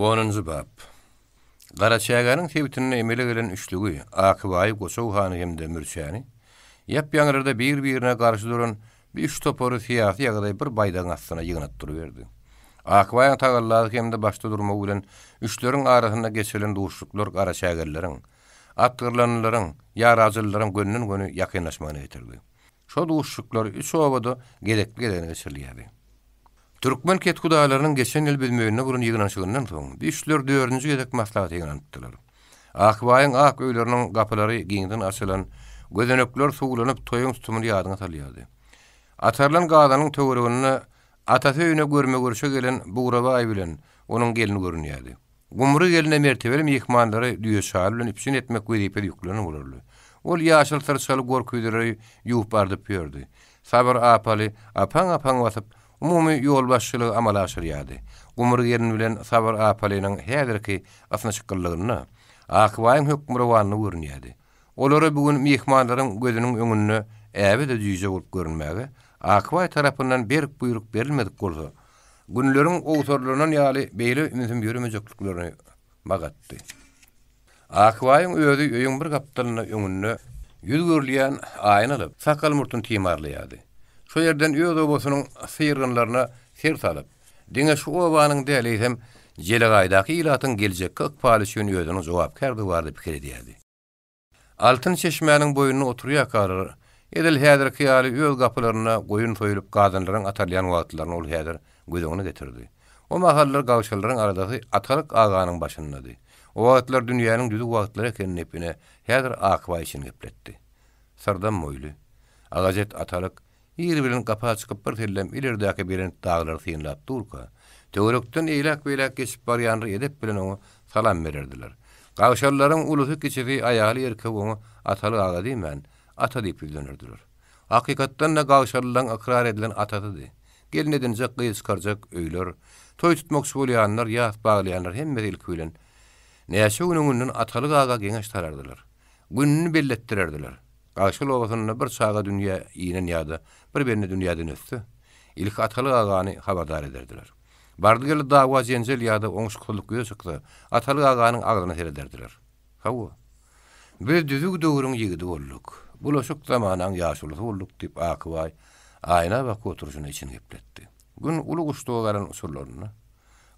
Onunjy bap. Garaçägäniň sebitinde emele gelen üçlügi, Akybaýy, Goçaw hany hem-de Mürçäni, ýap-ýaňylarda bir-birine garşy duran bu üç topary syýasy ýagdaý bir baýdagyň astyna ýygnap duruberdi. Akybaýyň tagallasy hem-de başda durmagy bilen üçleriň arasynda geçirilen duşuşyklar garaçägelileriň, atgyrlanlylaryň, ýarajylylaryň gönden-göni ýakynlaşmagyna getirdi. Şo duşuşyklar üç obada gezekli-gezegine geçirilýärdi. Türkmen kethudalarynyň geçen ýyl Büzmeýinde guran ýygnanyşygyndan soň, üçler dördünji gezek maslahata ýygnanypdylar. Akbaýyň ak öýleriniň gapylary giňden açylan, gözenekler suwlanyp, toýuň tutumyny ýadyňa salýardy. Atarylan gazanyň töwereginde atasy öýüne görme-görşe gelen Bugrabaý bilen onuň gelni görünýärdi. Gumry gelne mertebeli myhmanlary düýe şaly bilen üpjün etmek wezipesi ýüklenen bolarly. Ol ýaşyl syrçaly gorküýzeleri ýuwup-ardyp ýördi. Sabyr apaly apaň-apaň basyp, umumy ýolbaşçylygy amala aşyrýardy. Gumry gelin bilen Sabyr apalynyň häzirki ysnyşyklylygynda Akbaýyň hökmürowanlygy görünýärdi. Olara bu gün myhmanlaryň gözüniň öňünde äbe-de jüýje bolup görünmäge Akbaý tarapyndan berk buýruk berilmedik bolsa, Günleriň owsarlanan ýaly beýle ümsüm ýöremejekliklerini magatdy. Akbaýyň özi öýüň bir gapdalynda öňünde ýüz görülýän aýna alyp, sakgal-murtuny timarlaýardy. Şo ýerden öz obasynyň syrgynlaryna ser salyp, diňe şu obanyň däl, eýsem, jelegaýdaky ilatyň geljekki ykbaly üçin özüniň jogapkärdigi barada pikir edýärdi. Altyn çeşmäniň boýunda oturýarkalar, edil häzirki ýaly öz gapylarynda goýun soýulyp gazanlaryň atarylýan wagtlaryny ol häzir göz öňüne getirdi. O mahallar gawşalylaryň aladasy Atalyk aganyň başyndady. O wagtlar dünýäniň düzüw wagtlary eken diýip ine, häzir Akbaý içini gepletdi. Syrdam boýly, agajet Atalyk Ir bilen gapa çykyp bir sellem ileridäki belent daglary synlap durka, töwerekden eýläk-beýläk geçip barýanlar edep bilen oňa salam bererdiler. Gagşalylaryň ulusy-kiçisi, aýaly-erkegi oňa Atalyk aga diýmän, Ata diýip ýüzlenerdiler. Hakykatdan-da gagşalylaryň ykrar edilen atasydy. Gelin edinjek, gyz çykarjak öýler, toý tutmakçy bolýanlar, ýas baglaýanlar hemmesi ilki bilen näçe gün öňünden Atalyk aga geňeş salardylar. Gününi belletdirerdiler. Gagşal obasynda bir çaga dünýä inen ýa-da bir bende dünýäden ötse, ilki Atalyk agany habardar ederdiler. Bardy-geldi dawa-jenjel ýa-da oňşuksyzlyk ýüze çyksa, Atalyk aganyň agzyna serederdiler. Hawa, biz düzüw döwrüň ýigidi bolduk, bulaşyk zamanaň ýaşulusy bolduk diýip, Akybaý aýna bakyp oturyşyna içini gepletdi. Gün uly guşluga galan uçurlarynda,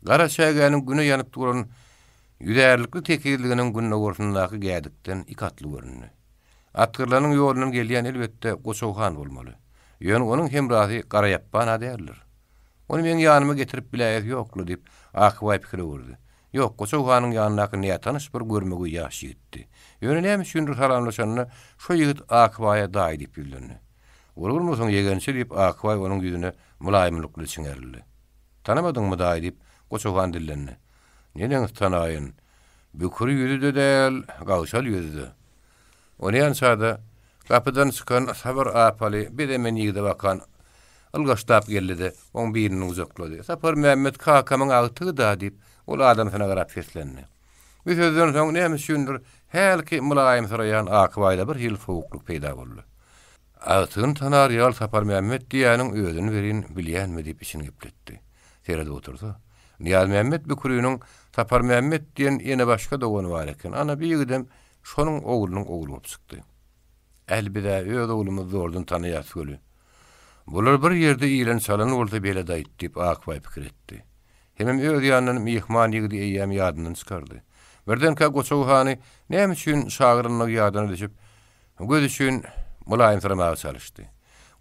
gara çägäniň güne ýanyp duran ýüzärlikli tekizliginiň gündogarsyndaky gädikden iki atly göründi. Atgyrlanyň ýolundan gelýän elbetde Goçaw han bolmaly. Ýöne onuň hemrasy Garaýapban-a däldir. Ony meň ýanyma getirip biläýesi ýok-la diýip, Akybaý pikire girdi. Ýok, Goçaw hanyň ýanyndaky nätanyş bir görmegeý ýaş ýigitdi. Ýöne näme üçindir salamlaşanda şo ýigit Akybaýa daýy diýip ýüzlendi. Bolurmysyň, ýegençi diýip, Akybaý onuň ýüzüne mylaýymlyk bilen çiňerildi. Tanamadyňmy, daýy diýip, Goçaw han dillendi. Neneňsi tanaýyn? Bükür ýüzi-de däl, gagşal ýüzi-de. Onýança-da, gapydan çykan Sabyr apaly bezemen ýigide bakan ylgaşlap geldi-de, oň birini gujaklady. Saparmämmet kakamyň agtygy-da, diýip, ol adamsyna garap seslendi. Bu sözden soň näme üçindir, hälki mylaýymsyraýan Akybaýda bir hili sowuklyk peýda boldy. Agtygyny tanar ýaly Saparmämmet diýýäniň özüni welin bilýänmi diýip içini gepletdi. Seredip otursa, Nyýazmämmet Büküriniň Saparmämmet diýen ýene başga dogany bar eken. Ana, bu ýigidem şonuň oglunyň ogly bolup çykdy. Äl biz-ä öz oglumyzy zordan tanaýas weli. Bular bir ýerde iýlen-çalan bolsa belet-aýt diýip Akbaý pikir etdi. Hemem öz ýanyndan myhman ýigidi eýýäm ýadyndan çykardy. Birdenkä Goçaw hany näme üçin şagyrynlygy ýadyna düşüp, Göz üçin mylaýymsyramaga çalyşdy.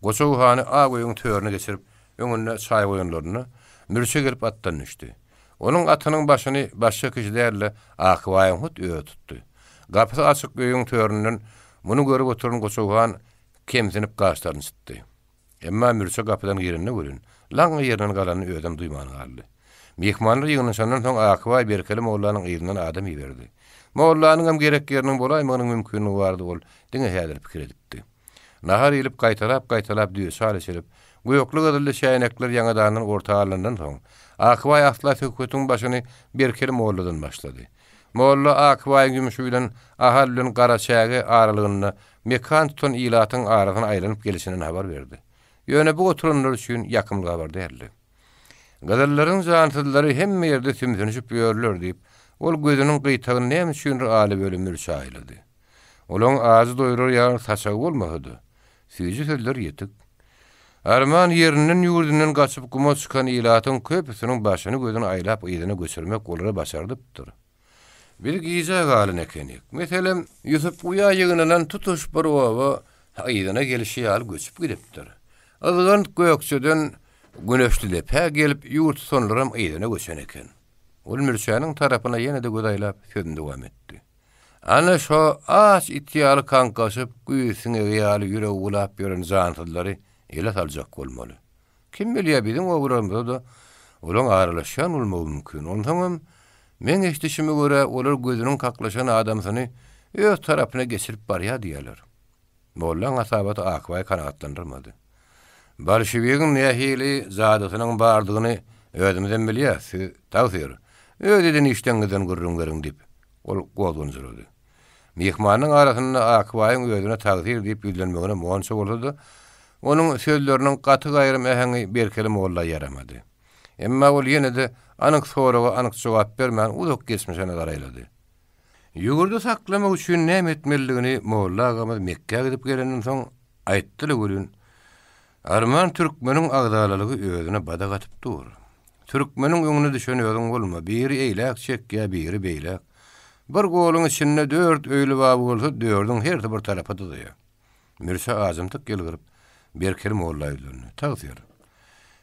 Goçaw hany ak öýüň törüne geçirip, öňünde çaý goýanlarynda, Mürçe gelip atdan düşdi. Onuň atynyň başyny başga kişi däl-de, Akybaýyň hut özi tutdy. Gapysy açyk öýüň töründen muny görüp oturan Goçaw han kemsinip gaşlaryny çytdy. Emma Mürçe gapydan girende welin, laňňa ýerinden galanyny özem duýman galdy. Myhmanlar ýygnanyşandan soň Akybaý Berkeli mollanyň yzyndan adam iberdi. Mollanyňam gerek ýeriniň bolaýmagynyň mümkinligi bardy ol diňe häzir pikir edipdi. Nahar iýlip gaýtalap-gaýtalap düýe çal içilip, gökli-gyzylly çäýnekler ýaňadandan orta alnandan soň, Akybaý asla söhbetiň başyny Berkeli molladan başlady. Molla Akybaýyň ýumşy bilen Ahal bilen Garaçäge aralygynda mekan tutan ilatyň arasyna aýlanyp gelşinden habar berdi. Ýöne bu oturanlar üçin ýakymly habar däldi. Gyzyllaryň jansyzlary hemme ýerde sümsünişip ýörler, diýip, ol gözüniň gyýtagyny näme üçindir ala-böle mürçe aýlady. Olaň ajy doýrar ýaly saçagy bolmasa-da, süýji sözler ýetik. Arman ýerinden-ýurdundan gaçyp guma çykan ilatyň köpüsiniň başyny-gözüni aýlap yzyna göçürmek olara başardypdyr. Biz gijä galan ekenik. Meselem, Ýusup guýa ýygnalan tutuş bir oba yzyna gelşi ýaly göçüp gidipdir. Yzgant Gökjeden Güneşlidepä gelip ýurt tutanlaram yzyna göçen eken. Ol mürçäniň tarapyna ýene-de göz aýlap, sözüni dowam etdi. Ana şo aç it ýaly kaňkaşyp, güýz siňegi ýaly ýüregi bulap ýören jansyzlary ele saljak bolmaly. Kim bilýär, biziň obalarymyza-da olaň aralaşýan bolmagy mümkin. Onsoňam, meň eşidişime görä, olar gözüniň kaklyşan adamsyny öz tarapyna geçirip barýar diýýärler. Mollaň hasabaty Akbaýy kanagatlandyrmady. Bolşewigiň nähili jadysynyň bardygyny özümizem bilýäs, siz, tagsyr, öz eden işleňňizden gürrüň beriň diýip, ol gozganjyrady. Myhmanyň arasynda Akbaýyň özüne tagsyr diýip ýüzlenmegine monça bolsa-da, onuň sözleriniň gaty-gaýrym äheňi Berkeli molla ýaramady. Emma ol ýene-de anyk soraga anyk jogap bermän uzak geçmişe nazar aýlady. Ýurdy saklamak üçin näme etmelidigini molla agamyz Mekgä gidip gelenden soň aýtdy-la welin, arman türkmeniň agzalalygy özüne badak atyp dur. Türkmeniň öňüne düşen özüň bolma, biri eýläk çekýär, biri beýläk. Bir goluň içinde dört öýli baba bolsa, dördüň hersi bir tarapa dyzaýar. Mürse ajymtyk ýylgyryp, Berkeli molla ýüzlendi. Tagsyr!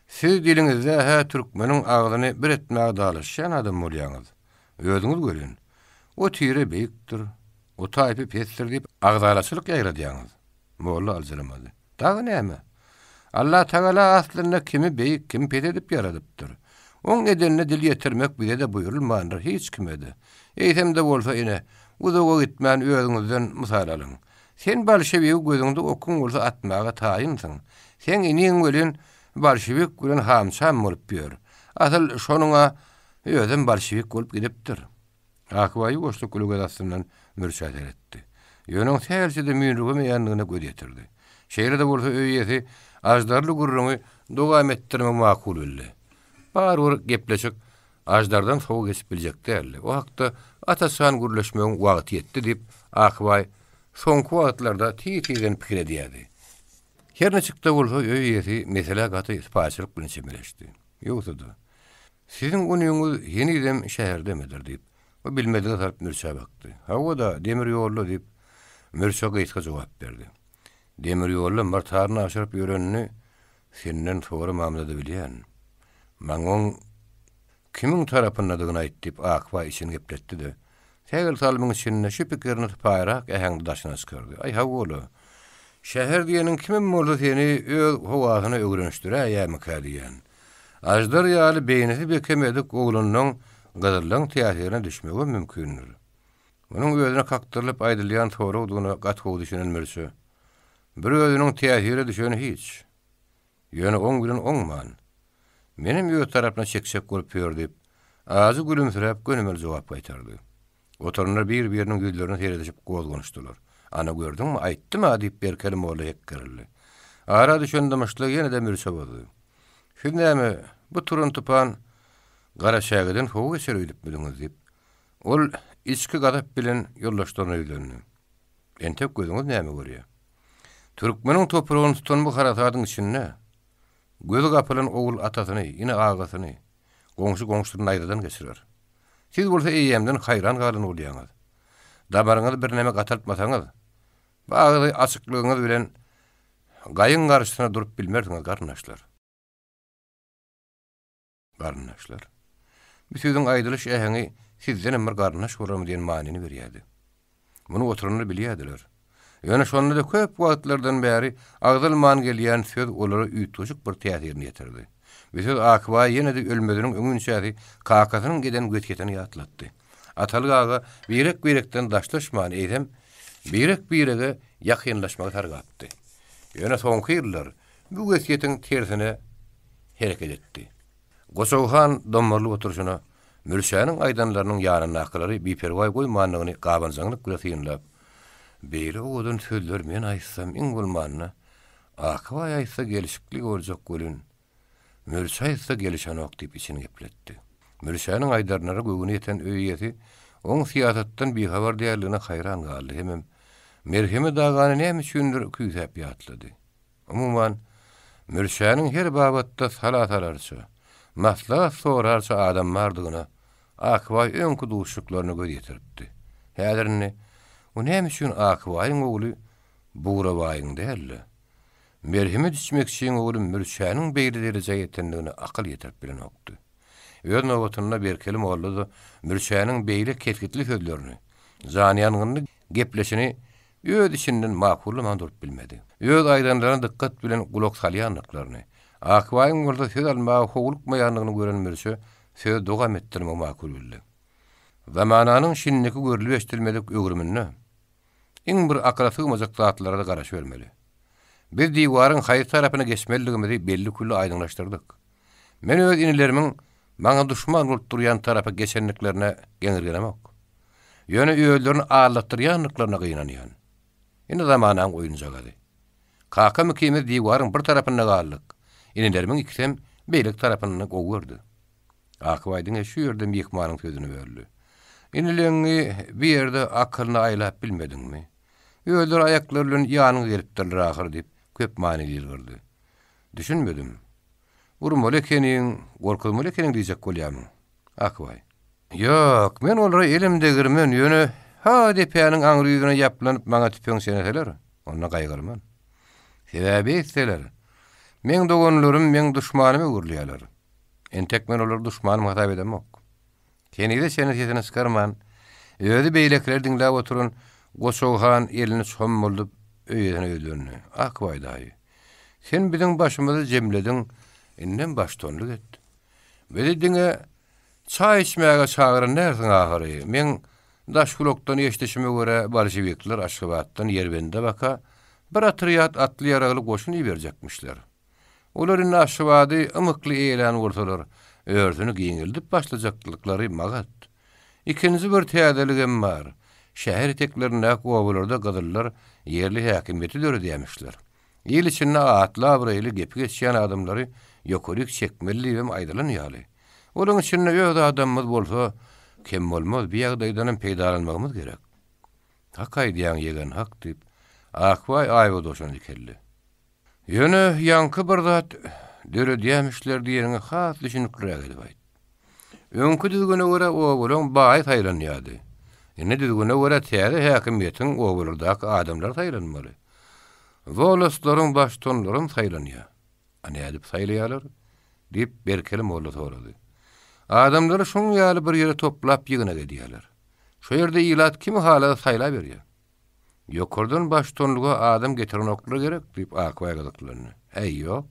Siz diliňizde-hä türkmeniň agzyny bir etmäge dalaşýan adam bolýaňyz. Özüňiz welin, o tire beýikdir, o taýpa pesdir diýip agzalaçylyk ýaýradýaňyz. Molla aljyramady. Dagy näme? Allatagala aslynda kimi beýik, kimi pes edip ýaradypdyr. Oň edenine dil ýetirmek bize-de buýrulmandyr, hiç kime-de. Eýsem-de bolsa, ine, uzaga gitmän özüňizden mysal alyň. Sen bolşewigi gözüňde okuň bolsa atmaga taýynsyň. Seň iniň welin bolşewik bilen ham-çam bolup ýör. Asyl şonuň-a özem bolşewik bolup gidipdir. Akbaý ýuwaşlyk uly göz astyndan mürçä seretdi. Ýöne oň sähelçe-de müýnürgemeýändigine göz ýetirdi. Şeýle-de bolsa öý eýesi aždarly gürrüňi dowam etdirmegi makul bildi. Barybir gepleşik aždardan sowa geçip biljek däldi. O hakda aç-açan gürleşmegiň wagty ýetdi diýip, Akbaý soňky wagtlarda tiz-tizden pikir edýärdi. Her niçik-de bolsa öý eýesi meselä gaty sypaýyçylyk bilen çemeleşdi. Ýogsa-da, Siziň unyňyz henizem şäherdemidir? diýip, o bilmezlige salyp Mürçä bakdy. Hawa-da, demir ýolda, diýip, Mürçe gysga jogap berdi. Demir ýolda myrtaryny aşyryp ýörenini senden soramamda-da bilýän. Maňa oň kimiň tarapyndadygyny aýt, diýip, Akbaý içini gepletdi-de, Sähel salymyň içinde şu pikirini sypaýyrak äheňde daşyna çykardy. Aý, hawa-la. Şäher diýeniň kimem bolsa seni öz howasyna öwrenişdiräýýärmikä diýýän. Aždar ýaly beýnisi bekemedik oglanlaň gyzyllaň täsirine düşmegem mümkindir. Munuň özüne kakdyrylyp aýdylýan soragdygyna gaty gowy düşünen Mürçe, Bir özüniň täsire düşeni hiç. Ýöne oň bilen oňman. Menem öz tarapyna çekjek bolup ýör diýip, ajy gülümsiräp gönümel jogap gaýtardy. Oturanlar bir-biriniň ýüzlerine seredişip gozganyşdylar. Ana, gördüňmi, aýtdym-a diýip Berkeli molla hekgerildi. Ara düşen dymyşlygy ýene-de Mürçe bozdy. Siz näme, bu turan tupan Garaçägeden sowa geçer öýdüpmidiňiz diýip, ol içki gazap bilen ýoldaşlaryna ýüzlendi. Entek gözüňiz näme görýär? Türkmeniň topragyny tutan bu harasadyň içinde gözi gapylan ogul atasyny, ene agasyny, goňşy goňşusyny naýzadan geçirer. Siz bolsa eýýämden haýran galan bolýaňyz. Damaryňyzy birneme gataltmasaňyz, bu agzy açyklygyňyz bilen gaýyň garşysyna durup bilmersiňiz, garyndaşlar. Garyndaşlar. Bu sözüň aýdylyş äheňi sizdenem bir garyndaş bolarmy diýen manyny berýärdi. Muny oturanlar bilýärdiler. Ýöne şonda-da köp wagtlardan bäri agzalman gelýän söz olara üýtgeşik bir täsirini ýetirdi. Bu söz Akbaýa ýene-de ölmeziniň öňünçäsi kakasynyň eden wesýetini ýatlatdy. Atalyk aga birek-birekden daşlaşman, eýsem, birek-birege ýakynlaşmagy sargapdy. Ýöne soňky ýyllar bu wesýetiň tersine hereket etdi. Goçaw han dommarylyp oturyşyna Mürşäniň aýdanlarynyň ýanyndakylary biperwaý goýmandygyny gabanjaňlyk bile synlap, Beýle owadan sözleri men aýtsam, iň bolmanda, Akybaý aýtsa gelşikli boljak welin. Mürçe aýtsa gelişenok diýip içini gepletdi. Mürçäniň aýdarynara göwni ýeten öý eýesi oň syýasatdan bihabar däldigine haýran galdy hemem Merhemet agany näme üçindir küýsäp ýatlady. Umuman, Mürçäniň her babatda sala salarça, maslahat sorarça adam bardygyna Akbaý öňki duşuşyklarynda göz ýetiripdi. Häzir indi o näme üçin Akbaýyň ogly Bugrabaýyň däl-de, Merhemet içmekçiň ogly Mürçäniň beýle derejä ýetendigine akyl ýetirip bilenokdy. Öz nobatynda Berkeli molla-da Mürçäniň beýle kesgitli sözlerini, janyýangynly gepleşini öz içinden makullaman durup bilmedi. Öz aýdanlaryna dykgat bilen gulak salýandyklaryny, Akbaýyň bolsa söz almaga howlukmaýandygyny gören Mürçe sözi dowam etdirmegi makul bildi. Zamananyň şindiki görlüp-eşidilmedik öwrüminde iň bir akyla sygmajak zatlara-da garaşybermeli. Biz diwaryň haýsy tarapyna geçmelidigimizi belli-külli aýdyňlaşdyrdyk. Men öz inilerimiň maňa duşman bolup durýan tarapa geçendiklerine geňirgenemok. Ýöne özlerini aldatdyrýandyklaryna gynanýan. Indi zamanaň oýunjagazy. Kakam ikimiz diwaryň bir tarapynda galdyk. Inilerimiň ikisem beýleki tarapyny gowy gördi. Akybaý diňe şu ýerde myhmanyň sözüni böldi. Inileňňi bir ýerde akylyna aýlap bilmediňmi? Özleri aýaklary bilen ýanyňa gelipdirler ahyry diýip, köp manyly ýylgyrdy. Düşünmedim. Urmaly ekeniň, gorkuzmaly ekeniň diýjek bolýamyň? Akbaý. Ýok, men olara elim degirmen, ýöne ha depäniň aňry ýüzüne ýaplanyp maňa tüpeň çeneseler, onda gaýgyrman. Sebäbi beýtseler, meň doganlarym meň duşmanyma öwrülýärler. Entek men olary duşmanym hasap edemok. Henize çenli sesini çykarman, özi beýlekileri diňläp oturan Goçag han elini çommaldyp öýesine ýüzlendi, Akbaý daýy, sen biziň başymyzy jemlediň, indem baştutanlyk et. Bizi diňe çaý içmäge çagyran dälsiň ahyry. Meň daş gulakdan eşidişime görä, bolşewikler Aşgabatdan Ýerbende baka bir otrýad atly-ýaragly goşun iberjekmişler. Olar indi Aşgabady ymykly eýelän bolsalar, örüsini giňeldip başlajakdyklary magat. Ikinji bir täzeligem bar. Şäher eteklerindäki obalarda gyzyllar ýerli häkimiýeti döredýämişler. Il içinde atly-abraýly gepi geçýän adamlary ýokaryk çekmeli diýibem aýdylan ýaly. Olaň içinde öz adamymyz bolsa, kem bolmaz, bi ýagdaýdanam peýdalanmagymyz gerek. Hak aýdýaň, ýegen, hak, diýip, Akbaý aýba doşan dikeldi. Ýöne ýaňky bir zat döredýämişler diýeniňi has düşünikliräk edip aýt. Öňki düzgüne görä obalaň baýy saýlanýardy. Indi düzgüne görä täze häkimiýetiň obalardaky adamlary saýlanmaly. Wolostlaryň baştutanlaram saýlanýar. A nädip saýlaýarlar? diýip, Berkeli molla sorady. Adamlary şoň ýaly bir ýere toplap ýygnak edýärler. Şo ýerde ilat kimi halasa saýlaberýär. Ýokardan baştutanlyga adam getirenoklar gerek, diýip, Akbaý gyzyklandy. Äý, ýok,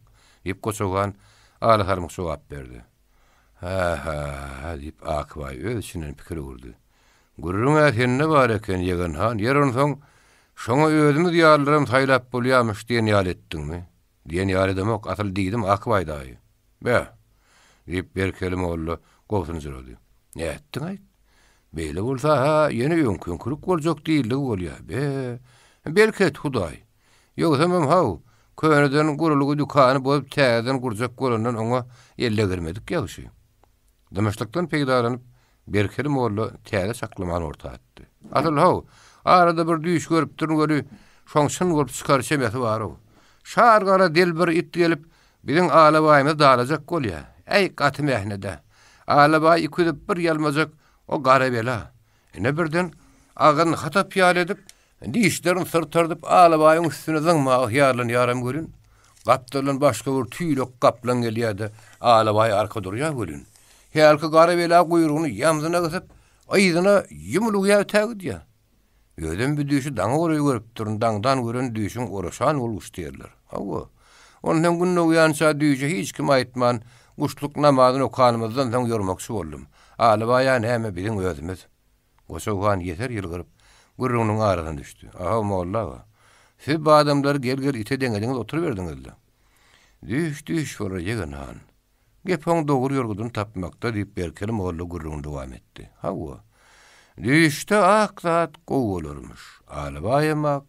diýip, Goçagan alasarmyk jogap berdi. Hä-hä, diýip, Akbaý öz içinden pikir öwürdi. Gürrüň-ä sende bar eken, ýegen han, ýer onsoň, şoňa özümiz ýalylaram saýlap bolýamyş diýen ýaly etdiňmi? Diýen ýaly edemok, asyl diýdim, Akbaý daýy. Beh! diýip, Berkeli molla gobsunjyrady. Nätdiň-aýt? Beýle bolsa-ha, ýene öňki-öňkülik boljak diýildigi bolýa. Be, belki et, Hudaý. Ýogsamam, haw, köneden gurulgy dükany bozup täzeden gurjak bolandan oňa elle girmedik ýagşy. Dymyşlykdan peýdalanyp, Berkeli molla täze çaklamany orta atdy. Asyl, haw, arada bir düýş görüpdirin weli, şoň çyn bolup çykar çemesi bar-ow. Şar gara del bir it gelip, biziň alabaýymyzy dalajak bolýa. Äý, gaty mähnet-ä. Alabaý iküzüp bir ýalmajak O gara bela. Ine birden agyryny hatap ýaly edip, dişlerini syrtardyp alabaýyň üstüne zyňmaga hyýallanýaram welin, gapdaldan başga bir tüýlek gaplaň gelýär-de, alabaý arka durýar welin, hälki gara bela guýrugyny ýamzyna gysyp, yzyna ýumulygýar ötägidýär. Özem bu düýşi daňa golaý görüpdirin, daňdan gören düýşüň oraşan bolguş diýerler. Hawa, onsoň gün dogýança düýşi hiç kime aýtman, guşluk namazyny okanymyzdan soň ýormakçy boldum. Alybaýa näme biziň özümiz. Goça han ýeser ýylgyryp, gürrüňiniň arasyna düşdi. Ahow, molla aga, siz bu adamlary gel-gel ite deňediňiz oturyberdiňiz-le. Düýş düýş bolar, ýegen han. Gep oň dogry ýorgudyny tapmakda, diýip, Berkeli molla gürrüňini dowam etdi. Hawa, düýşde ak zat gowy bolarmyş. Alybaýam ak.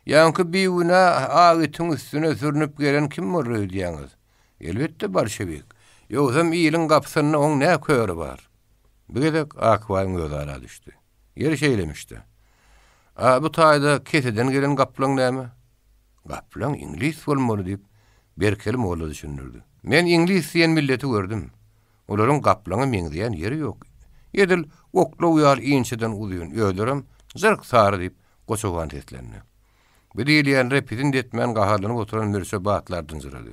Ýaňky bigünä ak itiň üstüne sürnüp gelen kim bolar öýdýäňiz? Elbetde, bolşewik. Ýogsam iliň gapysynda oň nä köri bar? Bu gezek Akbaýyň özi ara düşdi. Ýeri şeýlemiş-dä. A bu taýda keseden gelen gaplaň näme? Gaplaň iňlis bolmaly, diýip, Berkeli molla düşündirdi. Men iňlis diýen milleti gördüm. Olaryň gaplaňa meňzeýän ýeri ýok. Edil oklaw ýaly inçeden uzyn, özlerem jyrk sary, diýip, Goçogan seslendi. Bu diýilýänlere pisint etmän gaharlanyp oturan Mürse batly dynjyrady.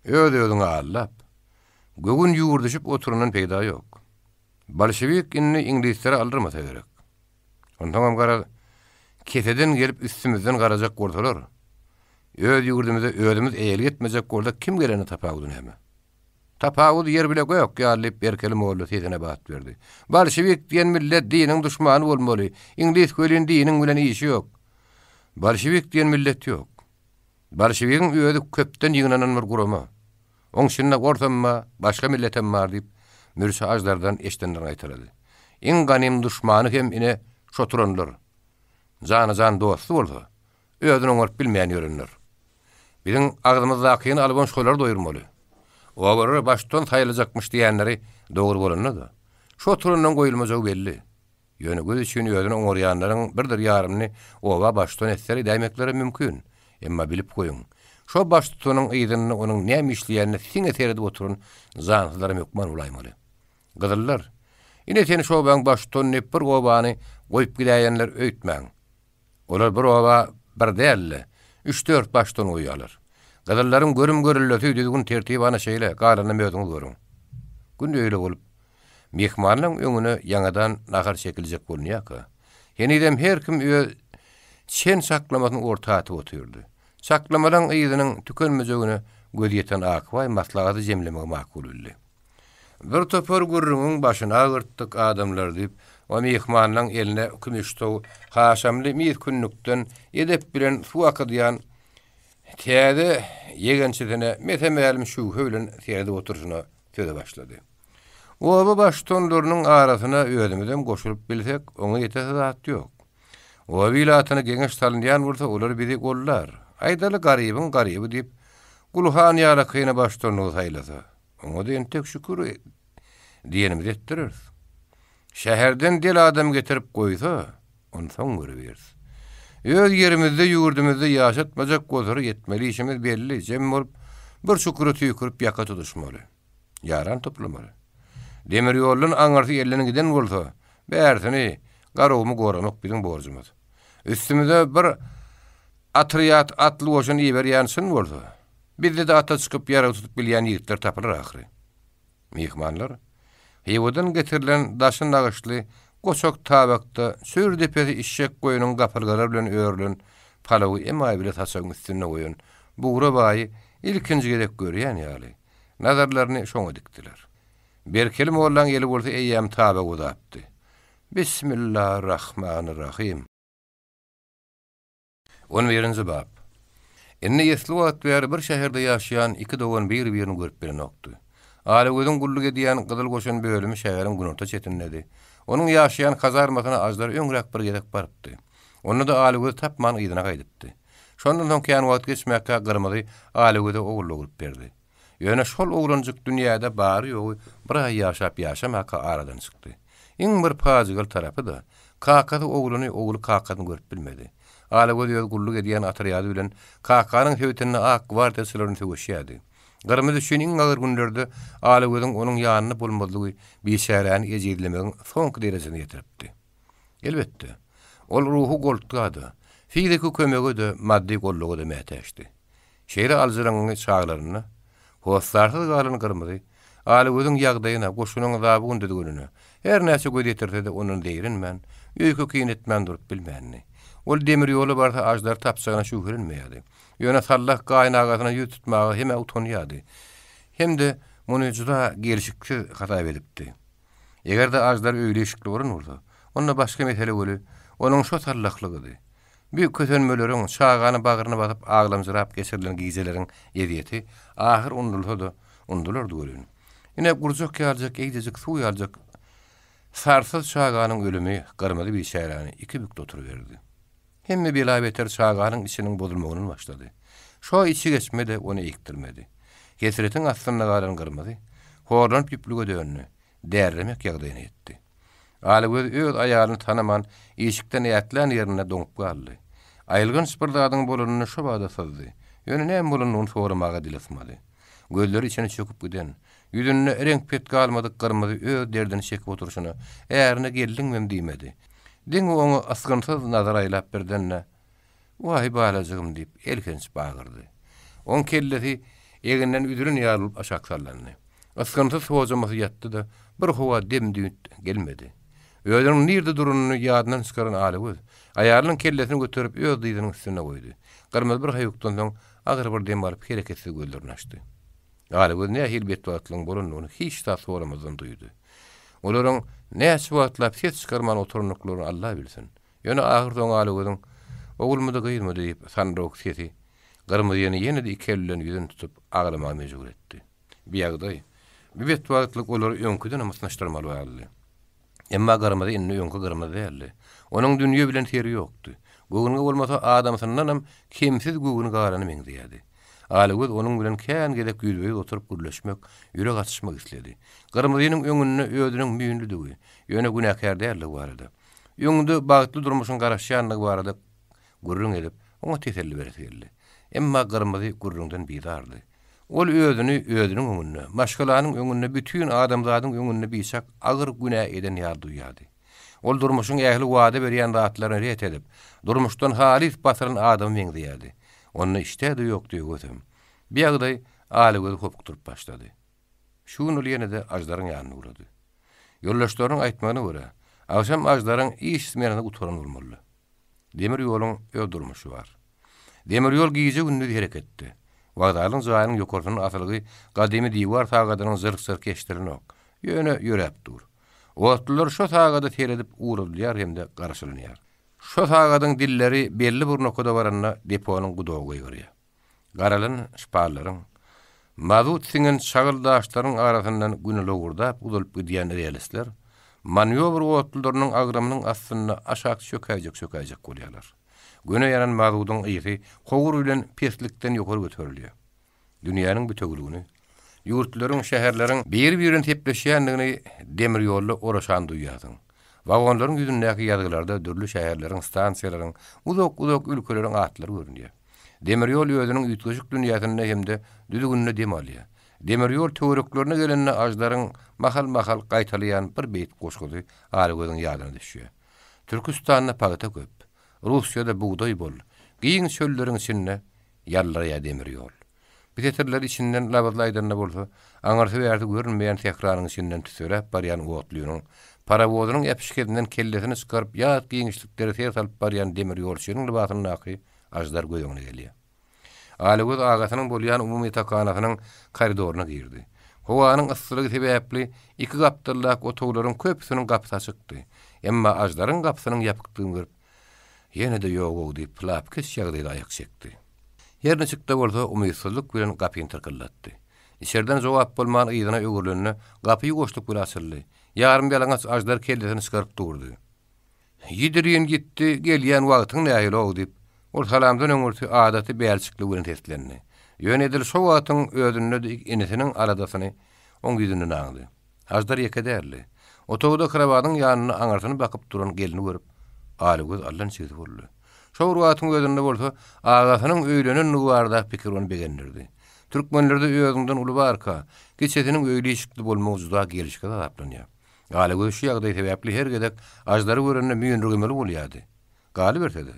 Öz-özüňi aldap, göwün ýüwürdişip oturandan peýda ýok. Bolşewik indi iňlislere aldyrmasa gerek. Onsoňam garaz, keseden gelip üstümizden garajak bolsalar, öz ýurdumyza özümiz eýelik etmejek bolsak kim gelende tapawudy näme? Tapawudy ýer bile gök ýaly diýip Berkeli molla sesine bat berdi. Bolşewik diýen millet diniň duşmany bolmaly, iňlis welin diniň bilen işi ýok. Bolşewik diýen millet ýok. Bolşewigiň özi köpden ýygnanan bir gurama. Oň içinde orsam bar, başga milletem bar diýip, Mürse aždardan eşidenlerini gaýtalady. Iň ganym duşmany hem ine şo turanlar. Jana-jan dosty bolsa, özüni oňaryp bilmeýän ýörenler. Biziň agzymyzdakyny alybam şolary doýurmaly. Obalara baştutan saýlajakmyş diýenleri dogry bolanda-da, şo turandan goýulmajagy belli. Ýöne göz üçin özüni oňarýanlaryň birdir ýarymyny oba baştutan etseler edäýmeklerem mümkin. Emma bilip goýuň, şo baştutanyň yzynda onuň näme işleýänine siňe seredip oturan jansyzlaram hökman bolaýmaly. Gyzyllar, ine seni şo obaň baştutany diýip bir obany goýup gidäýenler öýtmäň. Olar bir oba bir däl-de, üç-dört baştutan goýýarlar. Gyzyllaryň görüm-görüllesi, düzgün-tertibi ana şeýle, galanynam özüňiz görüň. Gün öýle bolup, myhmanlaň öňüne ýaňadan nahar çekiljek bolunýarka, henizem her kim öz çen-çaklamasyny orta atyp otyrdy. Çaklamalaň yzynyň tükenmejegine gözi ýeten Akbaý maslahaty jemlemegi makul bildi. Bir topar gürrüňiň başyny agyrtdyk, adamlar, diýip, o myhmanlaň eline kümüşsow haşamly mis kündükden edep bilen suw akydýan täze ýegençisine mese-mälim şübhe bilen seredip oturyşyna söze başlady. Oba baştutanlarynyň arasyna özümizem goşulyp bilsek, oňa ýetesi zat ýok. Oba ilatyna geňeş salynýan bolsa, olar bizi gollar. Aýdaly, garybyň garyby diýip, Gulhan ýalykyny baştutanlyga saýlasa, oňa-da entek şükür diýenimizi etdireris. Şäherden del adam getirip goýsa, ony soň görübiris. Öz ýerimizde, ýurdumyzda ýaşatmajak bolsalar, etmeli işimiz belli, jem bolup, bir çukura tüýkürip ýaka tutuşmaly. Ýaran toplamaly. Demir ýoldan aňyrsy elden giden bolsa, bärsini, Garagumumy goramak biziň borjumyz. Üstümize bir otrýad atly goşun iberýän çyn bolsa, bizde-de ata çykyp ýarag tutup bilýän ýigitler tapylar ahyry. Myhmanlar Hywadan getirilen daşy nagyşly goçak tabakda çür depesi işşek goýnuň gapyrgalary bilen örülen palawy emaý bile saçagyň üstünde goýan Bugra baýy ilkinji gezek görýän ýaly, nazarlaryny şoňa dikdiler. Berkeli mollaň eli bolsa eýýäm tabagy uzapdy. Bismillarahmanyrahym. On birinji bap. Indi esli wagt bäri bir şäherde ýaşaýan iki dogan bir-birini görüp bilenokdy. Alagözüň gulluk edýän Gyzyl goşun bölümi şäheriň günorta çetindedi. Onuň ýaşaýan kazarmasyna Aždar öňräk bir gezek barypdy. Onda-da Alagözi tapman yzyna gaýdypdy. Şondan soň kän wagt geçmäkä Gyrmyzy Alagöze ogul dogrup berdi. Ýöne şol oglanjyk dünýäde bary-ýogy bir aý ýaşap-ýaşamaka aradan çykdy. Iň bir pajygaly tarapy-da, kakasy ogluny, ogly kakasyny görüp bilmedi. Alagöz öz gulluk edýän otrýady bilen kakanyň sebitinde ak gwardiýaçylar bilen söweşýärdi. Gyrmyzy üçin iň agyr günlerde Alagözüň onuň ýanynda bolmazlygy biçäräni ejizlemegiň soňky derejesine ýetiripdi. Elbetde, ol ruhy goltga-da, fiziki kömege-de, maddy goldawa-da mätäçdi. Şeýle aljyraňňy çaglarynda hossarsyz galan Gyrmyzy Alagözüň ýagdaýyna, goşunyň zabun düzgünine her näçe göz ýetirse-de ondan zeýrenmän, öýke-kine etmän durup bilmändi. Ol demir ýola barsa aždar tapjagyna şübhelenmeýärdi. Ýöne sallah gaýynagasyna ýüz tutmaga hem-ä utanýardy, hem-de muny juda gelşiksiz hasap edipdi. Eger-de aždar öýli-işikli bolan bolsa, onda başga mesele weli, onuň şo sallahlygydy. Bu kösenmeleriň, çagany bagryna basyp aglamjyrap geçirilen gijeleriň ezýeti ahyr unudylsa-da, unudylardy welin. Ine, gurjak ýaljak, eýjejik suw ýaljak sarsyz çaganyň ölümi Gyrmyzy biçäräni iki bükdi oturyberdi. Hemme bela-beter çaganyň içiniň bozulmagyndan başlady. Şo içi geçme-de ony eýikdirmedi. Hesretiň astynda galan Gyrmyzy, horlanyp ýüplüge döndi. Därilemek ýagdaýyna ýetdi. Alagöz öz aýalyny tanaman, işikden ätlän ýerinde doňup galdy. Aýylganç bir zadyň bolanyny şobada syzdy. Ýöne näme bolanyny soramaga dili ysmady. Gözleri içine çöküp giden, ýüzünde reňk-pet galmadyk Gyrmyzy öz derdini çekip oturyşyna, ärine geldiňmem diýmedi. Diňe oňa ysgynsyz nazar aýlap birden-de, Waý, balajygym! diýip, elhenç bagyrdy. Oň kellesi eginden üzülen ýaly bolup aşak sallandy. Ysgynsyz sojamasy ýatdy-da, bir howa dem-düýt gelmedi. Özüniň nirde duranyny ýadyndan çykaran Alagöz, aýalynyň kellesini göterip öz dyzynyň üstünde goýdy. Gyrmyzy bir haýukdan soň agyr bir dem alyp hereketsiz gözlerini açdy. Alagöz nähili betbagtlygyň bolandygyny hiç zat soramazdan duýdy. Olaryň näçe wagtlap ses çykarman oturandyklaryny Alla bilsin. Ýöne ahyrsoňy Alagözüň, Ogulmydy, gyzmydy diýip, sandyrawuk sesi Gyrmyzyny ýene-de iki eli bilen ýüzüni tutup aglamaga mejbur etdi. Bu ýagdaý, bu betbagtlyk olary öňküdenem ysnyşdyrmaly bardy. Emma Gyrmyzy indi öňki Gyrmyzy däldi. Onuň dünýe bilen seri ýokdy. Göwünge bolmasa adamsyndanam kemsiz göwni galana meňzeýärdi. Alagöz onuň bilen kän gezek ýüzbe-ýüz oturyp gürleşmek, ýürek açyşmak isledi. Gyrmyzynyň öňünde özüniň müýnlüdigi, ýöne günäkär däldigi barada, öňde bagtly durmuşyň garaşýandygy barada gürrüň edip, oňa teselli beresi geldi. Emma Gyrmyzy gürrüňden bizardy. Ol özüni özüniň öňünde, maşgalanyň öňünde, bütin adamzadyň öňünde biçak agyr günä eden ýaly duýýardy. Ol durmuşyň ähli wada berýän zatlaryny ret edip, durmuşdan halys basylan adama meňzeýärdi. Onda işdä-de ýokdy, höwesem. Bu ýagdaý Alygözi hopukdyryp başlady. Şu gün ol ýene-de Aždaryň ýanyna ugrady. Ýoldaşlarynyň aýtmagyna görä, agşam Aždaryň iş smenasy gutaran bolmalydy. Demir ýoluň öz durmuşy bar. Demir ýol gije-gündiz hereketde. Wokzalyň jaýynyň ýokarsynda asylgy gadymy diwar sagadynyň jyrk-jyrky eşidilenok. Ýöne ýöräp dur. Otlular şo sagada seredip ugradylýar hem-de garşylanýar. Şo sagadyň dilleri belli bir nokada baranda deponyň gudogy gygyrýar. Garalan şpallaryň, mazut siňen çagyl daşlaryň arasyndan güne lowurdap uzalyp gidýän relsler manýowr otlularynyň agramynyň astynda aşak çökäýjek-çökäýjek bolýarlar. Güne ýanan mazudyň ysy howur bilen peslikden ýokary göterilýär. Dünýäniň bitewüligini, ýurtlaryň, şäherleriň biri-birini sepleşýändigini demir ýolda oraşan duýýarsyň. Wagonlaryň ýüzündäki ýazgylarda dürli şäherleriň, stansiýalaryň, uzak-uzak ülkeleriň atlary görünýär. Demir ýol özüniň üýtgeşik dünýäsinde hem-de düzgünde dem alýar. Demir ýol töwereklerine gelende Aždaryň mahal-mahal gaýtalaýan bir beýik goşgusy Alagözüň ýadyna düşýär. Türküstanda pagta köp, Russiýada bugdaý bol, Giň çölleriň içinde ýaldyraýar demir ýol. Bu setirleri içinden labyzly aýdanda bolsa, aňyrsy-bärsi görünmeýän sähranyň içinden tüsseläp barýan otlynyň, parowozynyň äpişgesinden kellesini çykaryp ýat giňişliklere ser salyp barýan demir ýolçynyň lybasyndaky Aždar göz öňüne gelýär. Alagöz agasynyň bolýan umumy ýatakhanasynyň koridoryna girdi. Howanyň yssylygy sebäpli iki gapdaldaky otaglaryň köpüsiniň gapysy açykdy. Emma Aždaryň gapysynyň ýapykdygyny görüp, Ýene-de ýog-ow diýip, lapykeç ýagdaýda aýak çekdi. Her niçik-de bolsa, umytsyzlyk bilen gapyny tyrkyldatdy. Içerden jogap bolman yzyna öwrülende, gapy ýuwaşlyk bilen açyldy. Ýarym-ýalaňaç Aždar kellesini çykaryp durdy. Ýidirin ýitdi, gelýän wagtyň nähili-ow diýip, ol salamdan öňürti adaty bälçikligi bilen seslendi. Ýöne edil şo wagtyň özünde-de inisiniň aladasyny oň ýüzünden aňdy. Aždar ýeke däldi. Otagda krowadyň ýanynda aňyrsyny bakyp duran gelni görüp, Alygöz allançigsi boldy. Şo bir wagtyň özünde bolsa, agasynyň öýlenendigi baradaky pikir ony begendirdi. Türkmenlerde özüňden uly barka, kiçisiniň öýli-işikli bolmagy juda gelşiksiz hasaplanýar. Alagöz şu ýagdaý sebäpli her gezek Aždary görende müýnürgemeli bolýardy. Galyberse-de,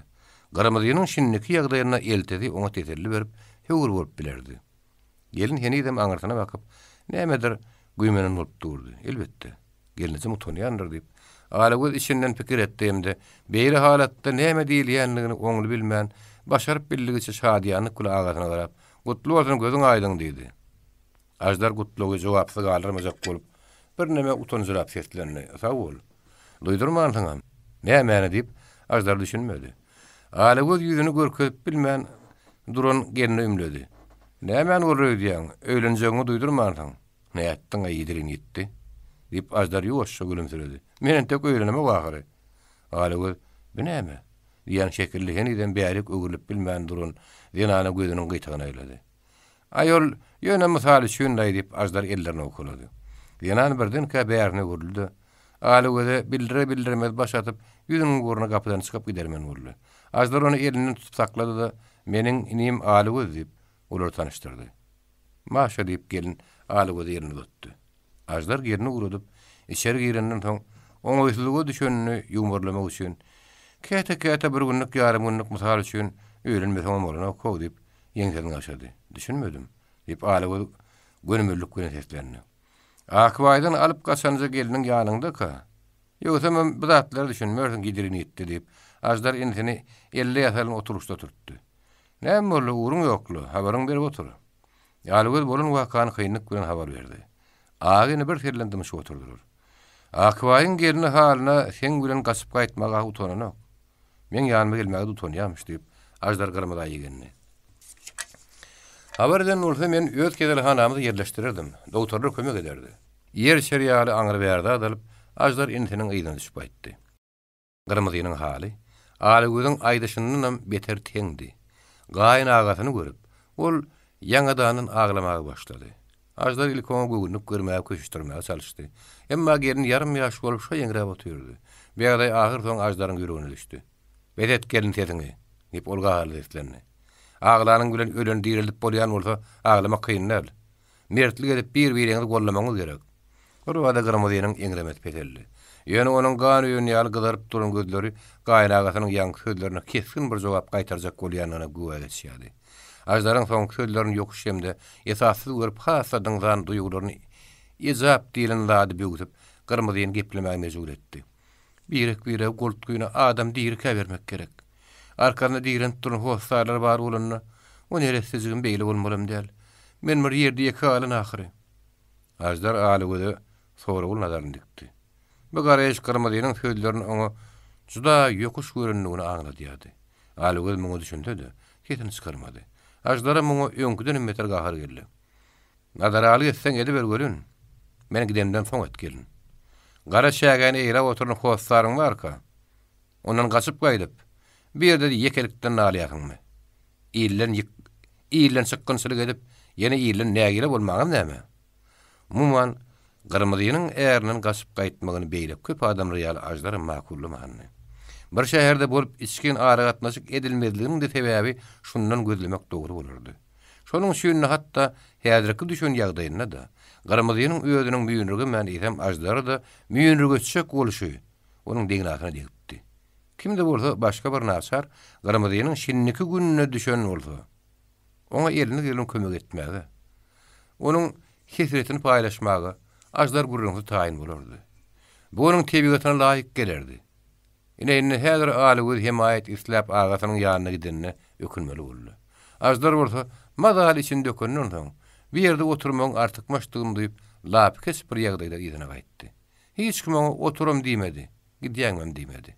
Gyrmyzynyň şindiki ýagdaýynda eltisi oňa teselli berip, höwür bolup bilerdi. Gelin henizem aňyrsyna bakyp, nämedir güýmenen bolup durdy. Elbetde, gelnejem utanýandyr diýip, Alagöz içinden pikir etdi hem-de beýle halatda näme diýilýändigini oňly bilmän, başaryp bildigiçe şadyýanlyk bilen agasyna garap, Gutly bolsun, gözüň aýdyň! diýdi. Aždar gutlagy jogapsyz galdyrmajak bolup, birneme utanjyrap seslendi, Sag bol. Duýdurmansyňam. Nämäni? diýip, Aždar düşünmedi. Alagöz ýüzüni görkezip bilmän duran gelne ümledi. Nämäni bolar öýdýäň? Öýlenjegiňi duýdurmansyň. Nätdiň-aý, ýidirin ýitdi? diýip, Aždar ýuwaşja gülümsiredi. Men entek öýlenemok ahyry. Alagöz, Bu näme? diýen şekilli henizem bärik öwrülip bilmän duran zenana gözüniň gyýtagyny aýlady. Aý ol. Ýöne mysal üçin-laý, diýip, Aždar ellerini owkalady. Zenan birdenkä bärine öwrüldi-de, Alagöze bildirer-bildirmez baş atyp, ýüzüniň ugruna gapydan çykyp gidermen boldy. Aždar ony elinden tutup saklady-da, Meniň inim Alagöz, diýip, olary tanyşdyrdy. Maşa, diýip, gelin Alagöze elini uzatdy. Aždar gelni ugradyp, içeri girenden soň, oňaýsyzlyga düşenini ýuwmarlamak üçin, Käte-käte bir günlük, ýarym günlük, mysal üçin, öýlenmeseňem bolanok-how, diýip, ýeňsesini gaşady. Düşünmedim, diýip, Alagöz gönümellik bilen seslendi. Akbaýdan alyp gaçanja gelniň ýanyňdaka? Ýogsamam bu zatlara düşünmersiň, gidrin ýitdi, diýip, Aždar inisini elde ýasalan oturgyçda oturtdy. Näme boldy, ugruň ýok-la, habaryňy berip otur. Ýalygöz bolan wakany kynlyk bilen habar berdi. Aga-ini bir sellem dymyşyp oturdylar. Akbaýyň gelni halyna seň bilen gaçyp gaýtmaga utananok. Meň ýanyma gelmäge-de utanýarmyş, diýip, Aždar Gyrmyza ýegendi. Habar eden bolsa, men öz keselhanamyza ýerleşdirerdim. Dogtorlar kömek ederdi. Ýer içer ýaly aňry-bäri zat alyp, Aždar inisiniň yzyna düşüp gaýtdy. Gyrmyzynyň haly Alagözüň aýdyşyndanam beter teňdi. Gaýyn agasyny görüp, ol ýaňadandan aglamaga başlady. Aždar ilki oňa göwünlik bermäge, köşeşdirmäge çalyşdy. Emma gelin ýarym-ýaş bolup şo ýeňräp otyrdy. Bu ýagdaý ahyrsoňy Aždaryň ýüregine düşdi. Bes et gelin sesiňi! diýip, ol gaharly seslendi. Aglanyň bilen öleni direldip bolýan bolsa, aglamak kyn däl. Mertlik edip bir-biriňizi gollamagyňyz gerek. Birbada Gyrmyzynyň eňremesi peseldi. Ýöne onuň gan öýen ýaly gyzaryp duran gözleri gaýynagasynyň ýaňky sözlerine kesgin bir jogap gaýtarjak bolýandygyna güwä geçýärdi. Aždaryň soňky sözlerini ýokuş hem-de esassyz görüp has-da dyňzan duýgularyny ejap diýlen zady böwsüp, Gyrmyzyny geplemäge mejbur etdi. Birek-birege goltgyny adam dirikä bermek gerek. Arkasynda direnip duran hossarlary bar bolanda, o neressejigim beýle bolmalam däl. Men bir ýerde ýeke galan ahyry. Aždar Alygöze soragly nazaryny dikdi. Bu garaýyş Gyrmyzynyň sözlerini oňa juda ýokuş görendigini aňladýardy. Alygöz muňa düşünse-de, sesini çykarmady. Aždara muňa öňküdenem beter gahary geldi. Nadaralyk etseň ediber welin, men gidemden soň et gelin. Gara çägäni eýläp oturan hossaryň barka, ondan gaçyp gaýdyp, bu ýerde-de ýekelikden nalýarsyňmy? Ilden ýyk, ilden çykgynçylyk edip, ýene ilden nägile bolmaňyz näme? Umuman, Gyrmyzynyň ärinden gaçyp gaýtmagyny beýle köp adamlar ýaly Aždaram makullamandy. Bir şäherde bolup içgin aragatnaşyk edilmezliginiň-de sebäbi şundan gözlemek dogry bolardy. Şonuň üçin-de hatda häzirki düşen ýagdaýynda-da, Gyrmyzynyň özüniň müýnürgemän eýsem Aždary-da müýnürgetjek bolşy onuň degnasyna degipdi. Kim-de bolsa başga bir naçar Gyrmyzynyň şindiki gününe düşen bolsa, oňa elini gelen kömek etmäge, onuň hesretini paýlaşmaga Aždar gürrüňsiz taýyn bolardy. Bu onuň tebigatyna laýyk gelerdi. Ine, indi häzir Alygöz hemaýat isläp agasynyň ýanyna gidenine ökünmeli boldy. Aždar bolsa, mazaly içini dökenden soň, bu ýerde oturmagyň artykmaçdygyny duýup, lapykeç bir ýagdaýda yzyna gaýtdy. Hiç kim oňa oturam diýmedi, gidýäňmem diýmedi.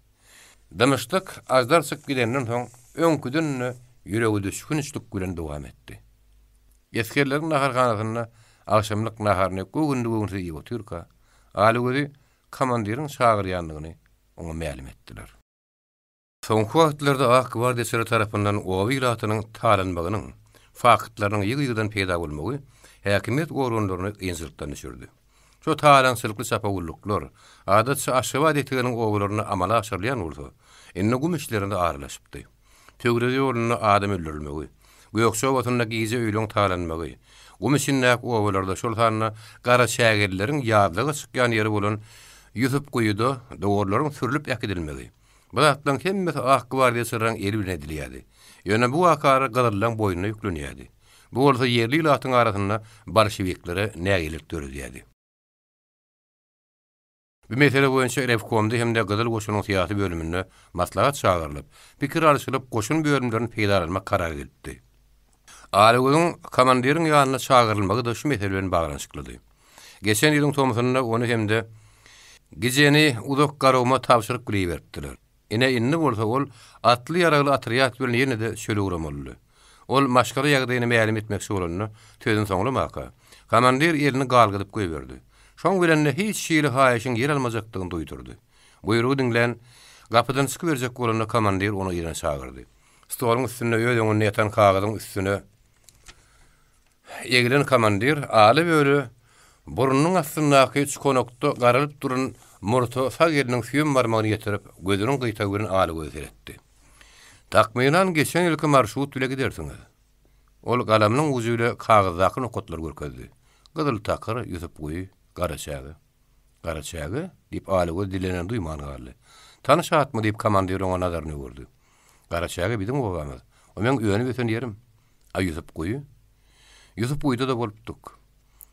Dymyşlyk Aždar çykyp gidenden soň, öňküden-de ýüregedüşgünçlik bilen dowam etdi. Esgerleriň naharhanasynda agşamlyk naharyny göwünli-göwünsiz iýip otyrka, Alygözi komandiriň çagyrýandygyny oňa mälim etdiler. Soňky wagtlarda ak gwardiýaçylar tarapyndan oba ilatynyň talanmagynyň faktlarynyň ýygy-ýygydan peýda bolmagy häkimiýet organlaryny ynjalykdan düşürdi. Şo talaňçylykly çapawullyklar, adatça, Aşgabat eteginiň obalarynda amala aşyrylýan bolsa, indi gum içlerine aralaşypdy. Töwriz ýolunda adam öldürilmegi, Gökje obasynda gije öýleň talanmagy, gum içindäki obalarda, şol sanda garaçägelileriň ýazlaga çykýan ýeri bolan Ýusupguýuda dowarlaryň sürlüp äkidilmegi, bu zatlaryň hemmesi ak gwardiýaçylaryň eli bilen edilýärdi. Ýöne bu wakalar gyzyllaryň boýnuna ýüklenýärdi. Bu bolsa ýerli ilatyň arasynda bolşewiklere nägilelik döredýärdi. Bu mesele boýunça rewkomda hem-de Gyzyl Goşunyň syýasy bölüminde maslahat çagyrylyp, pikir alşylyp, goşun bölümlerini peýdalanmak karary gelipdi. Alagözüň komandiriň ýanyna çagyrylmagy-da şu mesele bilen baglanyşyklydy. Geçen ýylyň tomsunda ony hem-de Gijeni uzak Garaguma tabşyryk bilen iberipdiler. Ine, indi bolsa ol atly-ýaragly otrýad bilen ýene-de çöle ugramalydy. Ol maşgala ýagdaýyny mälim etmekçi bolanda, sözüni soňlamaka, komandir elini galgadyp goýberdi. Şoň bilen-de hiç hili haýyşyň ýel almajakdygyny duýdurdy. Buýrugy diňlän, gapydan çykyberjek bolanda komandir ony yzyna çagyrdy. Stoluň üstünde öz öňünde ýatan kagyzyň üstüne. Egilen komandir ala-böle burnunyň astyndaky çukanakda garalyp duran murta sag eliniň süýem barmagyny ýetirip, gözüniň gyýtagy bilen Alagöze seretdi. Takmynan geçen ýylky marşrut bile gidersiňiz. Ol galamynyň ujy bile kagyzdaky nokatlary görkezdi. Gyzyl takyr, Ýusupguýy, Garaçäge. Garaçäge? diýip, Alagöz dilleneni duýman galdy. Tanyş atmy? diýip, komandir oňa nazaryny öwürdi. Garaçäge biziň obamyz. O meň önüp-ösen ýerim. A Ýusup guýy? Ýusup guýuda-da bolupdyk.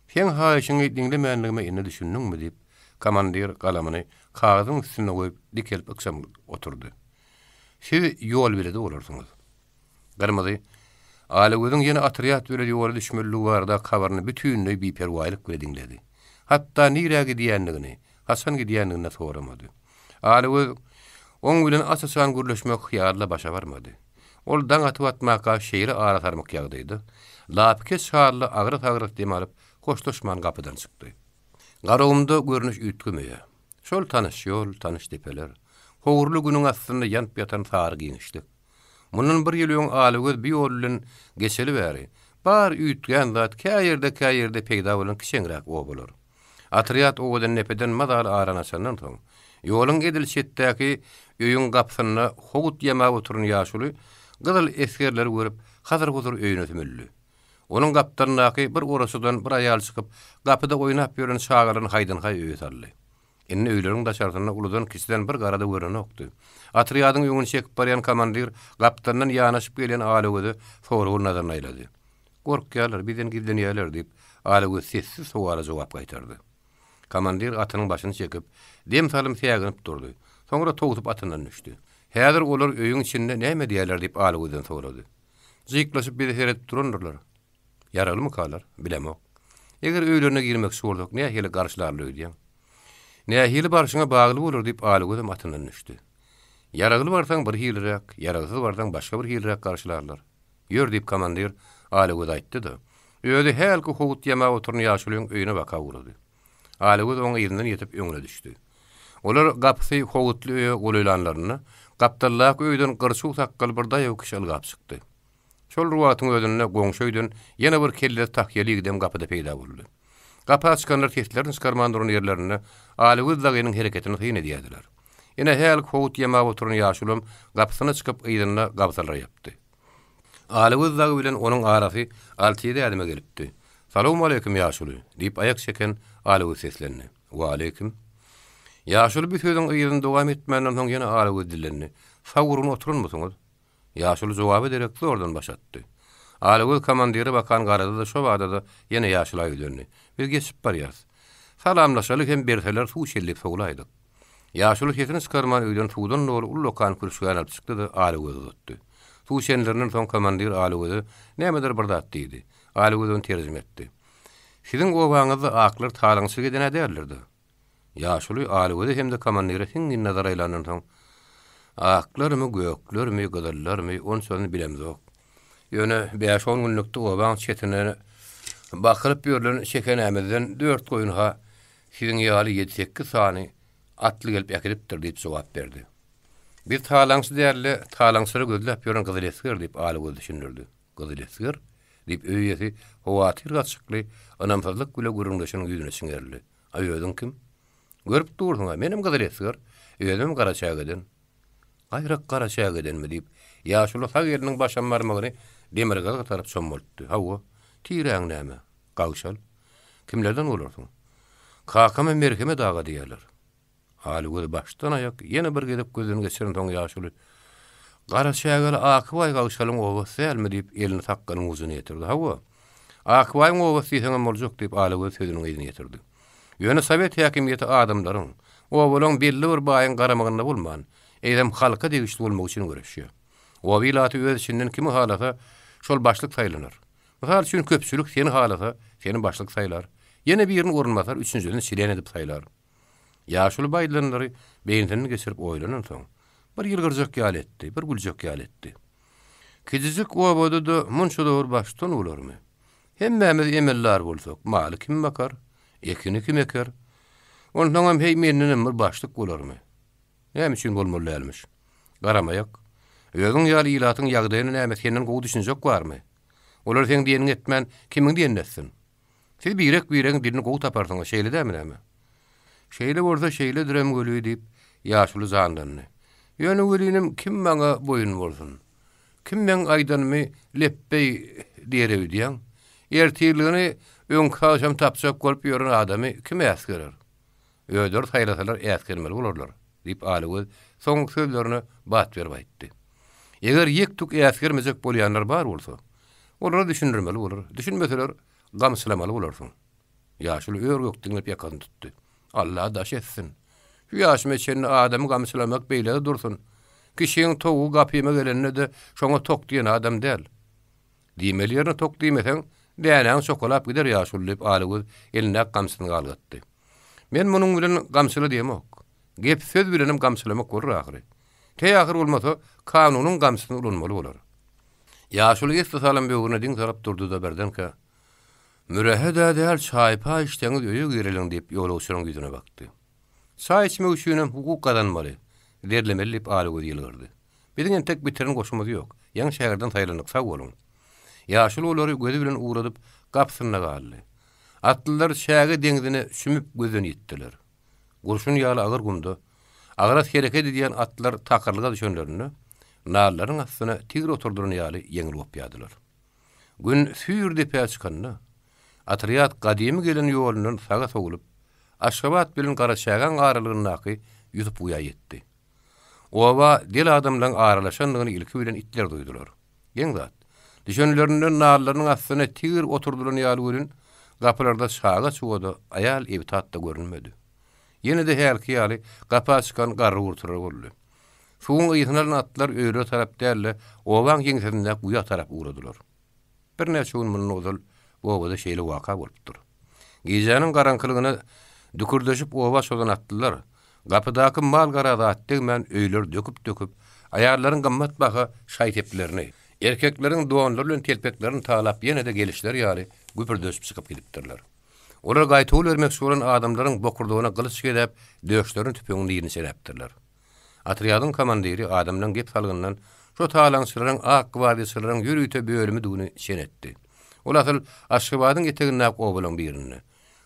Seň haýyşyňy diňlemänligime indi düşündiňmi? diýip, komandir galamyny kagyzyň üstünde goýup, dikelip ykjam oturdy. Siz ýolbeledi bolarsyňyz. Gyrmyzy Alagözüň ýene otrýad bilen ýola düşmelidigi baradaky habaryny bütinleý biperwaýlyk bile diňledi. Hatda nirä gidýändigini, haçan gidýändigini-de soramady. Alagöz oň bilen aç-açan gürleşmek hyýaly-da başa barmady. Ol daň atyp atmaka şeýle ara sarmyk ýagdaýda, lapykeç halda agras-agras dem alyp, hoşlaşman gapydan çykdy. Garagumda görnüş üýtgemeýär. Şol tanyş ýol, tanyş depeler. Howurly günüň astynda ýanyp ýatan sary giňişlik. Mundan bir ýyl öň Alagöz bu ýol bilen geçeli bäri, bar üýtgän zat kä ýerde-kä ýerde peýda bolan kiçeňräk obalar. Otrýad Owadandepeden mazaly arany açandan soň, ýoluň edil çetdäki öýüň gapysynda howut ýamap oturan ýaşuly gyzyl esgerleri görüp, hazyr-huzur öýüne sümüldi. Onuň gapdalyndaky bir oraçadan bir aýal çykyp, gapyda oýnap ýören çagalaryny haýdan-haý öýe saldy. Indi öýleriň daşarsynda uludan-kiçiden bir gara-da görnenokdy. Otrýadyň öňüni çekip barýan komandir gapdalyndan ýanaşyp gelýän Alagöze soragly nazaryny aýlady. Gorkýarlar, bizden gizlenýärler, diýip, Alagöz sessiz sowala jogap gaýtardy. Komandir atynyň başyny çekip, dem salym säginip durdy. Soňra towsup atyndan düşdi. Häzir olar öýüň içinde näme edýärler, diýip, Alagözden sorady. Jyklaşyp bize seredip durandyrlar. Ýaraglymykalar? Bilemok. Eger öýlerine girmekçi bolsak, nähili garşylarlar öýdýäň? Nähili barşyňa bagly bolar, diýip, Alagözem atyndan düşdi. Ýaragly barsaň bir hiliräk, ýaragsyz barsaň başga bir hiliräk garşylarlar. Ýör, diýip, komandir Alagöze aýtdy-da, özi hälki howut ýamap oturan ýaşulyň öýüne baka ugrady. Alagöz oň yzyndan ýetip öňüne düşdi. Olar gapysy howutly öýe golaýlanlarynda, gapdaldaky öýden gyrçuw sakgaly bir daýaw kişi ylgap çykdy. Şol bir wagtyň özünde goňşy öýden ýene bir kellesi tahýaly ýigidem gapyda peýda boldy. Gapa çykanlar seslerini çykarman duran ýerlerinde Alagöz dagynyň hereketini syn edýärdiler. Ine, hälki howut ýamap oturan ýaşulam gapysyna çykyp yzynda gabsalara ýapdy. Alagöz dagy bilen onuň arasy alty-ýedi ädime gelipdi. Salowmaleýkim, ýaşuly! diýip aýak çeken Alagöz seslendi. Waleýkim. Ýaşuly bu sözüň yzyny dowam etmänden soň ýene Alagöz dillendi. Sag-gurgun oturanmysyňyz? Ýaşuly jogaba derek zordan baş atdy. Alagöz komandire bakan garady-da şo bada-da ýene ýaşula ýüzlendi. Biz geçip barýas. Salamlaşaly hem berseler suw çellip sowlaýdyk. Ýaşuly sesini çykarman öýden suwdan doly ullakan kürüşgäni alyp çykdy-da Alagöze uzatdy. Suw içenlerinden soň komandir Alagöze nämedir bir zat diýdi. Alagöz ony terjime etdi. Siziň obaňyzda aklar talaňçylyk eden-ä däldir-dä? Ýaşuly Alagöze hem-de komandire siňňin nazar aýlandan soň, Aklarmy, göklermi, gyzyllarmy, onçasyny bilemzok. Ýöne bäş-on günlükde obaň çetine bakylyp ýörlen çekenämizden dört goýun-ha siziň ýaly ýedi-sekiz sany atly gelip äkidipdir, diýip jogap berdi. Biz talaňçy däl-de, talaňçylary gözläp ýören gyzyl esger, diýip, Alagöz düşündirdi. Gyzyl esger? diýip, öý eýesi howatyr gatyşykly ynamsyzlyk bile gürrüňdeşiniň ýüzüne çiňerildi. A özüň kim? Görüp dursuň-a, menem gyzyl esger, özümem Garaçägeden. Gaýrak Garaçägedenmi? diýip, ýaşuly sag eliniň başam barmagyny demirgazyga tarap çommaltdy. Hawa. Tiräň näme? Gagşal. Kimlerden bolarsyň? Kakama Merhemet aga diýerler. Alygöz başdan-aýak ýene bir gezek gözden geçirensoň ýaşuly, Garaçägeli Akybaý gagşalyň obasy dälmi? diýip, elini sakgalyň ujuna ýetirdi. Hawa. Akybaýyň obasy diýseňem boljak, diýip, Alygöz sözüniň yzyny ýetirdi. Ýöne sowet häkimiýeti adamlaryň, obalaryň belli bir baýyň garamagynda bolman, eýsem halka degişli bolmagy üçin göreşýär. Oba ilaty öz içinden kimi halasa, şol başlyk saýlanar. Mysal üçin, köpçülik seni halasa, seni başlyk saýlar. Ýene birini orunbasar, üçünjisini çlen edip saýlar. Ýaşuly bu aýdylanlary beýnisinde geçirip oýlanansoň, bir ýylgyrjak ýaly etdi, bir güljek ýaly etdi. Kijijik obada-da munça dogry baştutan bolarmy? Hemmämiz emeldar bolsak, maly kim bakar, ekini kim eker? Onsoňam heý mendenem bir başlyk bolarmy? Näme üçin bolmaly dälmiş? Garamaýak. Özüň ýaly ilatyň ýagdaýyna näme senden gowy düşünjek barmy? Olar seň diýeniňi etmän, kimiň diýenini etsin? Siz birek-biregiň dilini gowy taparsyňyz, şeýle dälmi näme? Şeýle bolsa şeýledirem weli, diýip, ýaşuly janlandy. Ýöne welinim kim maňa boýun bolsun? Kim meň aýdanymy lepbeý diýer öýdýäň? Ertirligini öňki agşam tapjak bolup ýören adamy kim äsgerer? Özleri saýlasalar äsgermeli bolarlar, diýip, Alagöz soňky sözlerine bat berip aýtdy. Eger ýek-tük äsgermejek bolýanlar bar bolsa, olara düşündirmeli bolar, düşünmeseler, gamçylamaly bolarsyň. Ýaşuly ör-gök diňlep ýakasyny tutdy. Alla daş etsin. Şu ýaşyma çenli adamy gamçylamak beýle-de dursun. Kişiň towugy gapyma gelende-de şoňa tok diýen adam däl. Diýmeli ýerine tok diýmeseň, dänäň çokalap gider ýaşuly diýip Alagöz elindäki gamçysyny galgatdy. Men munuň bilen gamçyla diýemok. Gep söz bilenem gamçylamak bolar ahyry. Teý ahyr bolmasa, kanunyň gamçysyny ulanmaly bolar. Ýaşuly esli salym böwrüne diň salyp durdy-da birdenkä, Mürehe-dä däl, çaý-paý içseňiz öýe gireliň diýip ýolagçylaryň ýüzüne bakdy. Çaý içmek üçinem hukuk gazanmaly, derlemeli diýip Alagöz ýylgyrdy. Biziň entek bitiren goşumyz ýok. Ýaňy şäherden saýlandyk, sag boluň. Ýaşuly olary gözi bilen ugradyp, gapysynda galdy. Atlylar çäge deňzine çümüp gözden ýitdiler. Gurşun ýaly agyr gumda, agras hereket edýän atlar takyrlyga düşenlerinde, nallaryň astyna tigir oturdylan ýaly ýeňil gopýardylar. Gün süýr depä çykanda, otrýad gadymy gelen ýolundan saga sowlup, Aşgabat bilen Garaçägäň aralygyndaky Ýusup guýa ýetdi. Oba del adamlaň aralaşandygyny ilki bilen itler duýdular. Geň zat, düşenlerinden nallarynyň astyna tigir oturdylan ýaly welin, gapylarda çaga-çuga-da, aýal-ebtat-da görünmedi. Ýene-de hälki ýaly gapa çykan garry-gurtular boldy. Suwuň ysyny alan atlar öýlere tarap däl-de, obaň ýeňsesindäki guýa tarap ugradylar. Birnäçe gün mundan ozal bu obada şeýle waka bolupdyr. Gijäniň garaňkylygyna dükürdeşip oba çozan atlylar, gapydaky mal-gara zat degmän öýleri döküp-döküp, aýallaryň gymmatbaha şaý-seplerini, erkekleriň donlary bilen telpeklerini talap ýene-de gelişleri ýaly güpürdeşip çykyp gidipdirler. Olar gaýtawul bermekçi bolan adamlaryň bokurdagyna gylyç gezäp, döşlerini tüpeňiň nirine çenäpdirler. Otrýadyň komandiri adamlaň gep salgyndan şo talaňçylaryň ak gwardiýaçylaryň ýörite bölümidigini çen etdi. Ol asyl Aşgabadyň etegindäki obalaň birinde.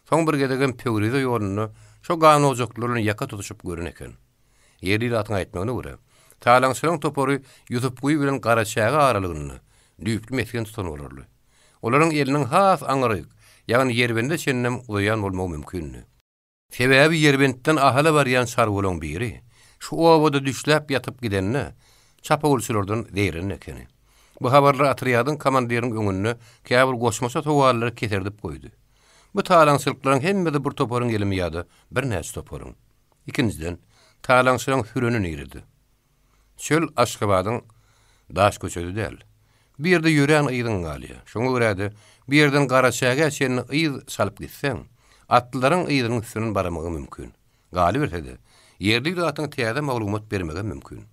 Soň bir gezegem Pöwrize ýolunda şo ganojaklylar bilen ýaka tutuşyp gören eken. Ýerli ilatyň aýtmagyna görä, talaňçylaryň topary Ýusupguýy bilen Garaçäge aralygynda düýpli mesgen tutan bolarly. Olaryň eliniň has aňryk, ýagny Ýerbende çenlem uzaýan bolmagy mümkindi. Sebäbi Ýerbentden Ahala barýan çarwalaň biri şu obada düşläp ýatyp gidende, çapawulçylardan zeýrenen ekeni. Bu habarlar otrýadyň komandiriniň öňünde käbir goşmaça sowallary keserdip goýdy. Bu talaňçylyklaryň hemmesi bir toparyň elimi ýa-da birnäçe toparyň? Ikinjiden, talaňçylaryň süreni nirede? Çöl Aşgabadyň daş köçesi däl. Bu ýerde ýörän yzyň galýar. Şoňa görä-de, bu ýerden Garaçägä çenli yz çalyp gitseň, atlylaryň yzynyň üstünden baramagyň mümkin. Galyberse-de, ýerli ilatyň täze maglumat bermegem mümkin.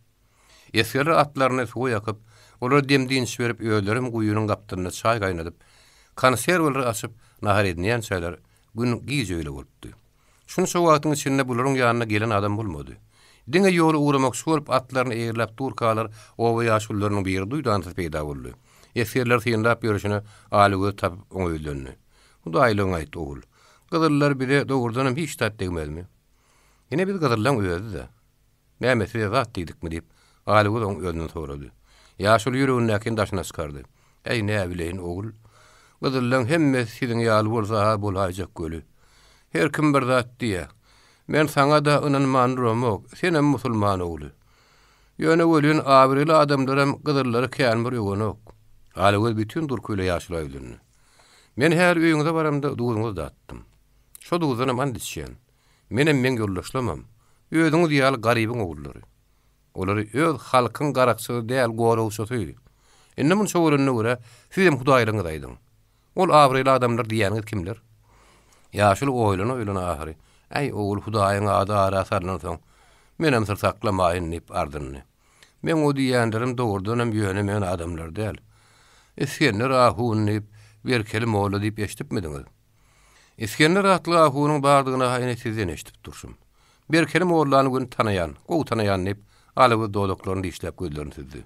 Esgerler atlaryny suwa ýakyp, olara dem-dynç berip, özlerem guýynyň gapdalynda çaý gaýnadyp, konserweleri açyp, nahar edinýänçäler, gün giç öýle bolupdy. Şunça wagtyň içinde bularyň ýanyna gelen adam bolmady. Diňe ýola ugramakçy bolup atlaryny eýerläp durkalar oba ýaşulularynyň biri duýdansyz peýda boldy. Esgerleri synlap ýörşüne Aly göz tapyp oňa ýüzlendi. Hudaýlygyňy aýt, ogul. Gyzyllar bize dogrudanam hiç zat degmezmi? Ine biz gyzyllaň özi-de. Näme, size zat diýdikmi? diýip, Alygöz oň özünden sorady. Ýaşuly ýüregindäkini daşyna çykardy. Äý, näbileýin, ogul. Gyzyllaň hemmesi siziň ýaly bolsa-ha bolaýjak göli. Her kim bir zat diýýä. Men saňa-da ynanman duramok, senem musulman ogly. Ýöne welin abraýly adamlaram gyzyllary kän bir öwenok. Alygöz bütin durky bile ýaşula ýüzlendi. Men häli öýüňize baramda duzuňyzy datdym. Şo duzdanam and içýän. Menem meň ýoldaşlamam. Özüňiz ýaly garybyň ogullary. Olary öz halkyň garakçysy däl, goragçysy. Indi munça bolanyna görä, sizem hudaýlygyňyzy aýdyň. Ol abraýly adamlar diýýäniňiz kimler? Ýaşuly oýlana-oýlana ahyry, Äý, ogul, Hudaýyň ady ara salnansoň, menem syr saklamaýyn diýip ardyndy. Meň o diýýänlerim dogrudanam ýöne-möne adamlar däl. Isgender ahun diýip, Berkeli molla diýip eşidipmidiňiz? Isgender atly ahunyň bardygyny-ha ine sizden eşidip durşum. Berkeli mollany göni tanaýan, gowy tanaýan diýip, Alagöz dodaklaryny dişläp gözlerini süzdi.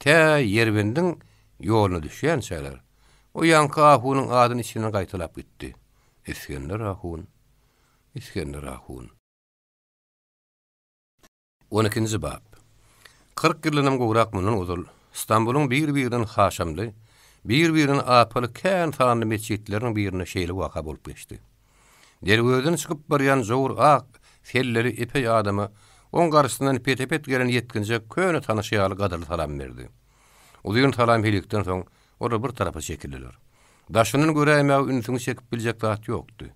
Tä Ýerbendiň ýoluna düşýänçäler. O ýaňky ahunyň adyny içinden gaýtalap gitdi. Isgender ahun, Isgender ahun. On ikinji bap. 40 ýyldanam gowrak mundan ozal Stambulyň bir-birinden haşamly, bir-birinden apaly kän sanly metjitleriniň birinde şeýle waka bolup geçdi. Derwezeden çykyp barýan jowur ak selleli epeý adama oň garşysyndan pete-pet gelen ýetginjek köne tanyşy ýaly gadyrly salam berdi. Uzyn salam-helikden soň olar bir tarapa çekildiler. Daşyndan göräýmäge ünsüňi çekip biljek zat ýokdy.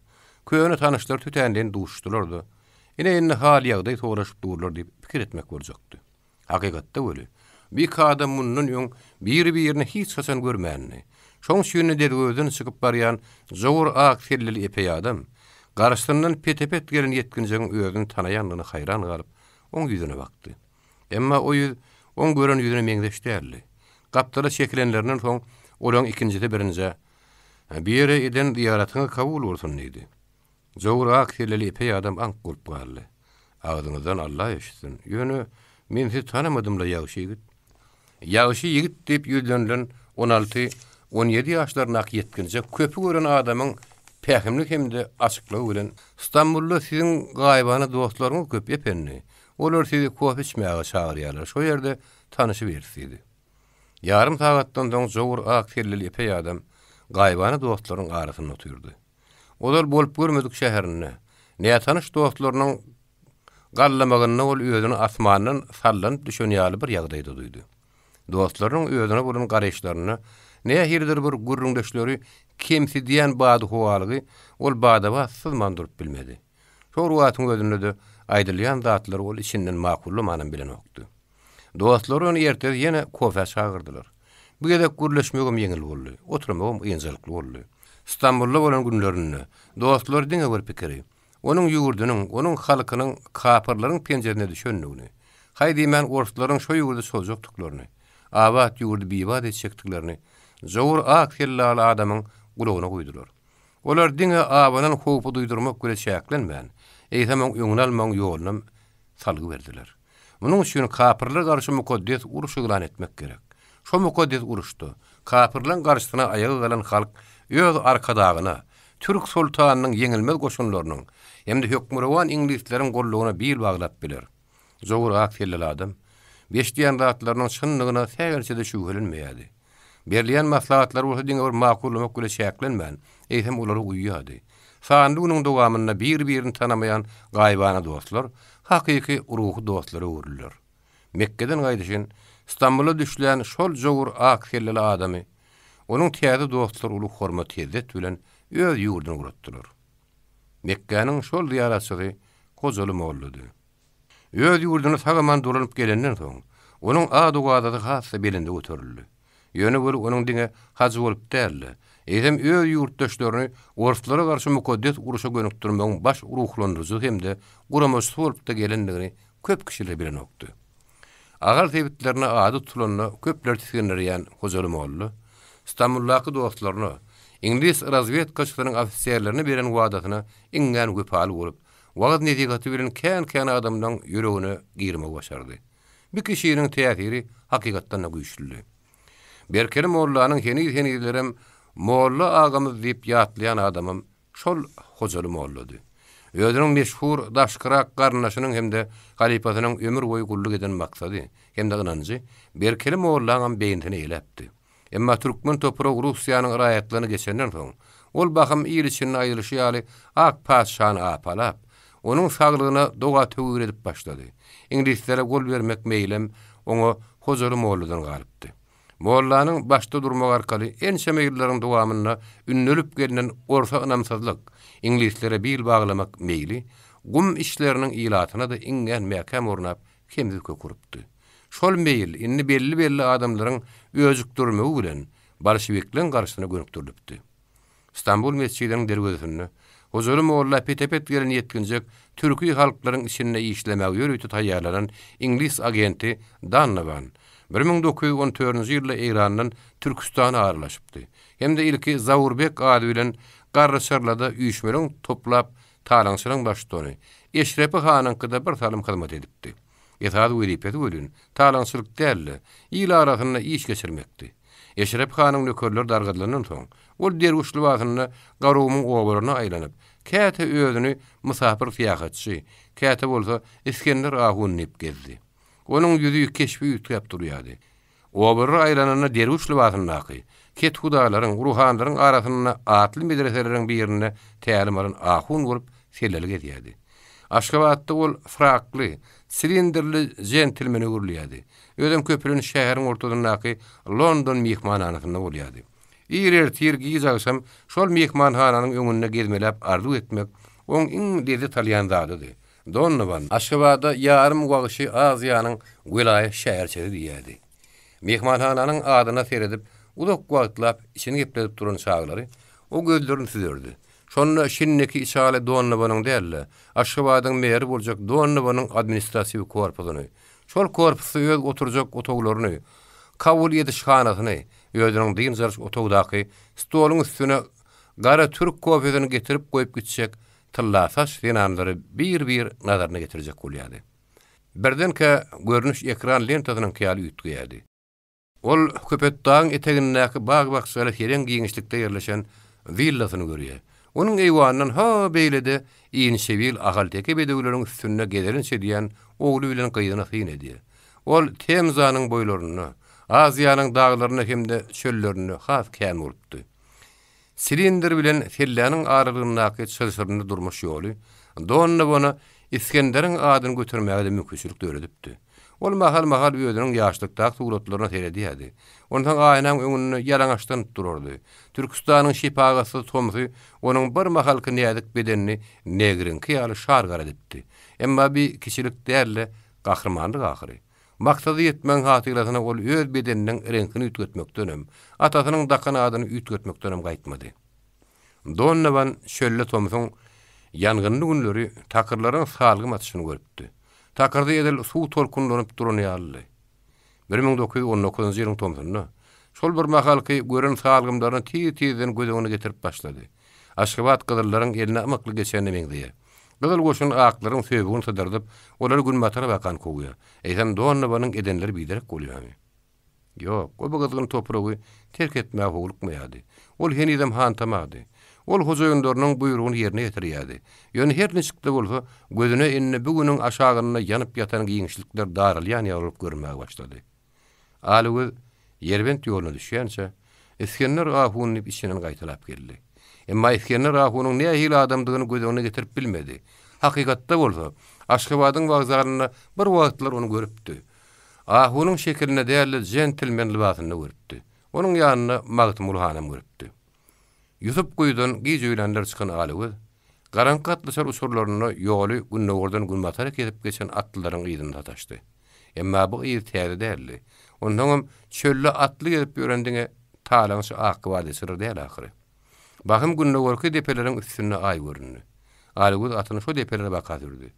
Köne tanyşlar tötänleýin duşuşdylar-da, ine indi hal-ýagdaý soraşyp durlar diýip pikir etmek boljakdy. Hakykatda weli, bu iki adam mundan öň biri-birini hiç haçan görmändi. Şoň üçin-de derwezeden çykyp barýan jowur ak selleli epeý adam, garşysyndan pete-pet gelen ýetginjegiň özüni tanaýandygyna haýran galyp, oň ýüzüne bakdy. Emma o ýüz oň gören ýüzüne meňzeş däldi. Gapdala çekilenlerinden soň, olaň ikinjisi birinjä, Bu ýere eden zyýaratyňyz kabul bolsun diýdi. Jowur ak selleli epeý adam aňk bolup galdy. Agzyňyzdan Alla eşitsin. Ýöne, men sizi tanamadym-la, ýagşy ýigit. Ýagşy ýigit diýip ýüzlenilen on alty, on ýedi ýaşlaryndaky ýetginjek köpi gören adamyň pähimli hem-de açyklygy bilen, Stambulda siziň gaýybana dostlaryňyz köp, ependi. Olar sizi kofe içmäge çagyrýarlar, şo ýerde tanyşyberis diýdi. Ýarym sagatdan soň jowur ak selleli epeý adam gaýybana dostlarynyň arasynda otyrdy. Ozal bolup görmedik şäherinde, nätanyş dostlarynyň gallamagynda ol özüni asmandan sallanyp düşen ýaly bir ýagdaýda duýdy. Dostlarynyň özüne bolan garaýyşlarynda nähilidir bir gürrüňdeşleri kemsidýän badyhowalygy ol bada-bat syzman durup bilmedi. Şol wagtyň özünde-de aýdylýan zatlary ol içinden makullamanam bilenokdy. Dostlary ony ertesi ýene kofä çagyrdylar. Bu gezek gürleşmegem ýeňil boldy, oturmagam ynjalykly boldy. Stambulda bolan günlerinde dostlary diňe bir pikiri, onuň ýurdunyň, onuň halkynyň kapyrlaryň penjesine düşendigini, haý diýmän orslaryň şo ýurda çozjakdyklaryny, abat ýurdy bibat etjekdiklerini jowur ak sellaly adamyň gulagyna guýdular. Olar diňe abanan howpy duýdurmak bile çäklenmän, eýsem oň öňüni almagyň ýolunam salgy berdiler. Munuň üçin kapyrlara garşy mukaddes uruş yglan etmek gerek. Şo mukaddes uruşda kapyrlaryň garşysyna aýaga galan halk öz arkadagyna, türk soltanynyň ýeňilmez goşunlarynyň hem-de hökmürowan iňlisleriň gollugyna bil baglap biler. Jowur ak selleli adam, eşidýän zatlarynyň çyndygyna sähelçe-de şübhelenmeýärdi. Berilýän maslahatlary bolsa diňe bir makullamak bile çäklenmän, eýsem olara uýýardy. Sanly günüň dowamynda bir-birini tanamaýan gaýybana dostlar hakyky ruhy dostlara öwrüldiler. Mekgeden gaýdyşyn Stambula düşlän şol jowur ak selleli adamy onuň täze dostlary uly hormat-hezzet bilen öz ýurduna ugratdylar. Mekgäniň şol zyýaratçysy Hojaly mollady. Öz ýurduna sag-aman dolanyp gelenden soň, onuň ad-owazasy has-da belende göterildi. Ýöne weli onuň diňe hajy bolup däl-de, eýsem öz ýurtdaşlaryny orslara garşy mukaddes urşa gönükdirmegiň baş ruhlandyryjysy hem-de guramaçysy bolup-da gelendigini köp kişiler bilenokdy. Ahal sebitlerinde ady tutulanda köpleri tisgindirýän Hojaly molla, Stambuldaky dostlaryna, iňlis razwedkaçysynyň ofiserlerine beren wadasyna iňňän wepaly bolup, wagyz-nesihaty bilen kän-kän adamlaň ýüregine girmegi başardy. Bu kişiniň täsiri hakykatdan-da güýçlüdi. Berkeli mollanyň heniz-henizlerem molla agamyz diýip ýatlaýan adamam şol Hojaly mollady. Özüniň meşhur daşkyrak garyndaşynyň hem-de halypasynyň ömür boýy gulluk eden maksady hem-de ynanjy Berkeli mollaňam beýnisini eýläpdi. Emma türkmen topragy Russiýanyň raýatlygyna geçenden soň, ol bahym il içinde aýdylyşy ýaly ak patyşany apalap, onuň saglygyna doga-töwir edip başlady. Iňlislere gol bermek meýlem oňa Hojaly molladan galypdy. Mollanyň başda durmagy arkaly ençeme ýyllaryň dowamynda ündelip gelnen orsa ynamsyzlyk, iňlislere bil baglamak meýli gum içleriniň ilatyna-da iňňän mäkäm ornap, kemsiz kök urupdy. Şol meýil indi belli-belli adamlaryň öjükdirmegi bilen bolşewikleň garşysyna gönükdirilipdi. Stambul metjidiniň derwezesinde Hojaly molla pete-pet gelen ýetginjek türki halklaryň içinde işlemäge ýörite taýýarlanan iňlis agenti Dannawan 1914-nji ýylda Eýrandan Türküstana aralaşypdy hem-de ilki Zaurbek ady bilen Garryçarlada üýşmeleň toplap talaňçylaryň baştutany Eşrepi hanyňkyda bir salym hyzmat edipdi. Esasy wezipesi welin, talaňçylyk däl-de, il arasynda iş geçirmekdi. Eşrep hanyň nökerleri dargadylandan soň, ol derwüş lybasynda Garagumuň obalaryna aýlanyp, käte özüni mysapyr syýahatçy, käte bolsa Isgender ahun diýip gezdi. Onuň ýüzi, keşbi üýtgäp durýardy. Obalara aýlananda derwüş lybasyndaky, kethudalaryň, ruhanylaryň arasynda atly medreseleriň birinde tälim alan ahun bolup selleli gezýärdi. Aşgabatda ol frakly, silindrli jentlmene öwrülýärdi. Özem köplenç şäheriň ortasyndaky London myhmanhanasynda bolýardy. Ir ertir, giç agşam şol myhmanhananyň öňünde gezmeläp arzuw etmek oň iň lezzet alýan zadydy. Donowan Aşgabada ýarym wagşy Aziýanyň welaýat şäherçesi diýýärdi. Myhmanhananyň adyna seredip, uzak wagtlap içini gepledip duran çaglary o gözlerini süzerdi. Şonda şindiki içaly Donowanyň däl-de, Aşgabadyň meri boljak Donowanyň administratiw korpusyny, şol korpusda öz oturjak otaglaryny, kabul edişhanasyny, özüniň dynç alyş otagdaky stoluň üstüne gara türk kofesini getirip goýup gitjek tyllasaç zenanlary bir-bir nazaryna getirjek bolýardy. Birdenkä görnüş ekran lentasynyňky ýaly üýtgeýärdi. Ol Köpetdagyň etegindäki bag-bakjaly sereň giňişlikde ýerleşen willasyny görýär. Onuň eýwanyndan ha beýlede inçebil ahalteke bedewleriň üstünde gezelenç edýän ogly bilen gyzyna syn edýär. Ol Temzanyň boýlarynda, Aziýanyň daglarynda hem-de çöllerinde has kän bolupdy. Silindr bilen selläniň aralygyndaky çylşyrymly durmuş ýoly Donnowana Isgenderiň adyny götermäge-de mümkinçilik döredipdi. Ol mahal-mahal özüniň ýaşlykdaky suratlaryna seredýärdi. Onsoň aýnaň öňünde ýalaňaçlanyp durardy. Türküstanyň şepagatsyz tomsy onuň bir mahalky näzik bedenini negriňki ýaly şar gara edipdi. Emma bi kiçilik däl-de, gahrymanlyk ahyry. Maksada ýetmegiň hatyrasyna ol öz bedeniniň reňkini üýtgetmekdenem, atasynyň dakan adyny üýtgetmekdenem gaýtmady. Donowan çölde tomsuň ýangynly günleri takyrlaryň salgym atyşyny görüpdi. Takyrda edil suw tolkunlanyp duran ýalydy. 1919-njy ýylyň tomsunda şol bir mahalky gören salgymlaryny tiz-tizden göz öňüne getirip başlady. Aşgabat gyzyllaryň eline ymykly geçenine meňzeýär. Gyzyl goşun aklaryň söbügini sydyrdyp, olary günbatara bakan kowýar. Eýsem, Donnowanyň edenleri biderek bolýarmy? Ýok, o bu gyzgyn topragy terk etmäge howlukmaýardy. Ol henizem hantamady. Ol hojaýynlarynyň buýrugyny ýerine ýetirýärdi. Ýöne her niçik-de bolsa, gözüne indi bu günüň aşagynda ýanyp ýatan giňişlikler daralýan ýaly bolup görünmäge başlady. Alygöz Ýerbent ýoluna düşýänçä, Isgender ahun diýip içinden gaýtalap geldi. Emma Isgender ahunyň nähili adamdygyny göz öňüne getirip bilmedi. Hakykatda bolsa, Aşgabadyň wokzalynda bir wagtlar ony görüpdi. Ahunyň şekilinde däl-de, jentlmen lybasynda görüpdi. Onuň ýanynda Magtymguly hanam görüpdi. Ýusup guýudan giç öýlänler çykan Alygöz, garaňky gatlyşar uçurlarynda ýoly gündogardan günbatara kesip geçen atlylaryň yzyny sataşdy. Emma bu yz täze däldi. Onsoňam çölde atly gezip ýören diňe talaňçy akgybardaçylar däl ahyry. Bahym gündogarky depeleriň üstünde Aý göründi. Alygöz atyny şo depelere baka sürdi.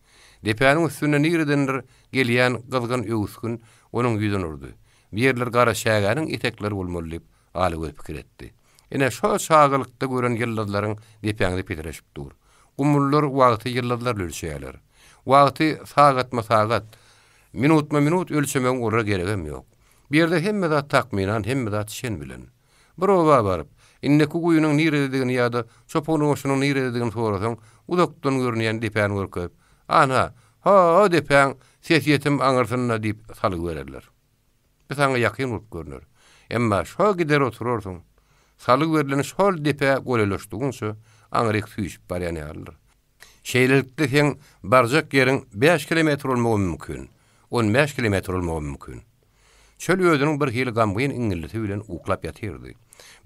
Depäniň üstünde niredendir gelýän gyzgyn öwüsgin onuň ýüzüne urdy. Bu ýerler gara çägäniň etekleri bolmaly diýip, Alygöz pikir etdi. Ine, şo çagalykda gören ýyldyzlaryň depäňde petreşip dur. Gumlular wagty ýyldyzlarla ölçeýärler. Wagty sagatma-sagat, minutma-minut ölçemegiň olara geregem ýok. Bu ýerde hemme zat takmynan, hemme zat çen bilen. Bir oba baryp, indiki guýynyň nirededigini ýa-da çopan goşunyň nirededigini sorasaň, uzakdan görünýän depäni görkezip, Ana, ho-o depäň sesýetim aňyrsynda diýip salgy bererler. Bu saňa ýakyn bolup görner. Emma şo gider oturarsyň. Salgy berlen şol depä golaýlaşdygyňça, aňryk süýşüp barýan ýalydyr. Şeýlelikde seň barjak ýeriň bäş kilometr bolmagam mümkin, on bäş kilometr bolmagam mümkin. Çöl özüniň bir hili gamgyn iňňildisi bilen uklap ýatyrdy.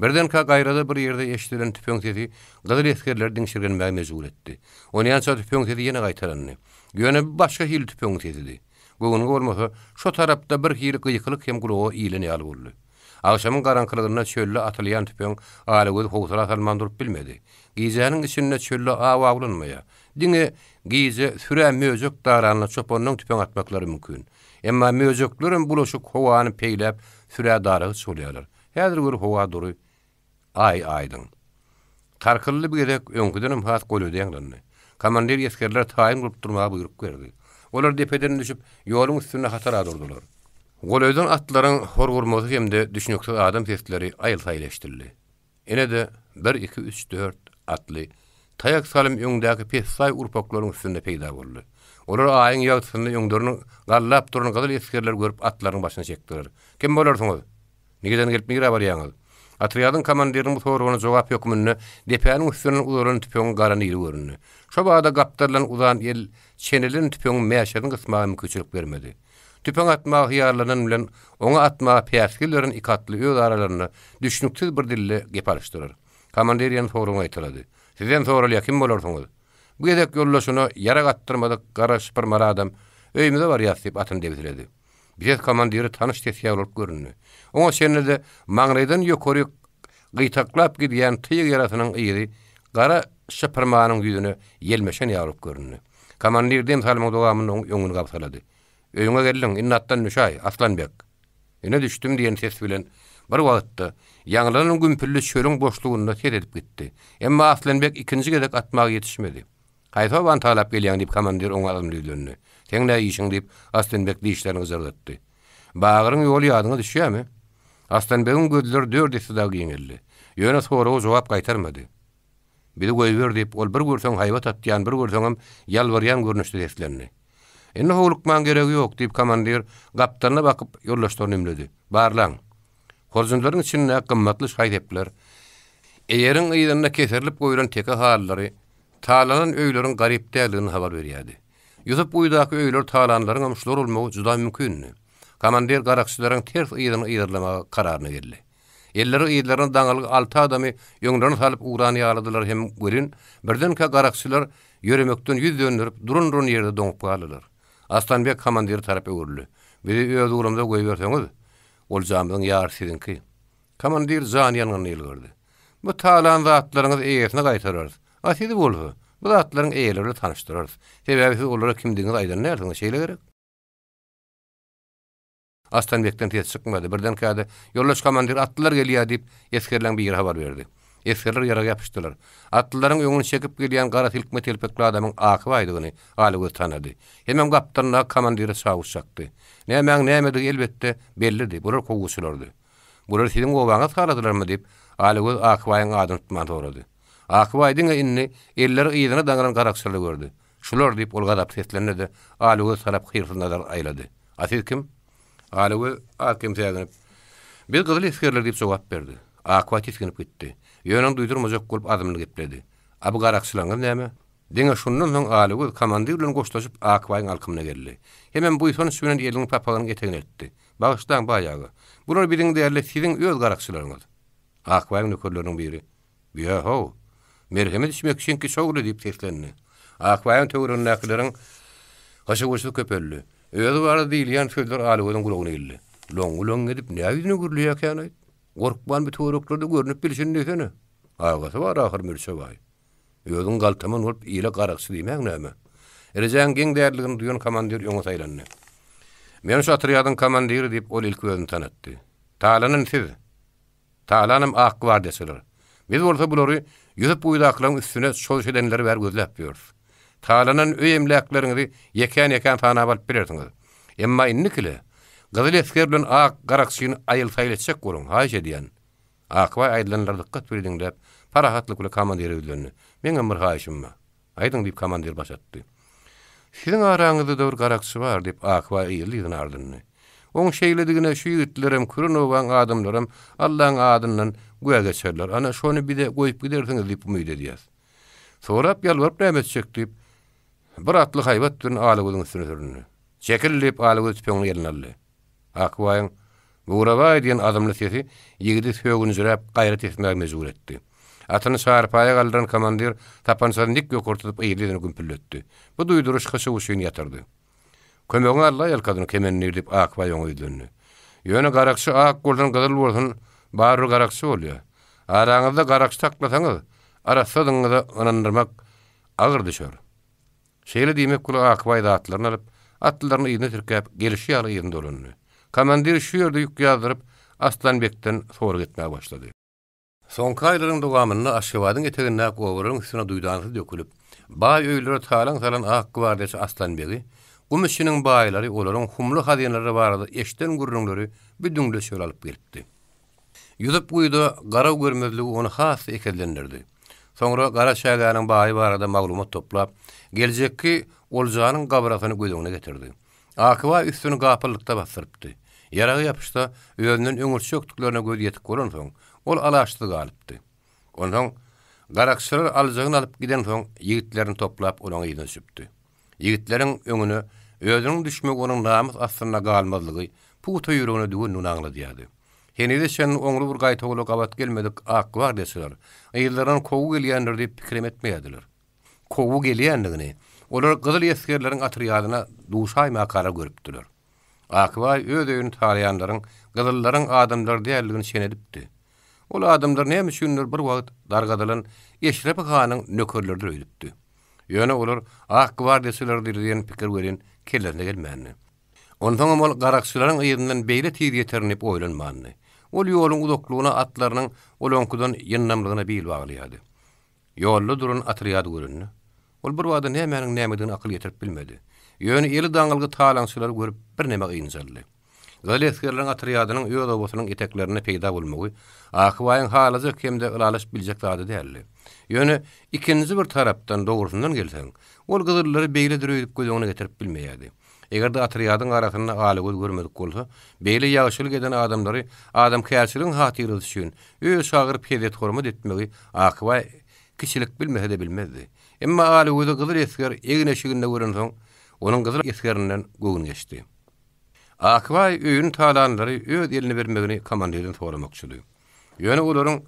Birdenkä gaýrada bir ýerde eşidilen tüpeň sesi gyzyl esgerleri diňşirgenmäge mejbur etdi. Onýança tüpeň sesi ýene gaýtalandy. Ýöne bu başga hili tüpeňiň sesidi. Göwnüňe bolmasa, şo tarapda bir hili gykylyk hem gulaga ilen ýaly boldy. Agşamyň garaňkylygynda çölde atylýan tüpeň Alagöz howsala salman durup bilmedi. Gijäniň içinde çölde aw awlanmaýar. Diňe gije sürä möjek daranda çopanlaň tüpeň atmaklary mümkin. Emma möjeklerem bulaşyk howany peýläp sürä daragyç bolýarlar. Häzir gör howa dury. Aý aýdyň. Tarkyldy bu gezek öňküdenem has golaýda ýaňlandy. Komandir esgerlere taýyn bolup durmaga buýruk berdi. Olar depeden düşüp, ýoluň üstünde hatara durdular. Golaýdan atlaryň horgurmasy hem-de düşnüksiz adam sesleri aýyl-saýyl eşidildi. Ine-de, bir, iki, üç, dört atly taýak salym öňdäki pessaý urpaklaryň üstünde peýda boldy. Olar aýyň ýagtysynda öňlerini gallap duran gyzyl esgerleri görüp atlarynyň başyny çekdiler. Kim bolarsyňyz? Nireden gelip nirä barýaňyz? Otrýadyň komandiriniň bu soragyna jogap hökmünde depäniň üstünden uzalan tüpeňiň gara nili göründi. Şo bada gapdaldan uzan el çenelen tüpeňiň mäşerini gysmaga mümkinçilik bermedi. Tüpeň atmaga hyýallanan bilen oňa atmaga päsgel beren iki atly öz aralarynda düşnüksiz bir dilde gep alyşdylar. Komandir ýene soragyny gaýtalady. Sizden soralýar, kim bolarsyňyz? Bu gezek ýoldaşyna ýarag atdyrmadyk gara şypyrmaly adam, Öýümize barýas diýip atyny debsiledi. Bu ses komandire tanyş ses ýaly bolup göründi. Oňa çenli-de maňlaýdan ýokaryk gytaklap gidýän tyg ýarasynyň yzy gara şypyrmanyň ýüzüne ýelmeşen ýaly bolup göründi. Komandir dem salymyň dowamynda oň öňüni gabsalady. Öýüňe geldiň, indi atdan düşäý, Aslanbek! Ine düşdüm diýen ses bilen bir wagtda ýaňlanan gümpüldi çölüň boşlugynda ses edip gitdi. Emma Aslanbek ikinji gezek atmaga ýetişmedi. Haýsy obany talap gelýäň diýip komandir oňa azmly ýüzlendi. Seň nä işiň diýip Aslanbek dişlerini gyjyrdatdy. Bagyryň ýoly ýadyňa düşýämi? Aslanbegiň gözleri dört esse dagy giňeldi. Ýöne soraga jogap gaýtarmady. Bizi goýber diýip, ol bir görseň haýbat atýan, bir görseňem ýalbarýan görnüşde seslendi. Indi howlukmaň geregi ýok, diýip, komandir gapdalyna bakyp, ýoldaşlaryny ümledi. Barlaň. Horjunlaryň içinde gymmatly şaý-sepler, eýeriň yzynda keserilip goýlan teke halylary talanan öýleriň garyp däldigini habar berýärdi. Ýusup guýudaky öýleri talanlaryňam şular bolmagy juda mümkindi. Komandir garakçylaryň ters yzyny yzarlamaga kararyna geldi. Elleri yzlaryna daňylgy alty adamy öňlerine salyp ugran ýalydylar hem welin, birdenkä garakçylar ýöremekden ýüz dönderip, duran-duran ýerde doňup galdylar. Arslanbeg komandire tarap öwrüldi. Bizi öz ugrumyza goýberseňiz, oljamyzyň ýarysy siziňki. Komandir jany ýangynly ýylgyrdy. Bu talan zatlaryňyzy eýesine gaýtararys. A sizi bolsa, bu zatlaryň eýeleri bilen tanyşdyrarys. Sebäbi siz olara kimdigiňizi aýdan dälsiňiz, şeýle gerek? Arslanbekden ses çykmady. Birdenkä-de, Ýoldaş komandir, atlylar gelýär! diýip, esgerleň biri habar berdi. Esgerler ýaraga ýapyşdylar. Atlylaryň öňüni çekip gelýän gara silkme telpekli adamyň Akybaýdygyny Alagöz tanady. Hemem gapdalyndaky komandire çawuş çakdy. Nämäň nämedigi, elbetde, bellidi. Bular kowguçylardy. Bular siziň obaňyz haladylarmy? diýip, Alagöz Akybaýyň adyny tutman sorady. Akybaý diňe indi elleri yzyna daňylan garakçylary gördi. Şular! diýip, ol gazaply seslendi-de, Alagöz tarap hyrsyz nazar aýlady. A siz kim? Alagöz az-kem säginip, Biz gyzyl esgerler diýip jogap berdi. Akbaý tisginip gitdi. Ýöne ony duýdurmajak bolup azmly gepledi. A bu garakçylaryňyz näme? Diňe şundan soň Alagöz komandir bilen goşlaşyp Akbaýyň alkymyna geldi. Hemem buýsanç bilen elini papagynyň etegine eltdi. Bagyşlaň, baý aga. Bular biziň däl-de, siziň öz garakçylaryňyz. Akbaýyň nökerleriniň biri. Ýa-how! Merhemet içmekçiňki şowly! diýip seslendi. Akbaýyň töweregindäkileriň hyşy-wyşysy köpeldi. Özi barada diýilýän sözler Alagözüň gulagyna ildi. Loňňy-loňňy edip, nä ýüzüne gürleýärkän-aýt? Gorkman bu töwereklerde görnüp bilşini diýsene. Agasy bar ahyr Mürçe baý. Özüň galtaman bolup ile garakçy diýmäň näme? Rejäň geň däldigini duýan komandir öňe saýlandy. Men şu otrýadyň komandiri diýip, ol ilki özüni tanatdy. Talanan siz! Talanam ak gwardiýaçylar. Biz bolsa bulary Ýusup guýudakylaryň üstüne çozuş edenleri bäri gözläp ýörüs. Talanan öý emläkleriňizi ýekän-ýekän sanap alyp bilersiňiz. Emma indikile, gyzyl esger bilen ak garakçyny aýyl-saýyl etjek boluň, haýyş edýän. Akbaý aýdylanlary dykgat bile diňläp, parahatlyk bilen komandire ýüzlendi. Meňem bir haýyşym bar. Aýdyň, diýip, komandir baş atdy. Siziň araňyzda-da bir garakçy bar, diýip, Akbaý yzly-yzyna ardyndy. Oň şeýledigine şu ýigitlerem, küren obaň adamlaram Allaň adyndan güwä geçerler. Ana, şony bize goýup gidersiňiz diýip umyt edýäs. Sorap ýalbaryp näme etjek, diýip, bir atly haýbat bilen Alagözüň üstüne süründi. Çekil! diýip, Alagöz tüpeňini eline aldy. Akbaýyň, Bugrabaý diýen azmly sesi ýigidi sögünjiräp gaýrat etmäge mejbur etdi. Atyny çarpaýa galdyran komandir sapançasyny dik ýokary tutup yzly-yzyna gümpülletdi. Bu duýduryş hyşy-wyşyny ýatyrdy. Kömegiňi Alla ýalkasyn, kemendir, diýip, Akbaý oňa ýüzlendi. Ýöne garakçy ak bolsun, gyzyl bolsun, barybir garakçy bolýar. Araňyzda garakçy saklasaňyz, arassadygyňyza ynandyrmak agyr düşer. Şeýle diýmek bilen Akbaý zatlaryny alyp, atlylaryny yzyna tirkäp, gelşi ýaly yzyna dolandy. Komandir şu ýerde ýük ýazdyryp, Aslanbekden sorag etmäge başlady. Soňky aýlaryň dowamynda Aşgabadyň etegindäki obalaryň üstüne duýdansyz dökülip, baý öýlere talaň salan ak gwardiýaçy Aslanbegi. Gum içiniň baýlary olaryň humly hazynalary barada eşiden gürrüňleri bu düňle çöle alyp gelipdi. Ýusup guýuda garaw görmezligi ony has-da ekezlendirdi. Soňra gara çägäniň baýy barada maglumat toplap, geljekki oljanyň gabrasyny göz öňüne getirdi. Akybaý üstüni gapyllykda basdyrypdy. Ýaragy ýapyşsa, özünden öňürtjekdiklerine gözi ýetik bolansoň, ol alaçsyz galypdy. Onsoň garakçylar aljagyny alyp gidensoň, ýigitlerini toplap olaň yzyna düşüpdi. Ýigitleriň öňüne özüniň düşmegi onuň namys astynda galmazlygy pugta ýüregine düwendigini aňladýardy. Henize çenli oňly bir gaýtawula gabat gelmedik ak gwardiýaçylar yzlaryndan kowgy gelýändir diýip pikirem etmeýärdiler. Kowgy gelýändigini olar gyzyl esgerleriň otrýadyna duşaýmakara görüpdiler. Akybaý öz öýüni talaýanlaryň gyzyllaryň adamlary däldigini çen edipdi. Ol adamlar näme üçindir bir wagt dargadylan Eşrepi hanyň nökerleridir öýdüpdi. Ýöne olar ak gwardiýaçylardyr diýen pikir welin kellesine gelmändi. Onsoňam ol garakçylaryň yzyndan beýle tiz ýeterin diýip oýlanmandy. Ol ýoluň uzaklygyna atlarynyň olaňkydan ýyndamlygyna bil baglaýardy. Ýolda duran otrýady görende, ol birbada nämäniň nämedigine akyl ýetirip bilmedi. Ýöne eli daňylgy talaňçylary görüp birneme ynjaldy. Gyzyl esgerleriň otrýadynyň öz obasynyň eteklerinde peýda bolmagy Akybaýyň halajak hem-de ylalaşyp biljek zady däldi. Ýöne ikinji bir tarapdan dogrusyndan gelseň, ol gyzyllary beýledir öýdüp göz öňüne getirip bilmeýärdi. Eger-de otrýadyň arasynda alagöz görmedik bolsa, beýle ýagşylyk eden adamlary adamkärçiligiň hatyrasy üçin öýe çagyryp hezzet-hormat etmegi Akybaý kiçilik bilmese-de bilmezdi. Emma alagözi gyzyl esger egin-eşiginde görensoň, onuň gyzyl esgerinden göwni geçdi. Akybaý öýüni talanlary öz eline bermegini komandirden soramakçydy. Ýöne olaryň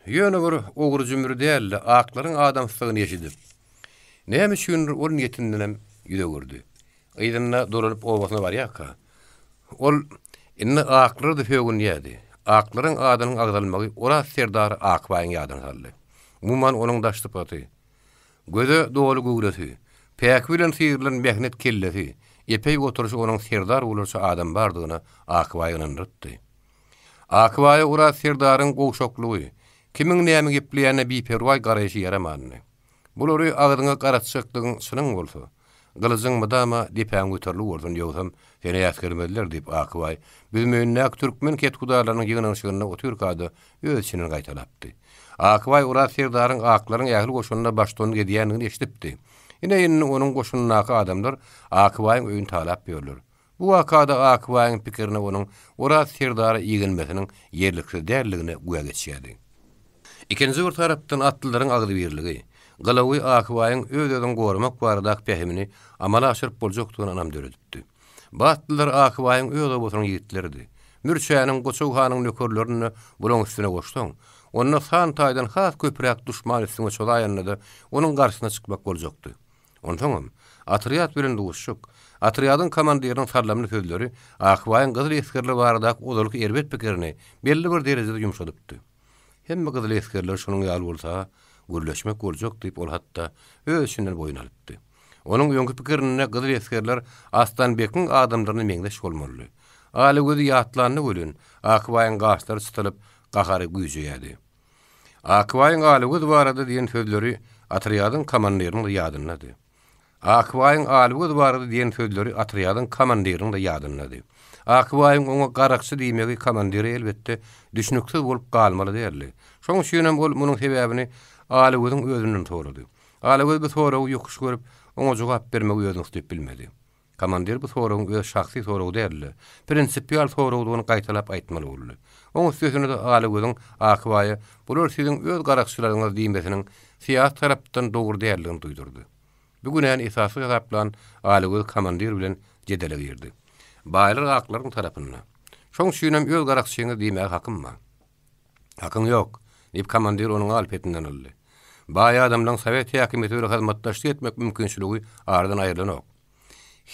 ýöne bir ogry-jümri däl-de, aklaryň adamsydygyny eşidip, näme üçindir ol niýetindenem ýüz öwürdi. Yzynda dolanyp obasyna barýarka, ol indi aklara-da sögünýärdi. Aklaryň adynyň agzalmagy Oraz serdary Akybaýyň ýadyna saldy. Umuman, onuň daş sypaty, Göze doly göwresi, päki bilen syrylan mähnet kellesi, epeý oturyşy onuň serdar bolarça adam bardygyna Akybaýy ynandyrypdy. Akybaýa Oraz serdaryň gowşaklygy, kimiň näme gepleýänine biperwaý garaýşy ýaramandy. Bulary agzyňa garatjakdygyň çynyň bolsa, gylyjyň mydama depäňe göterilgi bolsun, ýogsam seni äsgermezler diýip Akybaý Büzmeýindäki türkmen kethudalarynyň ýygnanyşygynda otyrka-da öz içinden gaýtalapdy. Akybaý Oraz serdaryň aklaryň ähli goşunyna baştutanlyk edýändigini eşidipdi. Ine, indi onuň goşunyndaky adamlar Akybaýyň öýüni talap ýörler. Bu wakada Akybaýyň pikirine onuň Oraz serdara igenmesiniň ýerliksiz däldigine güwä geçýärdi. Ikinji bir tarapdan atlylaryň agzybirligi, gylawy Akybaýyň öz-özüňi goramak baradaky pähimini amala aşyryp boljakdygyna ynam döredipdi. Bu atlylar Akybaýyň öz obasynyň ýigitleridi. Mürçäniň, Goçag hanyň nökerlerini-de bulaň üstüne goşsaň, onda san taýdan has köpräk duşman üstüňe çozaýanda-da onuň garşysyna çykmak boljakdy. Onsoňam, otrýad bilen duşuşyk, otrýadyň komandiriniň sallamly sözleri Akybaýyň gyzyl esgerler baradaky ozalky erbet pikirini belli bir derejede ýumşadypdy. Hemme gyzyl esgerler şunuň ýaly bolsa, gürleşmek boljak diýip, ol hatda öz içinden boýun alypdy. Onuň öňki pikirinde gyzyl esgerler Arslanbekiň adamlaryna meňzeş bolmalydy. Alagözi ýatlanda welin, Akybaýyň gaşlary çytylyp, gahary güýjeýärdi. Akybaýyň Alagöz barada diýen sözleri otrýadyň komandiriniň-de ýadyndady. Akybaýyň Alagöz barada diýen sözleri otrýadyň komandiriniň-de ýadyndady. Akybaýyň oňa garakçy diýmegi komandire elbetde düşnüksiz bolup galmaly däldi. Şoň üçinem ol munuň sebäbini Alagözüň özünden sorady. Alagöz bu soragy ýokuş görüp, oňa jogap bermegi özüne ustyp bilmedi. Komandir bu soragyň öz şahsy soragy däl-de, prinsipial soragdygyny gaýtalap aýtmaly boldy. Oň üstesine-de Alagözüň Akybaýa bular siziň öz garakçylaryňyz diýmesiniň syýasy tarapdan dogry däldigini duýdurdy. Bu günäni esassyz hasaplan Alagöz komandir bilen jedele girdi. Baýlar aklaryň tarapynda. Şoň üçinem öz garakçyňyz diýmäge hakym bar. Hakyň ýok, diýip, komandir onuň al-petinden aldy. Baý adamlaň sowet häkimiýeti bilen hyzmatdaşlyk etmek mümkinçiligi aradan aýrylanok.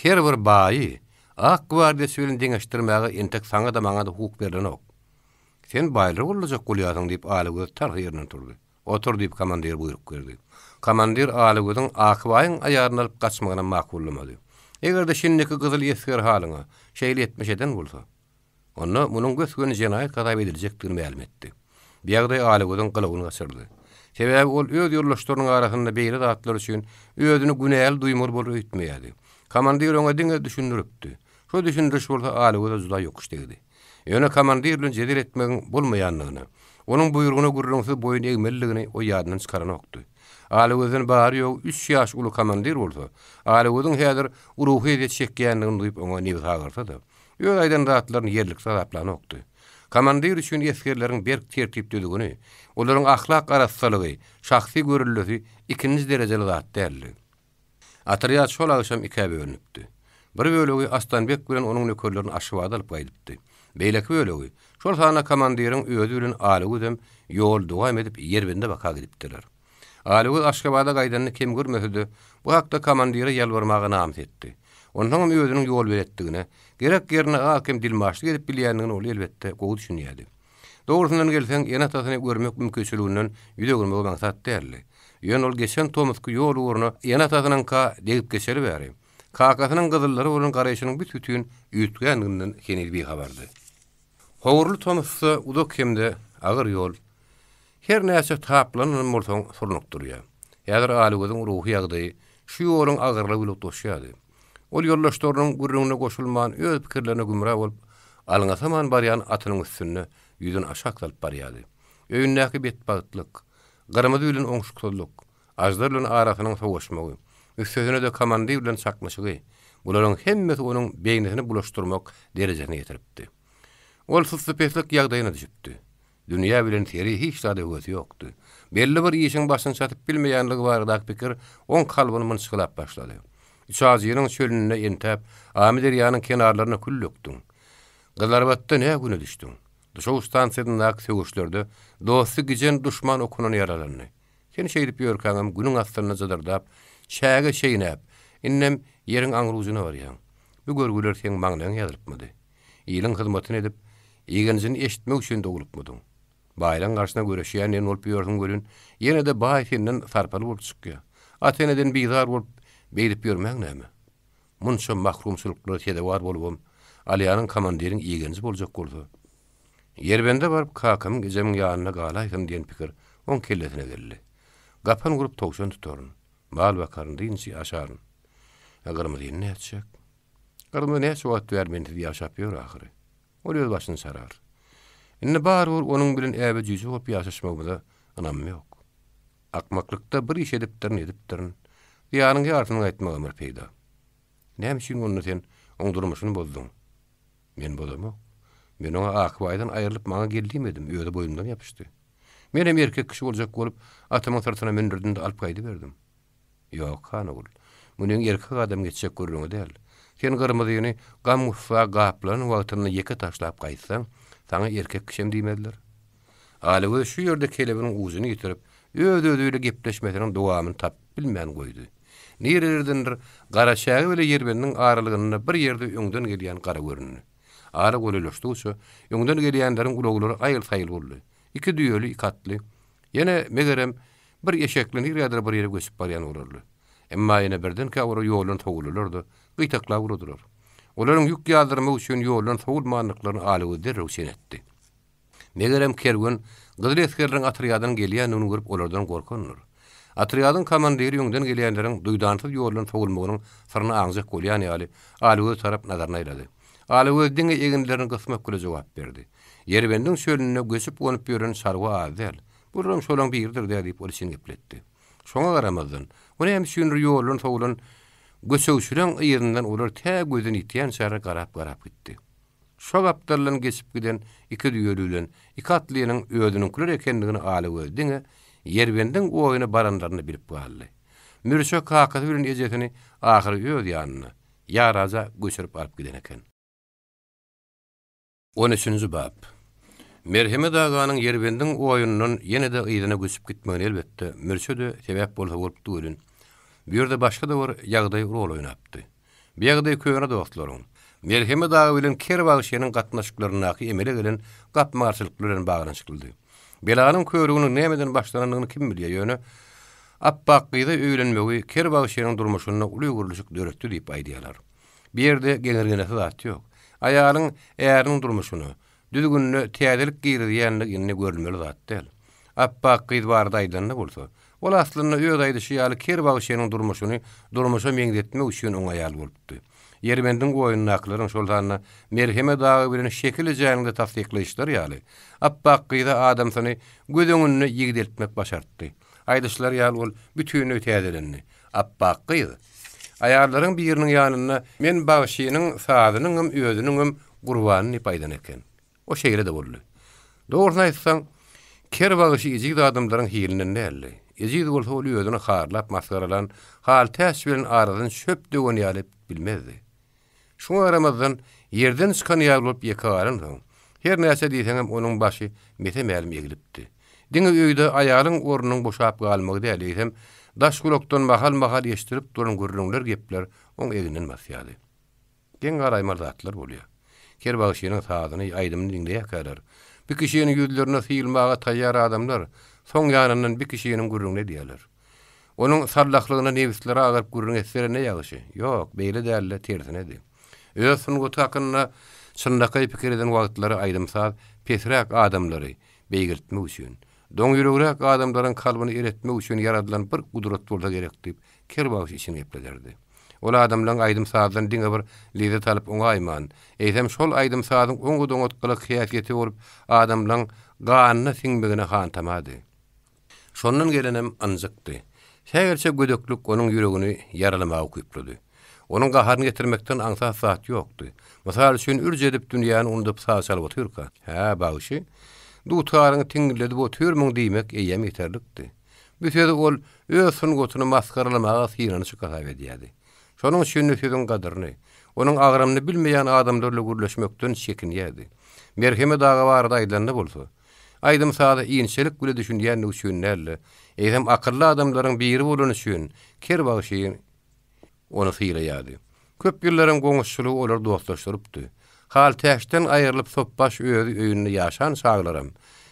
Her bir baýy ak gwardiýaçy bilen deňeşdirmäge entek saňa-da, maňa-da hukuk berlenok. Sen baýlary gollajak bolýarsyň, diýip, Alagöz tarsa ýerinden turdy. Otur, diýip, komandir buýruk berdi. Komandir Alagözüň Akybaýyň aýalyny alyp gaçmagynam makullamady. Eger-de şindiki gyzyl esger halyňa şeýle etmiş eden bolsa, Onda munuň gös-göni jenaýat hasap ediljekdigini mälim etdi. Bu ýagdaý Alagözüň gylygyny gaçyrdy. Sebäbi ol öz ýoldaşlarynyň arasynda beýle zatlar üçin özüni günäli duýmaly bolar öýtmeýärdi. Komandir oňa diňe düşündiripdi. Şo düşündiriş bolsa Alagöze juda ýokuş degdi. Ýöne komandir bilen jedel etmegiň bolmaýandygyny, onuň buýrugyna gürrüňsiz boýun egmelidigini o ýadyndan çykaranokdy. Alagözden bary-ýogy üç ýaş uly komandir bolsa, Alagözüň häzir ruhy ezýet çekýändigini duýup oňa nebsi agyrsa-da, öz aýdan zatlaryny ýerliksiz hasaplanokdy. Komandir üçin esgerleriň berk tertip-düzgüni, olaryň ahlak arassalygy, şahsy görüldesi ikinji derejeli zat däldi. Otrýad şol agşam ikä bölünipdi. Bir bölegi Astanbek bilen onuň nökerlerini Aşgabada alyp gaýdypdy. Beýleki bölegi, şol sanda komandiriň özi bilen Alygözem ýol dowam edip Ýerbende baka gidipdiler. Alygöz Aşgabada gaýdanyny kem görmese-de, bu hakda komandire ýalbarmaga namys etdi. Onsoňam özüniň ýolbeletdigine, gerek ýerinde az-kem dilmaçlyk edip bilýändigine ol, elbetde, gowy düşünýärdi. Dogrusyndan gelseň, ene-atasyny görmek mümkinçiliginden ýüz öwürmegem aňsat däldi. Ýöne ol geçen tomusky ýol ugruna ene-atasynyňka degip geçeli bäri, kakasynyň gyzyllara bolan garaýşynyň büs-bütin üýtgändiginden heniz bihabardy. Howurly tomusda uzak hem-de agyr ýol, her näçe taplananam bolsaň, surnukdyrýar. Häzir Alygözüň ruhy ýagdaýy şu ýoluň agyrlygy bilen utgaşýardy. Ol ýoldaşlarynyň gürrüňine goşulman, öz pikirlerine gümra bolup, alňasaman barýan atynyň üstünde ýüzüni aşak salyp barýardy. Öýündäki betbagtlyk, Gyrmyzy bilen oňşuksyzlyk, Aždar bilen arasynyň sowaşmagy, üstesine-de komandir bilen çaknyşygy, bularyň hemmesi onuň beýnisini bulaşdyrmak derejesine ýetiripdi. Ol sussupeslik ýagdaýyna düşüpdi. Dünýä bilen seri hiç zada höwesi ýokdy. Belli bir işiň başyny çatyp bilmeýänligi baradaky pikir oň kalbyny mynçgylap başlady. Üçajynyň çölünde entäp, Amyderýanyň kenarlaryna kül dökdüň. Gyzylarbatda nä güne düşdüň? Duşaw stansiýasyndaky söweşlerde dosty gijen duşman okundan ýaralandy. Sen şeýdip ýörkäňem günüň astynda jydyrdap, çäge çeýnäp, indem ýeriň aňrujuna barýaň. Bu görgüler seň maňlaýyňa ýazylypmydy? Iliň hyzmatyny edip, igenjini eşitmek üçin doglupmydyň? Baýlaň garşyna göreşýän diýen bolup ýörsüň welin, ýene-de baý senden sarpaly bolup çykýar. Ata-eneden bizar bolup, beýdip ýörmäň näme? Munça mahrumçylyklara sezewar bolubam, Alýanyň komandiriň igenji boljak bolsa, Ýerbende baryp kakamyň, ejemiň ýanynda galaýsam diýen pikir oň kellesine geldi. Gapan gurup towşan tutaryn, mal bakaryn, dynç ýaşaryn. A Gyrmyzyny nätjek? Gyrmyzy näçe wagt bäri mensiz ýaşap ýör ahyry. Ol öz başyny çarar. Indi barybir onuň bilen äbe-jüýje bolup ýaşaşmagymyza ynamym ýok. Akmaklykda bir iş edipdirin, edipdirin. Zyýanyň ýarsyny gaýtmagam bir peýda. Näme üçin onda sen oň durmuşyny bozduň? Men bozamok. Men oňa Akbaýdan aýrylyp maňa gel diýmedim, özi boýnumdan ýapyşdy. Menem erkek kişi boljak bolup, atymyň syrtyna mündürdim-de alyp gaýdyberdim. Ýok, han ogul. Munyň erkek adam geçjek gürrüňi däl. Sen Gyrmyzyny gam-gussa gaplanan wagtynda ýeke taşlap gaýtsaň, saňa erkek kişem diýmezler. Alagöz şu ýerde kelebiniň ujuny ýitirip, öz-özi bile gepleşmesiniň dowamyny tapyp bilmän goýdy. Nirelerdendir Garaçäge bile Ýerbendiň aralygynda bir ýerde öňden gelýän gara göründi. Ara golaýlaşdygyça, öňden gelýänleriň ulaglary aýyl-saýyl boldy. Iki düýeli, iki atly, ýene, megerem, bir eşekli nirädir bir ýere göçüp barýan bolarly. Emma ýene birdenkä olar ýoldan sowuldylar-da, gytaklap ugradylar. Olaryň ýük ýazdyrmak üçin ýoldan sowulmandyklaryny Alagöz derrew çen etdi. Megerem, kerwen gyzyl esgerleriň otrýadynyň gelýändigini görüp, olardan gorkandyr. Otrýadyň komandiri öňden gelýänleriň duýdansyz ýoldan sowulmagynyň syryny aňjak bolýan ýaly, Alagöze tarap nazaryny aýlady. Alagöz diňe eginlerini gysmak bile jogap berdi. Ýerbendiň çölünde göçüp-gonup ýören çarwa az däl. Bularam şolaň biridir-dä diýip, ol içini gepletdi. Şoňa garamazdan, o näme üçindir ýoldan sowlan göçegçileň yzyndan olar tä gözden ýitýänçäler garap-garap gitdi. Şo gapdaldan geçip giden iki düýeli bilen iki atlynyň özüniňkiler ekendigini Alagöz diňe Ýerbendiň oýuna baranlarynda bilip galdy. Mürçe kakasy bilen ejesini ahyry öz ýanyna, Ýaraja göçürip alyp giden eken. On üçünji bap. Merhemet aganyň Ýerbendiň oýundan ýene-de yzyna göçüp gitmegine elbetde, Mürçe-de sebäp bolsa bolupdy welin, bu ýerde başga-da bir ýagdaý rol oýnapdy. Bu ýagdaý köne dostlaryň, Merhemet aga bilen Ker bagşynyň gatnaşyklaryndaky emele gelen gapma-garşylyklar bilen baglanyşyklydy. Belanyň körüginiň nämeden başlanandygyny kim bilýär, ýöne Apbak gyza öýlenmegi Ker bagşynyň durmuşynda uly öwrülişik döretdi diýip aýdýarlar. Bu ýerde geňirgenesi zat ýok. Aýalyň äriniň durmuşyna, düzgünine täzelik girizýändigi indi görülmeli zat däl. Apbak gyz barada aýdylanda bolsa, Ol aslynda öz aýdyşy ýaly ker bagşynyň durmuşyny durmuşa meňzetmek üçin oňa aýal bolupdy. Ýerbendiň oýundakylaryň, şol sanda Merhemet aga bilen Şekil ejäniň-de tassyklaýyşlary ýaly, Apbak gyza adamsyny göz öňünde ýigdeltmek başartdy. Aýdyşlary ýaly ol bütinleý täzelendi. Apbak gyz aýallaryň biriniň ýanynda Men bagşynyň sazynyňam, özüniňem gurbany diýip aýdan eken. O şeýle-de boldy. Dogrusyny aýtsaň, ker bagşy ejiz adamlaryň hilinden däldi. Ejiz bolsa ol özüni harlap masgaralan Haltäç bilen aradan çöp döwen ýaly edip bilmezdi. Şuňa garamazdan, ýerden çykan ýaly bolup ýeke galansoň, her näçe diýseňem onuň başy mese-mälim eglipdi. Diňe öýde aýalyň ornunyň boşap galmagy däl, eýsem, daş gulakdan mahal-mahal eşidilip duran gürrüňler-gepler oň egninden basýardy. Geň galaýmaly zatlar bolýar. Ker bagşynyň sazyny, aýdymyny diňleýärkäler, bir kişiniň ýüzlerine syýylmaga taýýar adamlar soň ýanyndan bir kişiniň gürrüňini edýärler. Onuň sallahlygyna nebisleri agyryp gürrüň etseler ne ýagşy? Ýok, beýle däl-de, tersinedi. Öz sungaty hakynda çynlakaý pikir eden wagtlary aýdym-saz pesräk adamlary beýgeltmek üçin, doňýüregräk adamlaryň kalbyny eretmek üçin ýaradylan bir gudrat bolsa gerek diýip, Ker bagşy içini geplederdi. Ol adamlaň aýdym-sazdan diňe bir lezzet alyp oňaýman, eýsem şol aýdym-sazyň oňat-oňat gylyk-häsiýeti bolup adamlaň ganyna siňmegine hantamady. Şondan gelenem ynjykdy. Sähelçe gödeklik onuň ýüregini ýaralamaga ukyplydy. Onuň gaharyny getirmekden aňsat zat ýokdy. Mysal üçin, ürç edip dünýäni unudyp saz çalyp otyrka, Hä, bagşy, dutaryňy tiňňildedip otyrmyň diýmek eýýäm ýeterlikdi. Bu sözi ol öz sungatyny masgaralamaga synanyşyk hasap edýärdi. Şonuň üçin-de sözüň gadyryny, onuň agramyny bilmeýän adamlar bilen gürleşmekden çekinýärdi. Merhemet aga barada aýdylanda bolsa, aýdym-saza inçelik bile düşünýändigi üçin däl-de, eýsem akylly adamlaryň biri bolany üçin ker bagşy Ony sylaýardy. Köp ýyllaryň goňşuçylygy olary dostlaşdyrypdy. Haltäçden aýrylyp sopbaş özi öýünde ýaşan çaglaram,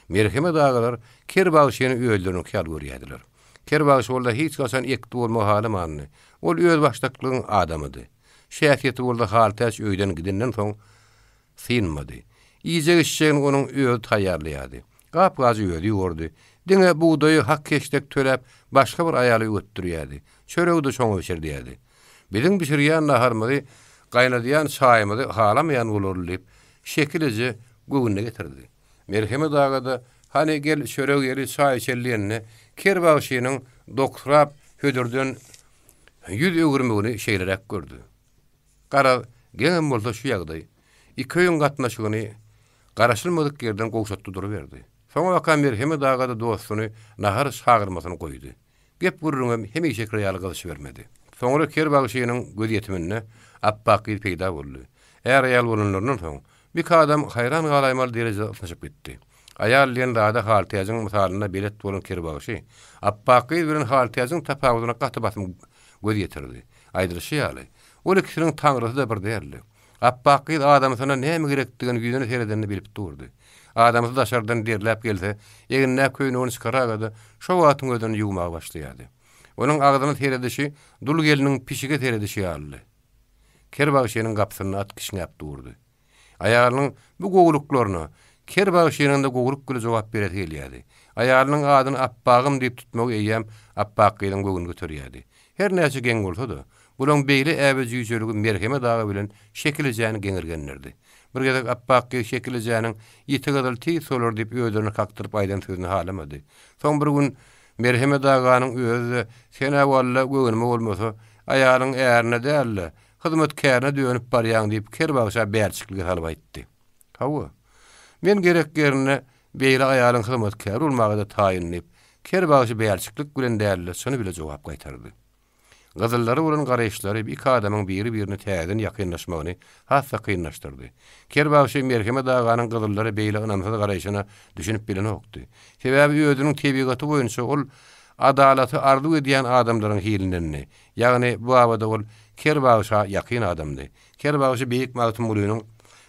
Merhemet agalar ker bagşyny özleriniňki ýaly görýärdiler. Ker bagşy bolsa hiç haçan ekdi bolmagy halamandy. Ol özbaşdaklygyň adamydy. Şu häsiýeti bolsa Haltäç öýden gidenden soň synmady. Iýjek-içjegini onuň özi taýýarlaýardy. Gap-gajy özi ýuwardy. Diňe bugdaýy hak-heşdek töläp, başga bir aýala üwetdirýärdi. Çöregi-de şoňa bişirdýärdi. Biziň bişirýän naharymyzy, gaýnadýan çaýymyzy halamaýan bolarly diýip, Şekil eje göwnüne getirdi. Merhemet aga-da, Hany, gel, çörek iýeli, çaý içeli diýende, ker bagşynyň doksurap hödürden ýüz öwürmegini şeýleräk gördi. Garaz, geňem bolsa şu ýagdaý iki öýüň gatnaşygyny garaşylmadyk ýerden gowşatdy duruberdi. Soňabaka Merhemet aga-da dostuny nahar çagyrmasyny goýdy. Gep-gürrüňem hemişekir ýaly gyzyşybermedi. Soňra ker bagşynyň gözýetiminde Apbak gyz peýda boldy. Är-aýal bolanlaryndan soň, bik adam haýran galaýmaly derejede ysnyşyp gitdi. Aýal diýen zada Haltäjiň mysalynda belet bolan ker bagşy, Apbak gyz bilen Haltäjiň tapawudyna gaty basym göz ýetirdi. Aýdylyşy ýaly, ol ikisiniň taňrysy-da bir däldi. Apbak gyz adamsyna näme gerekdigini ýüzüne seredende bilip durdy. Adamsy daşardan derläp gelse, egnindäki köýnegini çykaraga-da, şo wagtyň özünde ýuwmaga başlaýardy. Onuň agzyna seredişi dul gelniň pişige seredişi ýalydy. Ker bagşynyň gapysynda at kişňäp durdy. Aýalynyň bu gowulyklaryna Ker bagşynyň-da gowulyk bile jogap beresi gelýärdi. Aýalynyň adyny Apbagym diýip tutmagy eýýäm Apbak gyzyň göwnüni göterýärdi. Her näçe geň bolsa-da, bulaň beýle äbe-jüýjeligi Merhemet aga bilen Şekil ejäni geňirgendirdi. Bir gezek Apbak gyz Şekil ejäniň Ýiti gyzyl tiz solar diýip özlerine kakdyryp aýdan sözüni halamady. Soň bir gün Merhemet aganyň özi-de Sen-ä walla göwnüme bolmasa, aýalyň ärine däl-de, Hyzmatkärine dönüp barýaň diýip, ker bagşa bälçiklige salyp aýtdy. Hawa, men gerek ýerinde beýle aýalyň hyzmatkäri bolmaga-da taýyn diýip, ker bagşy bälçiklik bilen däl-de, çyny bile jogap gaýtardy. Gyzyllara bolan garaýyşlary bu iki adamyň biri-birine täzeden ýakynlaşmagyny has-da kynlaşdyrdy. Ker bagşy Merhemet aganyň gyzyllara beýle ynamsyz garaýşyna düşünip bilenokdy. Sebäbi özüniň tebigaty boýunça ol adalaty arzuw edýän adamlaryň hilindendi. Ýagny, bu babada ol Ker bagşa ýakyn adamdy. Ker bagşy beýik Magtymgulynyň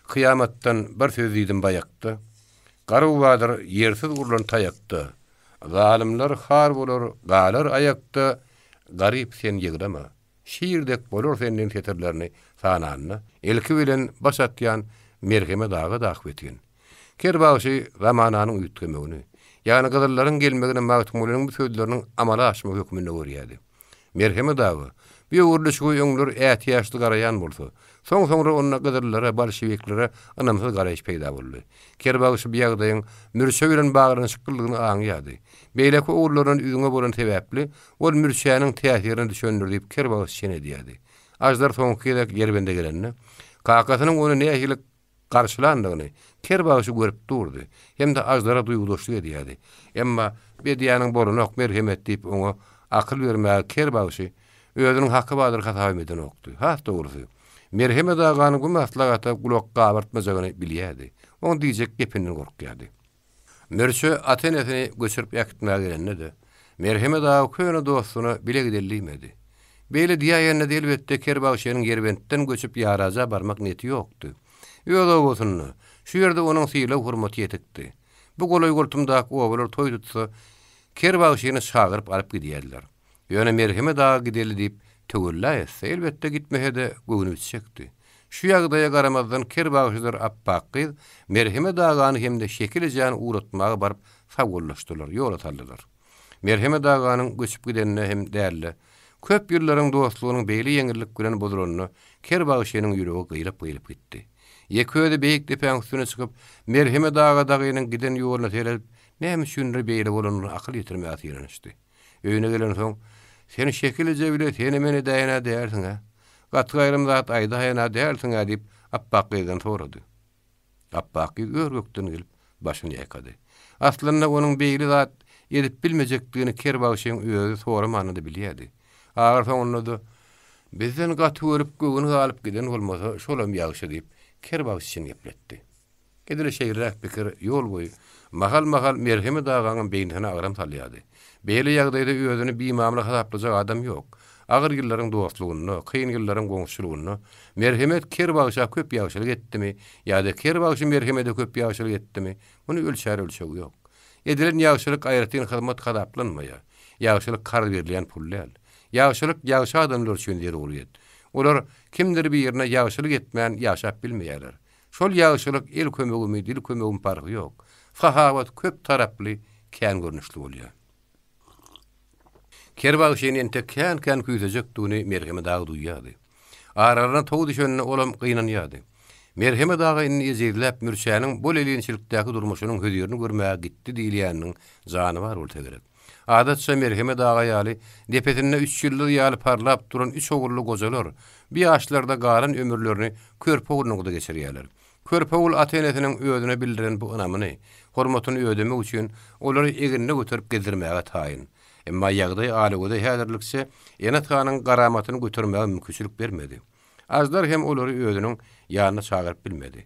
Kyýamatdan bir söz diýdim baýakda, Garyw bardyr ýersiz urlan taýakda, Zalymlar har bolar, galar aýakda, Garyp sen ýyglama, şir dek bolar sen diýen setirlerini sananda, ilki bilen baş atýan Merhemet aga-da ahbetin. Ker bagşy zamananyň üýtgemegini, Ýagny gyzyllaryň gelmegini Magtymgulynyň bu sözleriniň amala aşmagy hökmünde görýärdi. Merhemet aga, bu öwrülişige öňler ätiýaçly garaýan bolsa, soň-soňra onda gyzyllara, bolşewiklere ynamsyz garaýyş peýda boldy. Kerbagşy bu ýagdaýyň Mürçe bilen baglanyşyklydygyny aňýardy. Beýleki ogullardan üzňe bolan sebäpli, ol Mürçäniň täsirine düşendir diýip Kerbagşy çen edýärdi. Aždar soňky gezek Ýerbende gelende, kakasynyň ony nähili garşylandygyny ker bagşy görüp durdy hem-de Aždara duýgudaşlyk edýärdi. Emma Bedýäniň bolanok, merhemet diýip oňa akyl bermäge ker bagşy özüniň haky bardyr hasabam edenokdy. Has dogrusy, Merhemet aganyň bu maslahata gulak gabartmajagyny bilýärdi. Oň diýjek gepinden gorkýardy. Mürçe ata-enesini göçürip äkitmäge gelende-de, Merhemet aga köne dostuna bile gideli diýmedi. Beýle diýäýende-de elbetde Kerbagşynyň Ýerbentden göçüp Ýaraja barmak niýeti ýokdy. Öz obasynda, şu ýerde onuň sylag-hormaty ýetikdi. Bu golaý-goltumdaky obalar toý tutsa, Kerbagşyny çagyryp alyp gidýärdiler. Ýöne Merhemet aga gideli diýip töwella etse, elbetde gitmese-de göwni bitjekdi. Şu ýagdaýa garamazdan ker bagşydyr Apbak gyz Merhemet agany hem-de Şekil ejäni ugratmaga baryp sagbollaşdylar, ýola saldylar. Merhemet aganyň göçüp gidenine hem däl-de, köp ýyllaryň dostlugynyň beýle ýeňillik bilen bozulanyna ker bagşynyň ýüregi gyýlyp-gyýlyp gitdi. Ýeke özi beýik depäň üstüne çykyp, Merhemet aga dagynyň giden ýoluna seredip, näme üçindir beýle bolanyna akyl ýetirmäge synanyşdy. Öýüne gelensoň, Sen Şekil eje bile seni-meni edäýen-ä dälsiň-ä? Gaty-gaýrym zat aýdaýan-a dälsiň-ä diýip, Apbak gyzdan sorady. Apbak gyz ör-gökden gelip, başyny ýaýkady. Aslynda onuň beýle zat edip bilmejekdigini Kerbagşyň özi soramanda-da bilýärdi. Ahyrsoňunda-da, Bizden gaty görüp göwni galyp giden bolmasa, şolam ýagşy diýip, Kerbagşy çyn gepletdi. Edil şeýleräk pikir ýol boýu mahal-mahal Merhemet agaňam beýnisine agram salýardy. Beýle ýagdaýda özüni bimamla hasaplajak adam ýok. Agyr ýyllaryň dostlugynda, kyn ýyllaryň goňşuçylygynda Merhemet ker bagşa köp ýagşylyk etdimi ýa-da ker bagşy Merhemede köp ýagşylyk etdimi, muny ölçär ölçegi ýok. Edilen ýagşylyk aýratyn hyzmat hasaplanmaýar. Ýagşylyk karz berilýän pul däl. Ýagşylyk ýagşy adamlar üçin zeruryýet. Olar kimdir birine ýagşylyk etmän ýaşap bilmeýärler. Şol ýagşylyk el kömegimi, dil kömegimi parhy ýok. Sahawat köp taraply, kän görnüşli bolýar. Kerbagşyny entek kän-kän küýsejekdigini Merhemet aga duýýardy. Aralaryna tow düşenine olam gynanýardy. Merhemet aga indi ejizläp Mürçäniň bol-elinçilikdäki durmuşynyň hözirini görmäge gitdi diýilýäniniň jany bar bolsa gerek. Adatça Merhemet aga ýaly, depesinde üç ýyldyz ýaly parlap duran üç ogully gojalar bu ýaşlarda galan ömürlerini körpe oglunyňkyda geçirýärler. Körpe ogul ata-enesiniň özüne bildiren bu ynamyny, hormatyny ödemek üçin olary egnine göterip gezdirmäge taýyn. Emma ýagdaý Alagöze häzirlikçe ene-atanyň garamatyny götermäge mümkinçilik bermedi. Aždar hem olary özüniň ýanyna çagyryp bilmedi.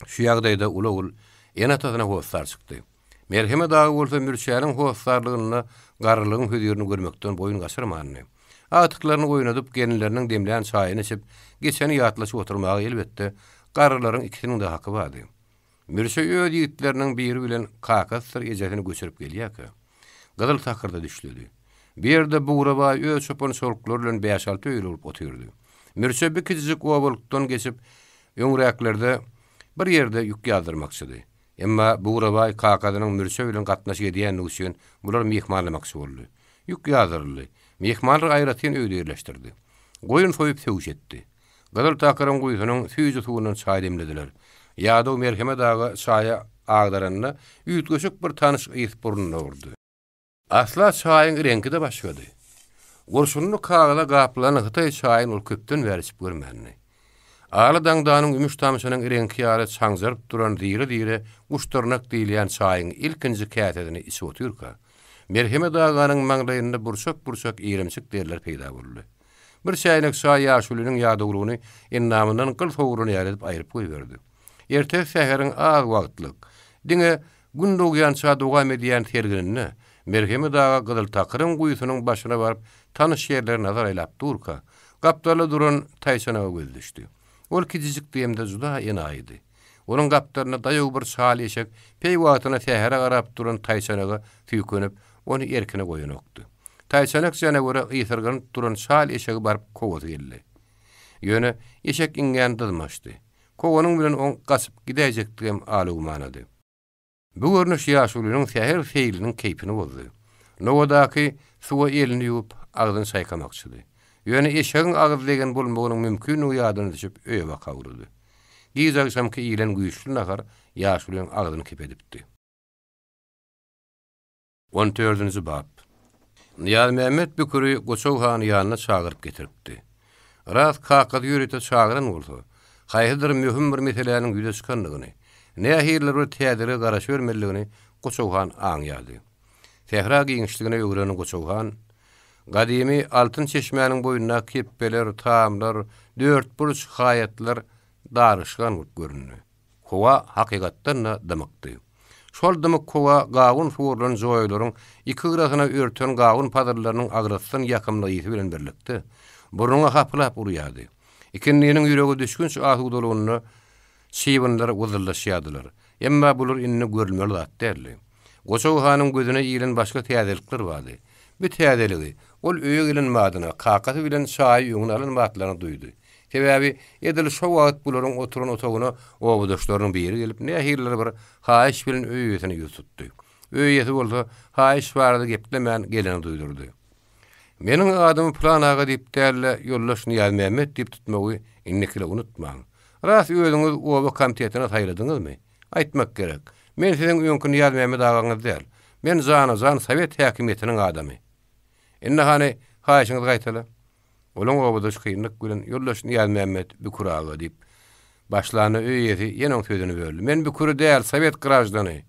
Şu ýagdaýda uly ogul ene-atasyna hossar çykdy. Merhemet aga bolsa Mürçäniň hossarlygynda garrylygyň hözirini görmekden boýun gaçyrmandy. Agtyklaryny oýnadyp, gelinleriniň demlän çaýyny içip, geçeni ýatlaşyp oturmaga elbetde, garrylaryň ikisiniň-de haky bardy. Mürçe öz ýigitleriniň biri bilen kakasydyr ejesini göçürip gelýärkä, Gyzyl takyrda düşledi. Bu ýerde Bugra baý öz çopan-çoluklary bilen bäş-alty öýli bolup otyrdy. Mürçe bir kiçijik obalykdan geçip, öňräklerde bir ýerde ýük ýazdyrmakçydy. Emma Bugrabaý kakasynyň Mürçe bilen gatnaşyk edýändigi üçin bulary myhmanlamakçy boldy. Ýük ýazdyryldy. Myhmanlary aýratyn öýde ýerleşdirdi. Goýun soýup söwüş etdi. Gyzyl takyryň guýusynyň süýji suwundan çaý demlediler. Ýadow Merhemet aga çaýa agdaranda üýtgeşik bir tanyş ys burnuna urdy. Asla çaýyň reňki-de başgady. Gurşunly kagyza gaplanan hytaý çaýyny ol köpden bäri içip görmändi. Aly daňdanyň ümüş tamşynyň reňki ýaly çaňjaryp duran zire-zire guşdyrnak diýilýän çaýyň ilkinji käsesini içip otyrka, Merhemet aganyň maňlaýynda burçak-burçak irimçik derler peýda boldy. Bir çäýnek çaý ýaşulynyň ýadawlygyny endamyndan gyl sowrulan ýaly edip aýryp goýberdi. Ertesi säheriň az wagtlyk, diňe Gün dogýança dowam edýän sergininde Merhemet aga Gyzyltakyryň guýusynyň başyna baryp, tanyş ýerlere nazar aýlap durka, gapdalda duran taýçanaga gözi düşdi. Ol kiçijikdi hem-de juda enaýydy. Onuň gapdalynda daýaw bir çal eşek peýwagtyna sähere garap duran taýçanaga süýkenip, ony erkine goýanokdy. Taýçanak janawere ysyrganyp duran çal eşegi baryp kowasy geldi. Ýöne eşek iňňän dyzmaçdy. Kowanyň bilen oň gaçyp gidäýjekdigem alawmanady. Bu görnüş ýaşulynyň säher seýliniň keýpini bozdy. Nowadaky suwa elini ýuwup, agzyny çaýkamakçydy. Ýöne eşegiň agyz degen bolmagynyň mümkinligi ýadyna düşüp, öýe baka ugrady. Giç agşamky iýlen güýçli nahar ýaşulynyň agzyny kepedipdi. On dördünji bap. Nyýazmämmet Büküri Goçag hany ýanyna çagyryp getiripdi. Ras kakasy ýörite çagyran bolsa, haýsydyr möhüm bir meseläniň ýüze çykandygyny, nähilidir bir täzelige garaşybermelidigini Goçag han aňýardy. Sähra giňişligine öwren Goçag han, gadymy Altyn çeşmäniň boýunda kepbeler, tamlar, dörtburç haýatlar daryşgan bolup göründi. Howa hakykatdan-da dymykdy. Şol dymyk howa gawun suwarylan joýalaryň iki gyrasyna örten gawun pazyllarynyň agrasdan ýakymly ysy bilen birlikde, burnuňa hapylap urýardy. Ikindiniň ýürege düşgünç asudalygynda çybynlar wyzyldaşýardylar. Emma bular indi görülmeli zat däldi. Goçag hanyň gözüne ilen başga täzelikler bardy. Bu täzeligi ol öýe gelen badyna, kakasy bilen çaýy öňüne alan batlaryna duýdy. Sebäbi edil şo wagt bularyň oturan otagyna obadaşlarynyň biri gelip, nähilidir bir haýyş bilen öý eýesine ýüz tutdy. Öý eýesi bolsa haýyş barada geplemän geleni duýdurdy. Meniň adymy Pylan aga diýip däl-de, ýoldaş Nyýazmämmet diýip tutmagy indikile unutmaň. Ras özüňiz oba komitetine saýladyňyzmy? Aýtmak gerek, men siziň öňki Nyýazmämmet agaňyz däl. Men jana-jan sowet häkimiýetiniň adamy. Indi hany, haýyşyňyzy gaýtala. Olaň obadaşy kynlyk bilen, Ýoldaş Nyýazmämmet Bükür aga diýip, başlanda öý eýesi ýene oň sözüni böldi. Men Büküri däl, sowet graždany!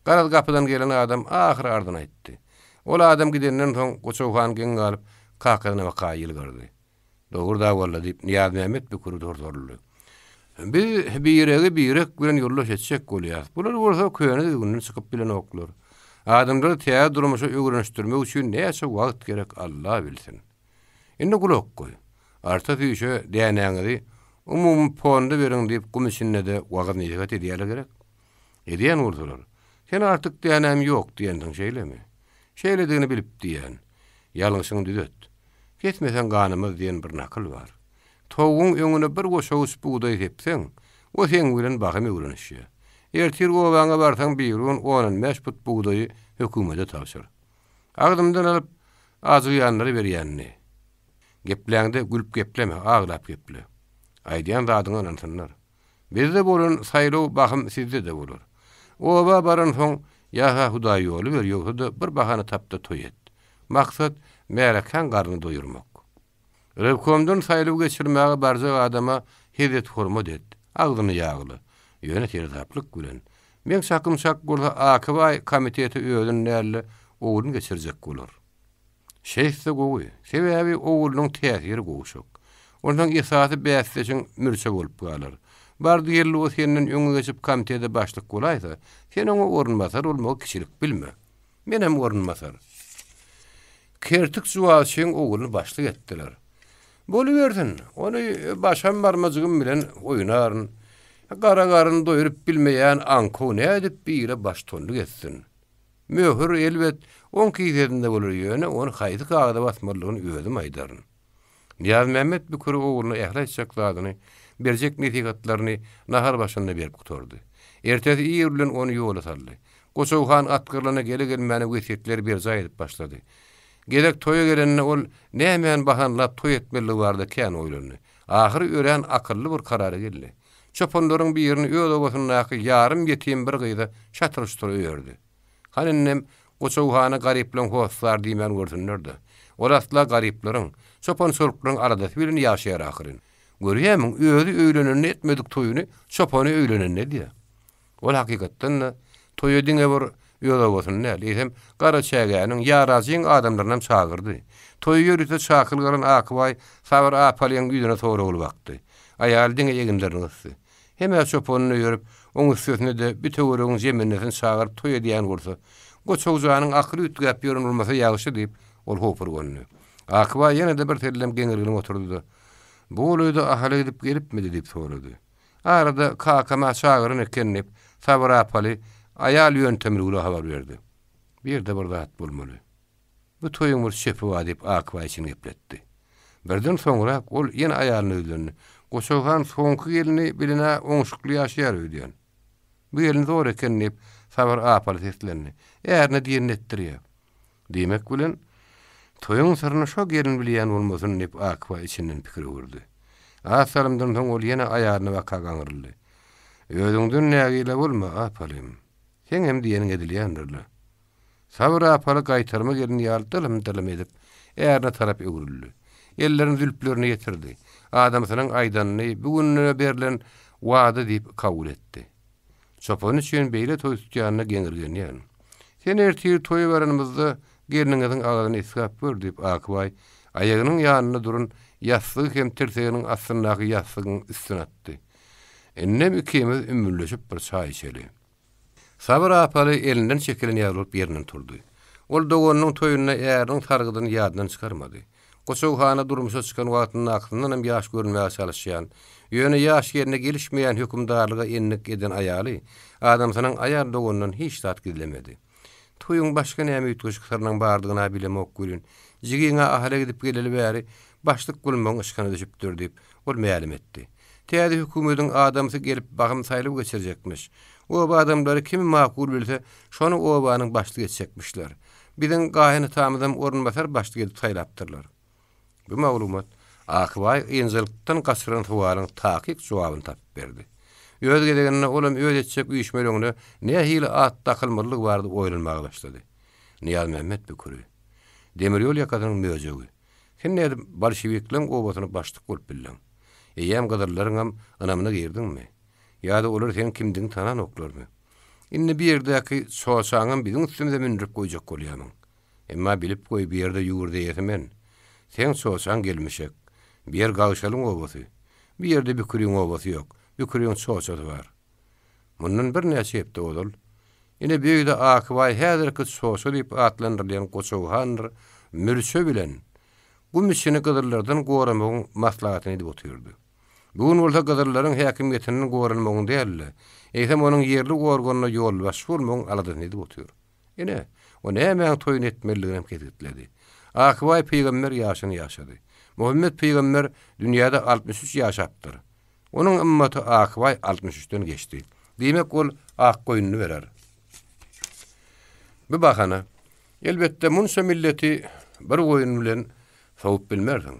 Garaz gapydan gelen adam ahyry arzyny aýtdy. Ol adam gidenden soň Goçaw han geň galyp, kakasyna baka ýylgyrdy. Dogry-da walla, diýip, Nyýazmämmet Büküri torsaldy. Biz biregi birek bilen ýoldaş etjek bolýas. Bular bolsa köne düzgünden çykyp bilenoklar. Adamlary täze durmuşa öwrenişdirmek üçin näçe wagt gerek Alla bilsin. Indi gulak goý. Arta süýşe dänäňizi umumy ponda beriň diýip gum içinde-de wagyz-nesihat edýärler gerek? Edýän bolsalar, sen artyk dänäm ýok diýensiň şeýlemi? Şeýledigini bilip diýýän. Ýalňyşyňy düzet. Kesmeseň ganymaz diýen bir nakyl bar. Towugyň öňüne bir goşawuç bugdaý sepseň, o seň bilen bahym öwrenişýär. Ertir obaňa barsaň birigün on-on bäş put bugdaýy hökümete tabşyr. Agzymdan alyp, ajygýanlara berýänini. Gepläňde gülüp gepleme, aglap geple. Aýdýan zadyňa ynansynlar. Bizde bolan saýlaw bahym sizde-de bolar. Oba baransoň, ýa-ha Hudaý ýoly ber, ýogsa-da bir bahana tap-da toý et. Maksat, märekäň garnyny doýurmak. Rewkomdan saýlaw geçirmäge barjak adama hezzet-hormat et, agzyny ýagla. Ýöne seresaplyk bilen. Meň çakym çak bolsa Akybaý komitete özüni däl-de, ogluny geçirjek bolar. Şeýtse gowy. Sebäbi oglunyň täsiri gowşak. Onsoň esasy bäsdeşiň Mürçe bolup galar. Bardy-geldi o senden öňe geçip komitete başlyk bolaýsa, sen oňa orunbasar bolmagy kiçilik bilme. Menem orunbasar. Kertik juwazçyň ogluny başlyk etdiler. Bolubersin, ony başam barmajygym bilen oýnaryn. Gara garyn doýrup bilmeýän aňkow nädip bire baştutanlyk etsin? Möhür, elbet, oň kisesinde bolar, ýöne ony haýsy kagyza basmalydygyny özüm aýdaryn. Nyýazmämmet Büküri ogluna ähli aýtjak zadyny, berjek nesihatlaryny nahar başynda berip gutardy. Ertesi ir bilen ony ýola saldy. Goçaw han at gyrlana gele-gelmäne wesýetleri berjaý edip başlady. Gezek toýa gelende ol nämäni bahanlap toý etmelidigi barada kän oýlandy. Ahyry örän akylly bir karara geldi. Çopanlaryň birini öz obasyndaky ýarym ýetim bir gyza şatyr-şutur öýerdi. Hany indem Goçaw hana garyplaň hossary diýmän görsünler-de. Ol asla garyplaryň, çopan-çoluklaryň aladasy bilen ýaşaýar ahyryn. Görýämiň, özi öýlenende etmedik toýuny çopany öýlenende edýär. Ol hakykatdan-da, toýa diňe bir öz obasyny däl, eýsem, Garaçägäniň, Ýarajyň adamlarynam çagyrdy. Toýa ýörite çakylyk alan Akybaý Sabyr apalyň ýüzüne soragly bakdy. Aýaly diňe eginlerini gysdy. Hem-ä çopanyny öýerip, oň üstesine-de bi töweregiň jemendesini çagyryp toý edýän bolsa, Goçak janyň akyly üýtgäp ýören bolmasa ýagşy diýip, ol howpurgandy. Akybaý ýene-de birsellem geňirgenip oturdy-da, Bu golaýda Ahala gidip gelipmidi diýip sorady. Arada kakam-a çagyran eken diýip, Sabyr apaly aýal ýöntemligine habar berdi. Bu ýerde bir zat bolmaly. Bu toýuň bir çöpi bar diýip, Akbaý içini gepletdi. Birden soňrak ol ýene aýalyna ýüzlendi. Goçak han soňky gelni bilen-ä oňşukly ýaşaýar öýdýän. Bu gelin zor eken, diýip, Sabyr apaly seslendi. Ärine diýenini etdirýär. Diýmek bilen, toýuň syryny şo gelin bilýän bolmasyn, diýip, Akbaý içinden pikir öwürdi. Az salymdan soň ol ýene aýalyna baka gaňryldy. Özüňden nägile bolma, apalym. Seňem diýeniň edilýändir-le. Sabyr apaly gaýtarma gelin ýaly dylym-dylym edip, ärine tarap öwrüldi. Ellerini zülplerine ýetirdi. Adamsynyň aýdanyny bu gününe berlen wada diýip kabul etdi. Çopan üçin beýle toý tutýanyna geňirgenýän. Sen ertir toýa baranymyzda gelniňiziň agzyny isgap gör, diýip, Akbaý aýagynyň ýanynda duran ýassygy hem tirseginiň astyndaky ýassygyň üstüne atdy. Indem ikimiz ümmülleşip bir çaý içeli. Sabyr apaly elinden çekilen ýaly bolup ýerinden turdy. Ol doganynyň toýunda äriniň sargydyny ýadyndan çykarmady. Goçag hana durmuşa çykan wagtyndakysyndanam ýaş görünmäge çalyşýan, ýöne ýaş gelne gelişmeýän hökümdarlyga endik eden aýaly adamsynyň aýal doganyndan hiç zat gizlemedi. Toýuň başga näme üýtgeşik syrynyň bardygyny-a bilemok welin, jigiň-ä Ahala gidip geleli bäri başlyk bolmagyň yşkyna düşüpdir diýip, ol mälim etdi. Täze hökümediň adamsy gelip bahym saýlaw geçirjekmiş. Oba adamlary kimi makul bilse, şony obanyň başlygy etjekmişler. Biziň gaýynatamyzam orunbasar başlyk edip saýlapdyrlar. Bu maglumat Akbaý ynjalykdan gaçyran sowalyň takyk jogabyny tapyp berdi. Öz gezeginde olam öz etjek üýşmeleňine nähili at dakylmalydygy barada oýlanmaga başlady. Nyýazmämmet Büküri. Demir ýol ýakasynyň möjegi. Sen nädip bolşewikleň obasyna başlyk bolup bildiň? Eýýäm gyzyllaryňam ynamyna girdiňmi? Ýa-da olar seniň kimdigiňi tananoklarmy? Indi bu ýerdäki çoçaňam biziň üstümize mündürip goýjak bolýamyň? Emma bilip goý, bu ýerde ýurt eýesi men. Seň çoçaň gelmişek. Bu ýer Gagşalyň obasy. Bu ýerde Büküriň obasy ýok. Büküriň çoçasy bar. Mundan birnäçe hepde ozal, ine bu öýde Akybaý häzirki çoça diýip atlandyrylýan Goçag handyr Mürçe bilen gum içini gyzyllardan goramagyň maslahatyny edip otyrdy. Bu gün bolsa gyzyllaryň häkimiýetinden goranmagyň däl-de, eýsem onuň ýerli organyna ýolbaşçy bolmagyň aladasyny edip otyr. Ine, o nämäň toýuny etmelidiginem kesgitledi. Akybaý pygamber ýaşyny ýaşady. Muhammet pygamber dünýäde 63 ýaşapdyr. Onuň ymmaty Akbaý 63-den geçdi. Diýmek, ol Akgoýunly berer. Bu bahana. Elbetde, munça milleti bir goýun bilen sowup bilmersiň.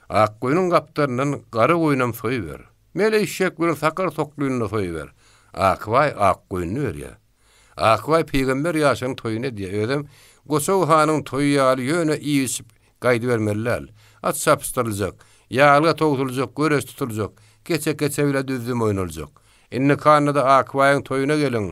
Akgoýnuň gapdalyndan gara goýunam soýuber. Mele eşek bilen sakar toklyny-da soýuber. Akbaý Akgoýunly berýär. Akbaý pygamber ýaşynyň toýuny edýär. Özem Goçag hanyň toýy ýaly ýöne iýip-içip gaýdybermeli däl. At çapyşdyryljak, ýaglyga towsuljak, göreş tutuljak, keçe-keçe bile düzzüm oýnaljak. Indiki annada Akbaýyň toýuna geliň!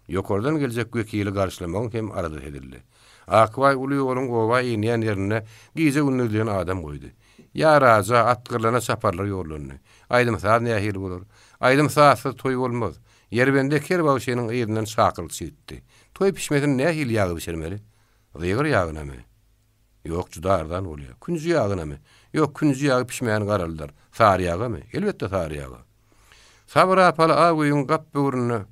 Ýokardan geljek wekili garşylamagyň hem aladasy edildi. Akbaý uly ýoluň oba inýän ýerinde gije-gündiz diýen adam goýdy. Ýaraja, atgyrlana çaparlar ýollandy. Aýdym-saz nähili bolar? Aýdym-sazsyz toý bolmaz. Ýerbende ker bagşynyň yzyndan çakylykçy gitdi. Toý pişmesini nähili ýagy bişirmeli? Zygyr ýagynamy? Ýok, juda arzan bolýar. Künji ýagynamy? Ýok, künji ýagy pişmäni garalydyr. Sary ýagamy? Elbetde, sary ýaga. Sabyr apaly ak öýüň gap böwründe,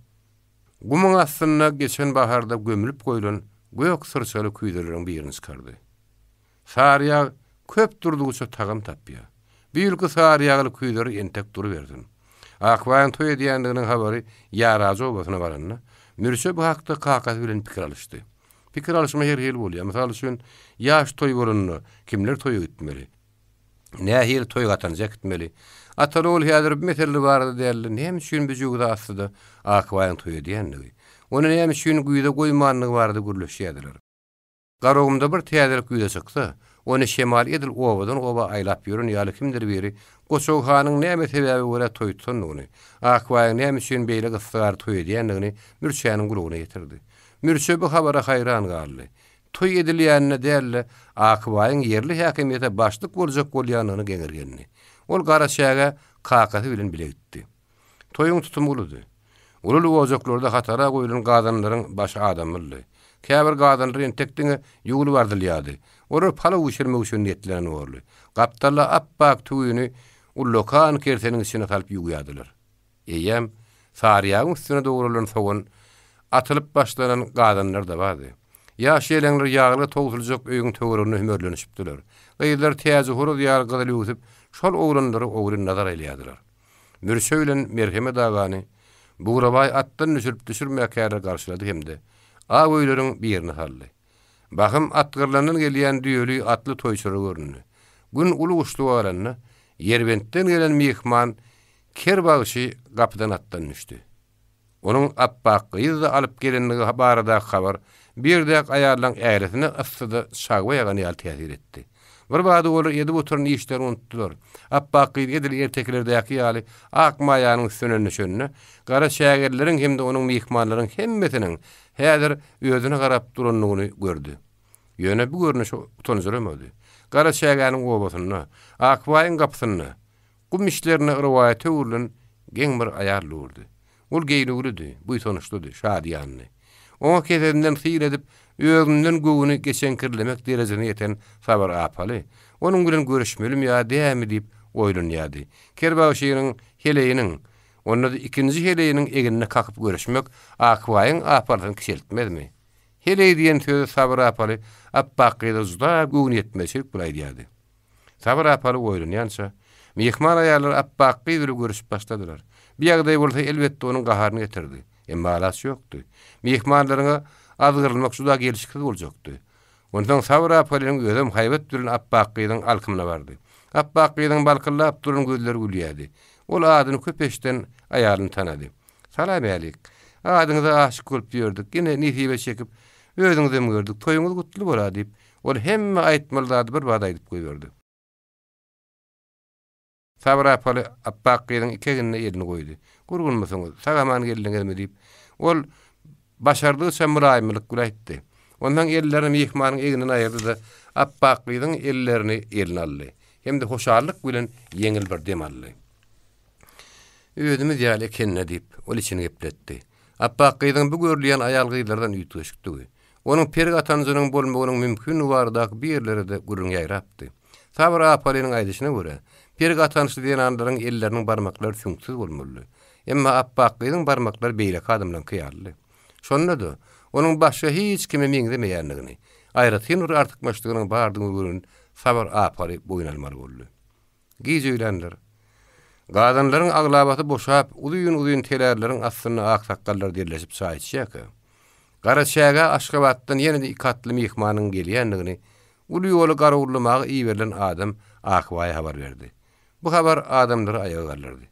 gumuň astynda geçen baharda gömlüp goýlan gök syrçaly küýzeleriň birini çykardy. Sary ýag köp durdugyça tagam tapýar. Bu ýylky sary ýagly küýzeler entek durubersin. Akbaýyň toý edýändiginiň habary Ýarajy obasyna baranda, Mürçe bu hakda kakasy bilen pikir alyşdy. Pikir alyşma her hili bolýar. Mysal üçin, ýaş toý bolanda kimler toýa gitmeli? Nähili toý gatanjy äkitmeli? Ataly-ogul häzir bu mesele barada däl-de, näme üçin bu jöwza astyda Akbaýyň toý edýändigi, ony näme üçin güýze goýmandygy barada gürleşýärdiler. Garagumda bir täzelik ýüze çyksa, ony şemal edil obadan-oba aýlap ýören ýaly kimdir biri Goçag hanyň näme sebäbe görä toý tutandygyny, Akbaýyň näme üçin beýle gyssagara toý edýändigini Mürçäniň gulagyna ýetirdi. Mürçe bu habara haýran galdy. Toý edilýänine däl-de, Akbaýyň ýerli häkimiýete başlyk boljak bolýandygyna geňirgendi. Ol Garaçäge kakasy bilen bile gitdi. Toýuň tutumy uludy. Uly-uly ojaklarda hatara goýlan gazanlaryň başy adamlydy. Käbir gazanlar entek diňe ýuwlup ardylýardy. Olar palaw bişirmek üçin niýetlenen borly. Gapdalda ap-ak tüwini ullakan kerseniň içine salyp ýuwýardylar. Eýýäm saryýagyň üstüne dogralan sogan atylyp başlanan gazanlar-da bardy. Ýaş ýeleňler ýagly towsuljak öýüň töwereginde hümerlenişipdiler. Gyzlar täji horaz ýaly gyzyl öwsüp, şol oglanlara ogryn nazar aýlaýardylar. Mürçe bilen Merhemet agany. Bugrabaý atdan düşürip-düşürmäkäler garşylady hem-de ak öýleriň birine saldy. Bahym Atgyrlandan gelýän düýeli atly toýçular göründi. Gün uly guşluga galanda, Ýerbentden gelen myhman Ker bagşy gapydan atdan düşdi. Onuň Apbak gyzy-da alyp gelendigi baradaky habar bu ýerdäki aýallaryň ählisine yssyda çagba ýagan ýaly täsir etdi. Birbada olar edip oturan işlerini unutdylar. Apbak gyz edil ertekilerdäki ýaly ak maýanyň üstünden düşende, gara çägelileriň hem-de onuň myhmanlaryň hemmesiniň häzir özüne garap durandygyny gördi. Ýöne bu görnüşe utanjyramady. Gara çägäniň obasynda, Akbaýyň gapysynda, Gum içlerinde rowaýata öwrülen geň bir aýal durdy. Ol geýnüwlidi, buýsançlydy, şadyýandy. Oňa kesesinden syn edip, özünden göwni geçeňkirlemek derejesine ýeten Sabyr apaly, onuň bilen görüşmelimi ýa dälmi diýip oýlanýardy. Kerbagşynyň heleýiniň, onda-da ikinji heleýiniň egnine kakyp görüşmek Akbaýyň apalysyny kiçeltmezmi? Heleý diýen sözi Sabyr apaly Apbak gyza juda göwnüýetmezçilik bilen aýdýardy. Sabyr apaly oýlanýança, myhman aýallar Apbak gyz bilen görüşip başladylar. Bu ýagdaý bolsa elbetde onuň gaharyny getirdi. Emma alaç ýokdy. Myhmanlaryňa azgyrylmak juda gelşiksiz boljakdy. Onsoň Sabyr apalynyň özem haýbat bilen Apbak gyzyň alkymyna bardy. Apbak gyzyň balkyldap duran gözleri gülýärdi. Ol adyny köp eşiden aýalyny tanady. Salam-älik. Adyňyza aşyk bolup ýördük. Ine, nesibe çekip, özüňizem gördük. Toýuňyz gutly bola, diýip, Ol hemme aýtmaly zady bir bada aýdyp goýberdi. Sabyr apaly Apbak gyzyň iki egnine elini goýdy. Gurgunmysyňyz, sag-aman geldiňizmi? diýip, ol başardygyça mylaýymlyk bilen aýtdy. Onsoň ellerini myhmanyň egninden aýyrdy-da, Apbak gyzyň ellerini eline aldy hem-de hoşallyk bilen ýeňil bir dem aldy. Özümiz ýaly eken-dä diýip, ol içini gepletdi. Apbak gyzyň bu görülýän aýal-gyzlardan üýtgeşikdigi, Onuň peri gatanjynyň bolmagynyň mümkindigi baradaky bir ýerlere-de gürrüň ýaýrapdy. Sabyr Apalynyň aýdyşyna görä, peri gatançly zenanlaryň elleriniň barmaklary süňksüz bolmalydy. Emma Apbak gyzyň barmaklary beýleki adamlaryňky ýalydy. Şonda-da, onuň başga hiç kime meňzemeýändigini, aýratyn bir artykmaçlygynyň bardygyny gören Sabyr Apaly boýun almaly boldy. Giç öýländir. Gazanlaryň aglabasy boşap, uzyn-uzyn telärleriň astynda aksakgallar derleşip çaý içýärkä, Garaçägä Aşgabatdan ýene-de iki atly myhmanyň gelýändigini uly ýoly garawullamaga iberilen adam Akbaýa habar berdi. Bu habar adamlary aýaga galdyrdy.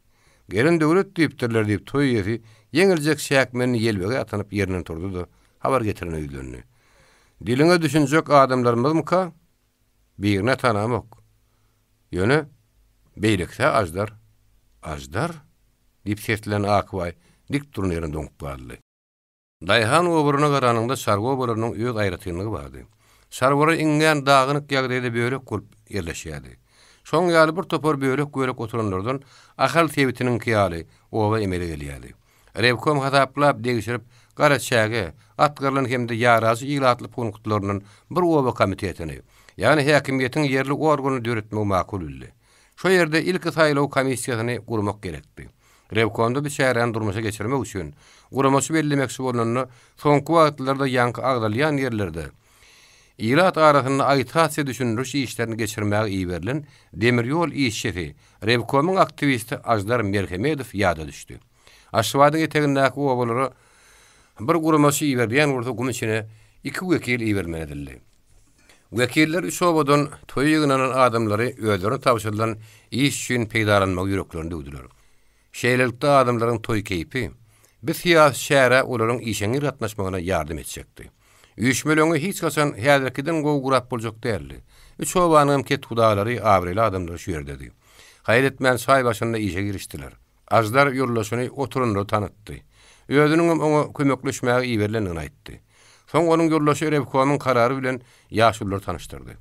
Gelen döwlet diýipdirler diýip, toý eýesi ýeňiljek çäkmenini ýelbegeý atynyp ýerinden turdy-da, habar getirene ýüzlendi. Diliňe düşünjek adamlarymyzmyka? Birini tanamok. Ýöne, beýlekisi-hä Aždar. Aždar? diýip seslendi Akbaý, dik duran ýerinde doňup galdy. Daýhan obaryna garanyňda çarwa obalarynyň öz aýratynlygy bardy. Çarwalar iňňän dagynyk ýagdaýda bölek bolup ýerleşýärdi. Şoň ýaly bir topar bölek-bölek oturanlardan Ahal sebitiniňki ýaly oba emele gelýärdi. Rewkom hasaplap, degşirip, Garaçäge, Atgyrlan hem-de Ýarajy ilatly punktlaryndan bir oba komitetini, ýagny häkimiýetiň ýerli organyny döretmegi makul bildi. Şo ýerde ilki saýlaw komissiýasyny gurmak gerekdi. Rewkomda bu çäräni durmuşa geçirmek üçin guramaçy bellemekçi bolnanda, soňky wagtlarda ýaňky agzalýan ýerlerde ilat arasynda agitasiýa-düşündiriş işlerini geçirmäge iberilen demir ýol işçisi, rewkomyň aktiwisti Aždar Merhemedow ýada düşdi. Aşgabadyň etegindäki obalara bir guramaçy iberilýän bolsa gum içine iki wekil ibermeli edildi. Wekiller üç obadan toýa ýygnanan adamlary özlerine tabşyrylan iş üçin peýdalanmagy ýüreklerine düwdüler. Şeýlelikde adamlaryň toý keýpi bu syýasy çärä olaryň işeňňir gatnaşmagyna ýardam etjekdi. Üýşmeleňi hiç haçan häzirkiden gowy gurap boljak däldi. Üç obanyňam kethudalary, abraýly adamlary şu ýerdedi. Haýal etmän çaý başynda işe girişdiler. Aždar ýoldaşyny oturanlara tanytdy. Özüniňem oňa kömekleşmäge iberilendigini aýtdy. Soň onuň ýoldaşy rewkomyň karary bilen ýaşululary tanyşdyrdy.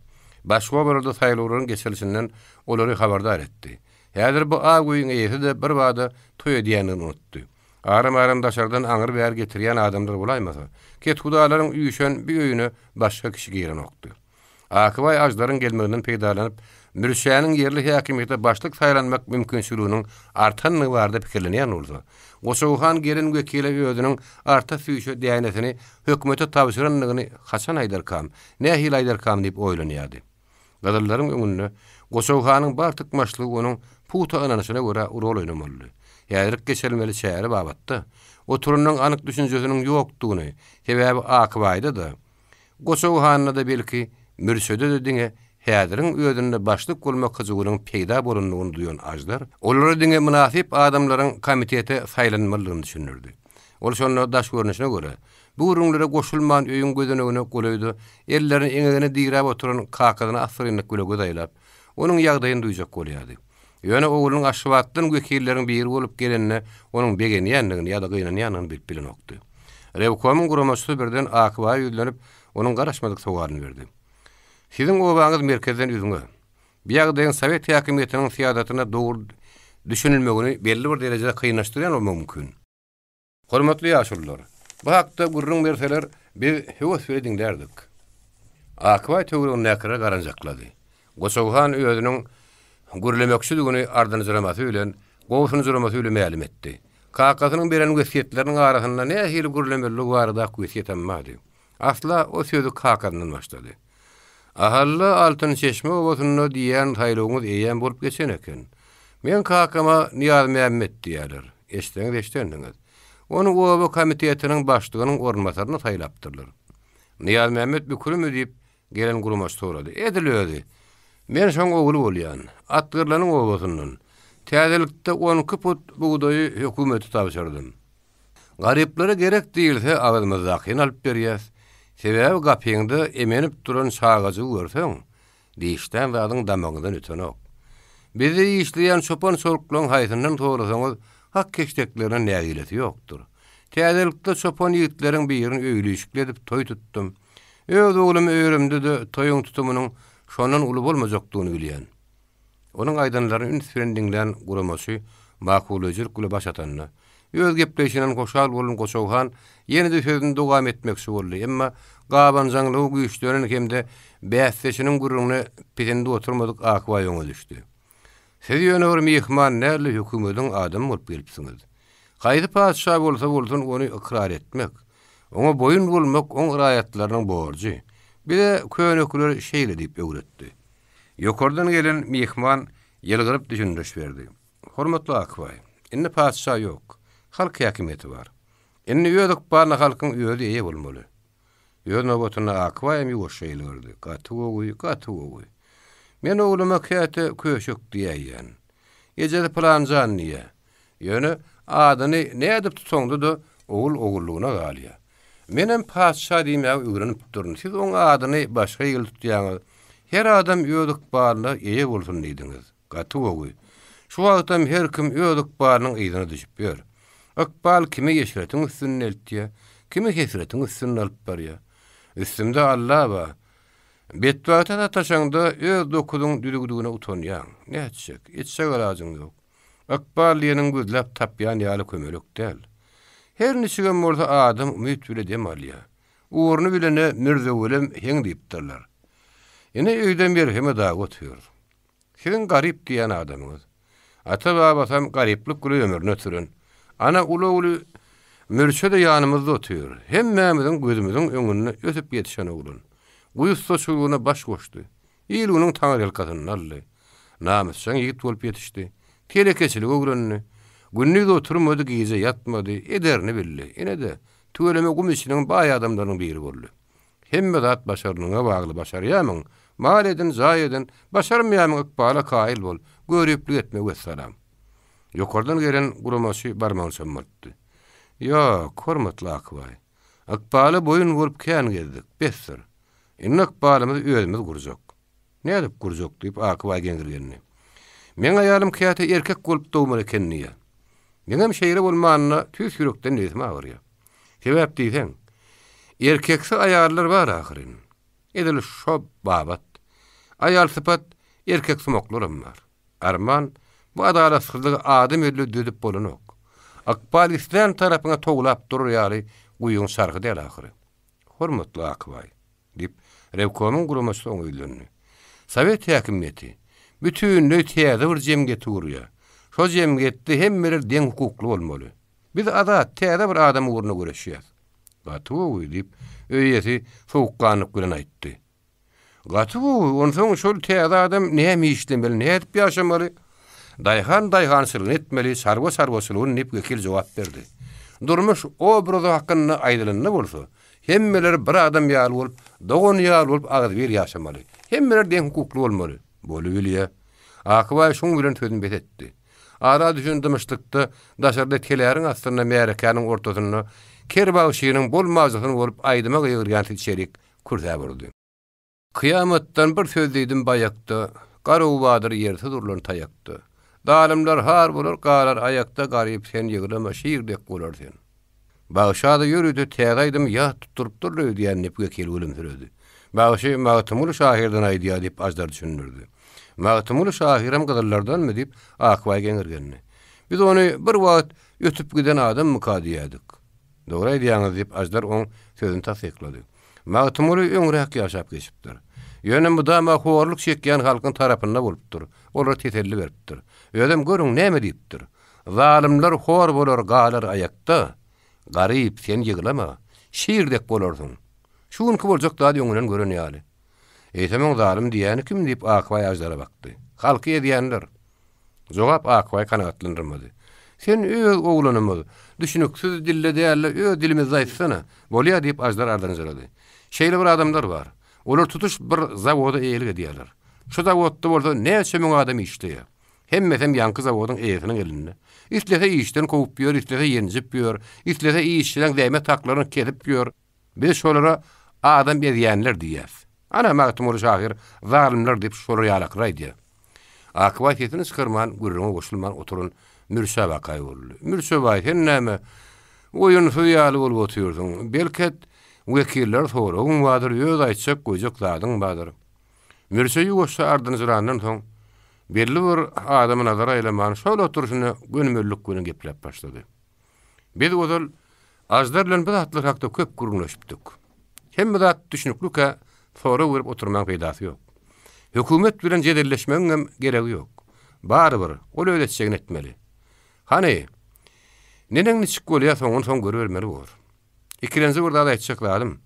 Başga obalarda saýlawlaryň geçirilişinden olary habardar etdi. Häzir bu ak öýüň eýesi-de birbada toý edýändigini unutdy. Aram-aram daşardan aňry-bäri getirýän adamlar bolaýmasa, kethudalaryň üýşen bi öýüne başga kişi girenokdy. Akybaý Aždaryň gelmeginden peýdalanyp, Mürçäniň ýerli häkimiýete başlyk saýlanmak mümkinçiliginiň artandygy barada pikirlenýän bolsa, Goçawhan gelen wekile özüniň arta-süýşe dänesini hökümete tabşyrandygyny haçan aýdarkam, nähili aýdarkam diýip oýlanýardy. Gyzyllaryň öňünde Goçawhanyň bar tykmaçlygy onuň pugta ynanyşyna görä rol oýnamalydy. Häzirki geçirilmeli çäre babatda oturanyň anyk düşünjesiniň ýokdugyny, sebäbi Akbaýda-da, Goçaw handa-da belki, Mürşede-de diňe häziriň özünde başlyk bolmak hyjuwynyň peýda bolandygyny duýan Aždar, olara diňe mynasyp adamlaryň komitete saýlanmalydygyny düşündirdi. Ol şonda daş görnüşine görä, bu gürrüňlere goşulman öýüň gözenegine golaýda ellerini eňegine diräp oturan kakasyna assyrynlyk bile göz aýlap, onuň ýagdaýyny duýjak bolýardy. Ýöne oglunyň Aşgabatdan wekilleriň biri bolup gelenine onuň begenýändigini ýa-da gynanýandygyny bilip bilenokdy. Rewkomyň guramaçysy birden Akybaýa ýüzlenip, onuň garaşmadyk sowalyny berdi. Siziň obaňyz merkezden üzňe. Bu ýagdaýyň sowet häkimiýetiniň syýasatyna dogry düşünilmegini belli bir derejede kynlaşdyrýan bolmagy mümkin. Hormatly ýaşulular, bu hakda gürrüň berseler, biz höwes bile diňlärdik. Akbaý töweregindäkilere garanjaklady. Goçag han özüniň gürlemekçidigini ardynjyramasy bilen, gobsunjyramasy bilen mälim etdi. Kakasynyň beren wesýetleriniň arasynda nähili gürlemelidigi baradaky wesýetem bardy. Asla o sözi kakasyndan başlady. Ahally Altyn çeşme obasynda diýýän saýlawyňyz eýýäm bolup geçen eken. Meň kakama Nyýazmämmet diýýärler. Eşitseňiz eşidendiňiz. Ony oba komitetiniň başlygynyň orunbasaryna saýlapdyrlar. Nyýazmämmet bükürimi diýip, gelen guramaçy sorady. Edil özi. Men şoň ogly bolýan. Atgyrlanyň obasyndan. Täzelikde onki put bugdaýy hökümete tabşyrdym. Garyplara gerek diýilse agyzymyzdakyny alyp berýäs. Sebäbi gapyňda emenip duran çagajygy görseň, dişlän zadyň damagyňdan ötenok. Bizde işleýän çopan-çoluklaň haýsyndan sorasaňyz, hak-heşdeklerine nägilesi ýokdur. Täzelikde çopan ýigitleriň birini öýli-işikli edip toý tutdum. Öz oglumy öýeremde-de toýuň tutumynyň şondan uly bolmajakdygyny bilýän. Onuň aýdanlaryny üns bilen diňlän guramaçy makullaýjylyk bile baş atanda, öz gepleýşinden hoşal bolan Goçaw han ýene-de sözüni dowam etmekçi boldy, emma gabanjaňlygy güýçlenen hem-de bäsdeşiniň gürrüňine pisindi oturmadyk Akbaý öňe düşdi. Siz ýöne bir myhman däl-de, hökümediň adamy bolup gelipsiňiz. Haýsy patyşa bolsa bolsun ony ykrar etmek, oňa boýun bolmak oň raýatlarynyň borjy. Bize könekiler şeýle diýip öwretdi. Ýokardan gelen myhman ýylgyryp düşündiriş berdi. Hormatly Akbaý, indi patyşa ýok. Halk häkimiýeti bar. Indi öz ykbalyna halkyň özi eýe bolmaly. Öz nobatynda Akbaýam ýuwaşja ýylgyrdy. Gaty gowy, gaty gowy. Men ogluma käte Köşek diýäýýän. Ejesi Pylanjan diýýä. Ýöne adyny nädip tutaňda-da ogul ogullygyna galýa. Menem patyşa diýmäge öwrenipdirin, siz oň adyny başga ýyl tutýaňyz. Her adam öz ykbalyna eýe bolsun diýdiňiz. Gaty gowy. Şu wagtam her kim öz ykbalynyň yzyna düşüp ýör. Ykbal kimi eşretiň üstünde eltýä, kimi hesretiň üstünde alyp barýa. Üstümde Alla bar. Betbagta sataşaňda öz dokuzyň düzüwdigine utanýaň. Nätjek, etjek alajyň ýok. Ykbal diýeniň gözläp tapýan ýaly kömelek däl. Her niçigem bolsa adam umyt bile dem alýar. Ugruny bilene Mürzewelem heň diýipdirler. Ine öýde Merheme dagy otyr. Siziň garyp diýýän adamyňyz. Ata-babasam garyplyk bile ömrüni ötüren. Ana uly ogly Mürçe-de ýanymyzda otyr. Hemmämiziň gözümiziň öňünde ösüp ýetişen oglan. Guýy ussaçylygyna baş goşdy. Il-günüň taňryýalkasyny aldy. Namysjaň ýigit bolup ýetişdi. Telekeçiligi öwrendi. Gündiz oturmady, gije ýatmady, ederini bildi. Ine-de, tüweleme gum içiniň baý adamlarynyň biri boldy. Hemme zat başarnygyňa bagly, başarýamyň, mal edin, jaý edin, başarmaýamyň ykbala kaýyl bol, göriplik etme wessalam. Ýokardan gelen guramaçy barmagyny çommaltdy. Ýok, hormatly Akbaý. Ykbala boýun bolup kän gezdik, besdir. Indi ykbalymyzy özümiz gurjak. Nädip gurjak? diýip, Akybaý geňirgendi. Meň aýalym käte erkek bolup dogmaly eken diýýär. Meňem şeýle bolmanyna tüýs ýürekden nebsim agyrýar. Sebäp diýseň, erkeksi aýallar bar ahyryn. Edil şo babat. Aýalsypat erkeksumaklaram bar. Arman, bu adalatsyzlygy adam elle düzüp bolanok. Ykbal islän tarapyňa towlap durar ýaly guýyň çarhy däl ahyry. Hormatly Akybaý, diýip, rewkomyň guramaçysy oňa ýüzlendi. Sowet häkimiýeti bütinleý täze bir jemgyýeti gurýar. Şo jemgyýetde hemmeler deň hukukly bolmaly. Biz azat, täze bir adam ugrunda göreşýäs. Gaty gowy, diýip, öý eýesi sowukganlyk bilen aýtdy. Gaty gowy, onsoň şol täze adam näme işlemeli, nädip ýaşamaly? Daýhan daýhançylygyny etmeli, çarwa çarwaçylygyny diýip wekil jogap berdi. Durmuş obrazy hakynda aýdylanda bolsa, hemmeler bir adam ýaly bolup, dogan ýaly bolup agzybir ýaşamaly. Hemmeler deň hukukly bolmaly. Bolubilýä. Akybaý şuň bilen sözüni bes etdi. Ara düşen dymyşlykda daşarda teläriň astynda märekäniň ortasynda ker bagşynyň bolmajysyny bolup aýdyma gygyrýan içerik kürsäp urdy. Kyýamatdan bir söz diýdim baýakda, Garow badyr ýersiz urlan taýakda. Zalymlar har bolar, galar aýakda, Garyp sen ýyglama, şir dek bolar sen. Bagşa-da ýörite täze aýdym ýat tutdurypdyrlar öýdýän diýip wekil gülümsiredi. Bagşy Magtymguly şahyrdan aýdýar diýip Aždar düşündirdi. Magtymguly şahyram gyzyllardanmy diýip Akbaý geňirgendi. Biz ony bir wagt ötüp giden adammyka diýýädik. Dogry aýdýaňyz diýip Aždar oň sözüni tassyklady. Magtymguly öňräk ýaşap geçipdir. Ýöne mydama horluk çekýän halkyň tarapynda bolupdyr, olara teselli beripdir. Özem görüň näme diýipdir. Zalymlar hor bolar galar aýakda, Garyp, sen ýyglama, şir dek bolarsyň. Şu günki boljak zady öňünden gören ýaly. Eýsem oň zalym diýýäni kim diýip Akbaý Aždara bakdy. Halky ezýänler. Jogap Akbaýy kanagatlandyrmady. Sen öz oglanymyz, düşüniksiz dilde däl-de, öz dilimizde aýtsana. Bolýa diýip Aždar ardynjyrady. Şeýle bir adamlar bar. Olar tutuş bir zawoda eýelik edýärler. Şu zawodda bolsa näçe müň adam işleýär. Hemmesem ýaňky zawodyň eýesiniň elinde. Islese işden kowup ýör, islese ýenjip ýör, islese işçileň zähmet haklaryny kesip ýör. Biz şolara adam ezýänler diýýäs. Ana, Magtymguly şahyr zalymlar diýip şolar ýalaklar aýdýar. Akbaý sesini çykarman, gürrüňe goşulman oturan Mürşä bakaý boldy. Mürşe baý, sen näme, oýunsyz ýaly bolup otyrsyň? Belket, wekiller soragyň bardyr, öz aýtjak-goýjak zadyň bardyr. Mürşe ýuwaşja ardynjyrandan soň, belli bir adama nazar aýlaman, şol oturyşyna gönümellik bilen gepläp başlady. Biz ozal Aždar bilen bu zatlar hakda köp gürrüňleşipdik. Hemme zat düşnüklikä sorag berip oturmaň peýdasy ýok. Hökümet bilen jedelleşmegiňem geregi ýok. Barybir, ol öz etjegini etmeli. Hany, neneň niçik bolýar soňuny soň görübermeli bor. Ikilenji bir zat aýtjak zadym,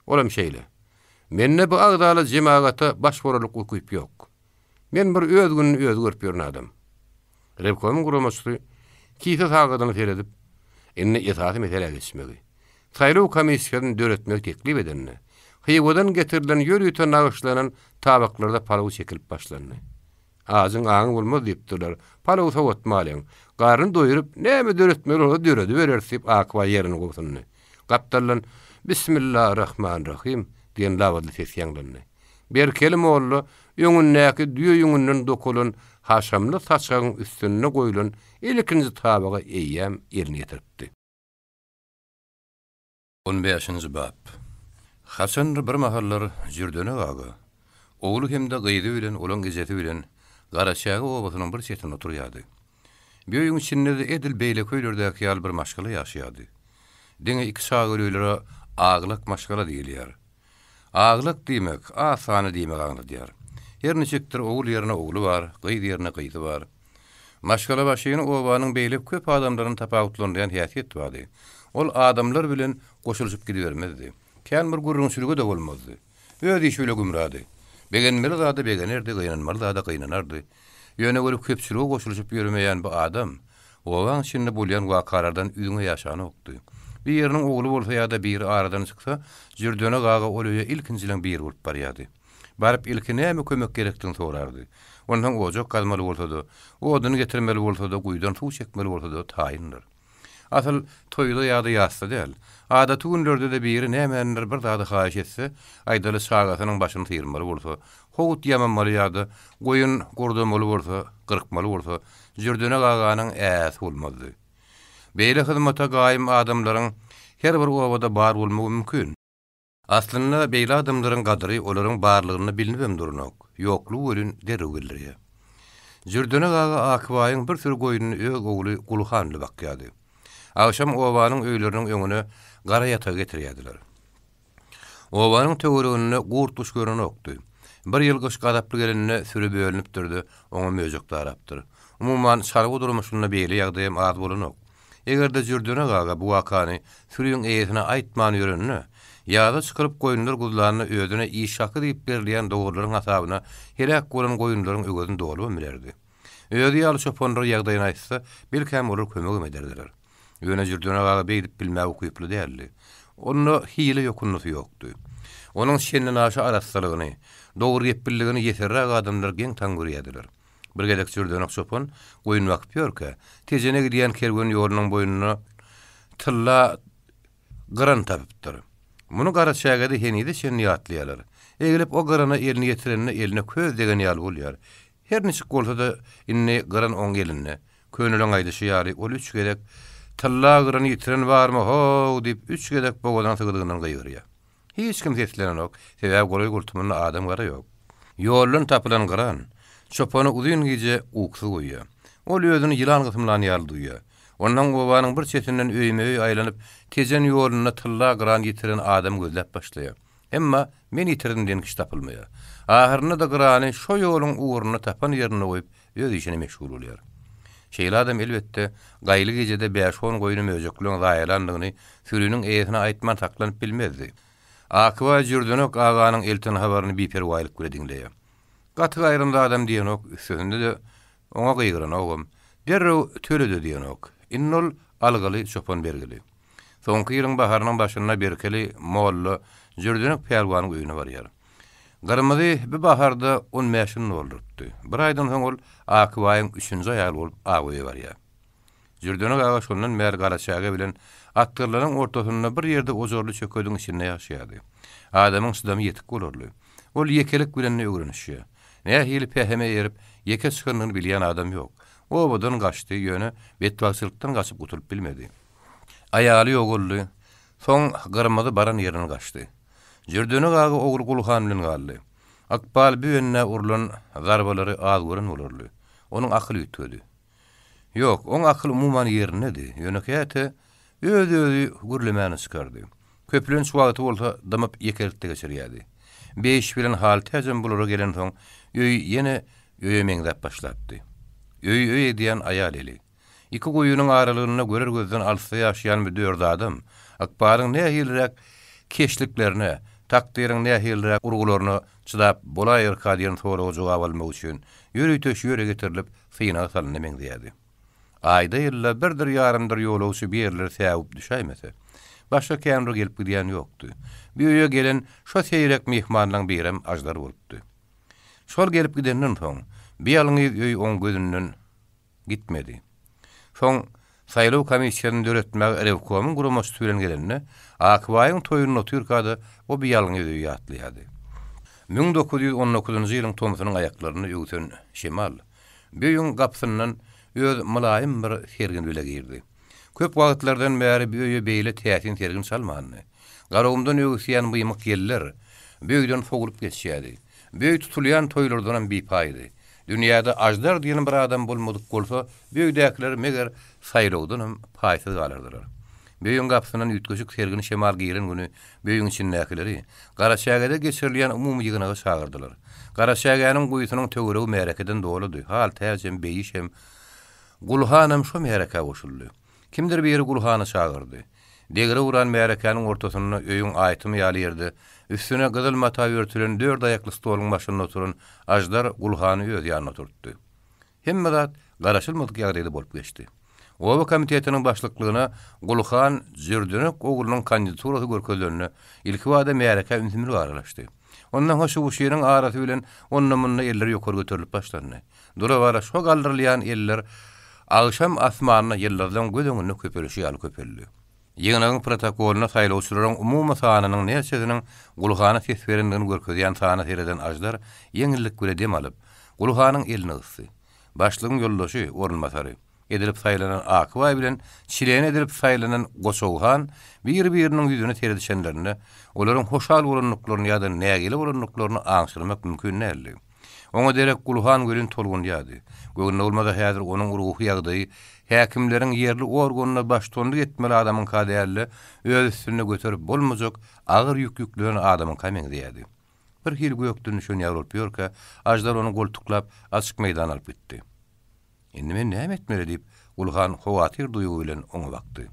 olam şeýle. Mende bu agzaly jemagata baş bolarlyk ukyp ýok. Men bir öz gününi özi görüp ýören adam. Rewkomyň guramaçysy kise sagadyna seredip, indi esasy meselä geçmegi, saýlaw komissiýasyny döretmegi teklip edende, Hywadan getirilen ýörite nagyşlanan tabaklarda palaw çekilip başlandy. Ajyň aňy bolmaz diýipdirler, palaw sowatmalyň, garny doýuryp, näme döretmeli bolsa döredibereris diýip Akbaý ýerini gobsundy. Gapdaldan Bismilla Rahman Rahym diýen labyzly ses ýaňlandy. Berkeli molla öňündäki düýe ýüňünden dokalan haşamly saçagyň üstünde goýlan ilkinji tabaga eýýäm elini ýetiripdi. On bäşinji bap. Haçandyr bir mahallar Jürdenek aga, ogly hem-de gyzy bilen olaň ejesi bilen Garaçäge obasynyň bir çetinde oturýardy. Bu öýüň içinde-de edil beýleki öýlerdäki ýaly bir maşgala ýaşaýardy. Diňe iki çagaly öýlere aglak maşgala diýilýär. Aglak diýmek, az sanly diýmegi aňladýar. Her niçikdir ogul ýerine ogly bar, gyz ýerine gyzy bar. Maşgalabaşyny obanyň beýleki köp adamlaryndan tapawutlandyrýan häsiýet bardy. Ol adamlar bilen goşulyşyp gidibermezdi. Kän bir gürrüňçiligi-de bolmazdy. Öz işi bile gümrady. Begenmeli zada begenerdi, gynanmaly zada gynanardy. Ýöne weli köpçülige goşulyşyp ýöremeýän bu adam obaň içinde bolýan wakalardan üzňe ýaşanokdy. Biriniň ogly bolsa ýa-da biri aradan çyksa, Jürdenek aga ol öýe ilkinjileň biri bolup barýardy. Baryp ilki näme kömek gerekdigini sorardy. Onsoň ojak gazmaly bolsa-da, odun getirmeli bolsa-da, guýudan suw çekmeli bolsa-da taýyndyr. Asyl, toýda ýa-da ýasda däl, adaty günlerde-de biri nämendir bir zady haýyş etse, aýdaly çagasynyň başyny syrmaly bolsa, howut ýamamaly ýa-da goýun gurdamaly bolsa, gyrkmaly bolsa, Jürdenek aganyň ä-äsi bolmazdy. Beýle hyzmata gaýym adamlaryň her bir obada bar bolmagy mümkin. Aslynda beýle adamlaryň gadyry olaryň barlygynda bilnibem duranok, ýoklugy welin derrew bildirýär. Jürdenek aga Akybaýyň bir süri goýnuny öz ogly Gulhan bilen bakýardy. Agşam obanyň öýleriniň öňüne gara ýatagy getirýärdiler. Obanyň töwereginde gurt-guş görnenokdy. Bir ýyl gyş gazaply gelende süri bölünipdir-de, oňa möjek darapdyr. Umuman, çarwa durmuşynda beýle ýagdaýam az bolanok. Eger-de Jürdenek aga bu wakany süriň eýesine aýtman ýöreninde, ýaza çykylyp goýunlar guzlanda özüne iş haky diýip berilýän dowarlaryň hasabyna heläk bolan goýunlaryň öwezini dolubam bilerdi. Özi ýaly çopanlara ýagdaýyny aýtsa, belkäm olar kömegem ederdiler. Ýöne Jürdenek aga beýdip bilmäge ukyply däldi. Onda hile ýokundysy ýokdy. Onuň çendenaşa arassalygyny, dogry gepliligini ýeserräk adamlar geň-taň görýärdiler. Bir gezek Jürdenek çopan goýun bakyp ýörkä, Tejene gidýän kerwen ýolunyň boýunda tylla gyran tapypdyr. Muny Garaçägede henize çenli ýatlaýarlar. Eglip o gyrana elini ýetirende eline köz degen ýaly bolýar. Her niçik bolsa-da, indi gyran oň elinde. Köneleň aýdyşy ýaly, ol üç gezek, Tylla gyrany ýitiren barmy, how! diýip, üç gezek bogazynyň sygdygyndan gygyrýar. Hiç kim seslenenok, sebäbi golaý-goltumynda adam-gara ýok. Ýoldan tapylan gyran, çopany uzyn gije ukusyz goýýar. Ol özüni ýylan gysymlan ýaly duýýar. Ondan obanyň bir çetinden öýme-öý aýlanyp, Tejen ýolunda tylla gyran ýitiren adam gözläp başlaýar. Emma men ýitirdim diýen kişi tapylmaýar. Ahyrynda-da gyrany şo ýoluň ugrunda tapan ýerinde goýup, öz işine meşgul bolýar. Şeýle adam, elbetde, gaýly gijede bäş-on goýny möjekleň zaýalandygyny süriniň eýesine aýtman saklanyp bilmezdi. Akybaý Jürdenek aganyň elten habaryny biperwaýlyk bile diňleýär. Gaty gaýrymly adam diýenok, üstesinde-de oňa gygyranogam. Derrew töle-de diýenok. Indi ol algyly, çopan bergili. Soňky ýylyň baharynyň başynda Berkeli molla Jürdenek pälwanyň öýüne barýar. Gyrmyzy bu baharda on bäşini doldurypdy. Bir aýdan soň ol Akybaýyň üçünji aýaly bolup Agöýe barýar. Jürdenek aga şondan bäri Garaçäge bilen Atgyrlaryň ortasynda bir ýerde ojarly çökediň içinde ýaşaýardy. Adamyň çydamy ýetik bolarly. Ol ýekelik bilen-de öwrenişýär. Nähili pähime eýerip, ýeke çykandygyny bilýän adam ýok. Obadan gaçdy, ýöne betbagtçylykdan gaçyp gutulyp bilmedi. Aýaly ýogaldy. Soň Gyrmyzy baran ýerinden gaçdy. Jürdenek aga ogly Gulhan bilen galdy. Ykbal bu bendä urlan zarbalary az gören bolarly. Onuň akyly üýtgedi. Ýok, oň akyly umuman ýerindedi, ýöne käte öz-özi gürlemäni çykardy. Köplenç wagty bolsa dymyp ýekelikde geçirýärdi. Beýiş bilen Haltäjem bulara gelensoň, öý ýene öýe meňzäp başlapdy. Öýi öý edýän aýal eli. Iki guýynyň aralygynda görer gözden alysda ýaşaýan bu dört adam ykbalyň nähiliräk keşliklerine, takdyryň nähiliräk urgularyna çydap bolaýarka diýen soraga jogap almak üçin ýörite şu ýere getirilip synaga salynda meňzeýärdi. Aýda-ýylda birdir ýarymdyr ýolagçy bir ýerlere säwip düşäýmese, başga kän bir gelip gidýän ýokdy. Bu öýe gelen şo seýrek myhmanlaň birem Aždar bolupdy. Şol gelip gidenden soň, bi ýalňyz öý oň gözünden Gitmedi. Soň saýlaw komissiýasyny döretmäge rewkomyň guramaçysy bilen gelende, Akybaýyň toýunda otyrka-da o bir ýalňyz öýi ýatlaýardy. 1919-njy ýylyň tomsunyň aýaklarynda öwsen şemal bu öýüň gapysyndan öz mylaýym bir sergini bile girdi. Köp wagtlardan bäri bu öýe beýle täsin sergin çalmandy. Garagumdan öwüsýän mymyk ýeller bu öýden sowlup geçýärdi. Bu öý tutulýan toýlardanam bipaýdy. Dünýäde Aždar diýen bir adam bolmadyk bolsa, bu öýdäkiler, meger, saýlawdanam paýsyz galardylar. Bu öýüň gapysyndan üýtgeşik sergin şemal giren güni bu öýüň içindäkileri Garaçägede geçirilýän umumy ýygnaga çagyrdylar. Garaçägäniň guýusynyň töweregi märekeden doludy, Haltäjem, Beýiş hem, Gulhanam şo märekä goşuldy. Kimdir biri Gulhany çagyrdy. Degre uran märekäniň ortasynda öýüň aýtymy ýaly ýerde, üstüne gyzyl mata örtülen dört aýakly stoluň başynda oturan Aždar Gulhany öz ýanynda oturtdy. Hemme zat garaşylmadyk ýagdaýda bolup geçdi. Oba komitetiniň başlyklygyna Gulhan Jürdenek oglunyň kandidaturasy görkezilende, ilkibada märekä ümsümlik aralaşdy. Ondan hyşy-wyşynyň arasy bilen onda-munda eller ýokary göterilip başlandy. Dura-bara şo galdyrylýan eller agşam asmanda ýyldyzlaň göz öňünde köpelişi ýaly köpeldi. Ýygnagyň protokolynda saýlawçylaryň umumy sanynyň näçesiniň Gulhana ses berendigini görkezýän sana sereden Aždar ýeňillik bile dem alyp, Gulhanyň elini gysdy. Başlygyň ýoldaşy, orunbasary, edilip saýlanan Akybaý bilen çilen edilip saýlanan Goçaw han bir-biriniň ýüzüne seredişenlerinde, olaryň hoşal bolandyklaryny ýa-da nägile bolandyklaryny aňşyrmak mümkin däldi. Oňa derek Gulhan welin tolgunýardy. Göwnüne bolmasa häzir onuň ruhy ýagdaýy häkimleriň ýerli organyna baştutanlyk etmeli adamyňka däl-de, öz üstünde göterip bolmajak agyr ýük ýüklenen adamyňka meňzeýärdi. Bir hili gökden düşen ýaly bolup ýörkä, Aždar ony goltuklap, açyk meýdana alyp gitdi. Indi men näme etmeli? diýip, Gulhan howatyr duýgy bilen oňa bakdy.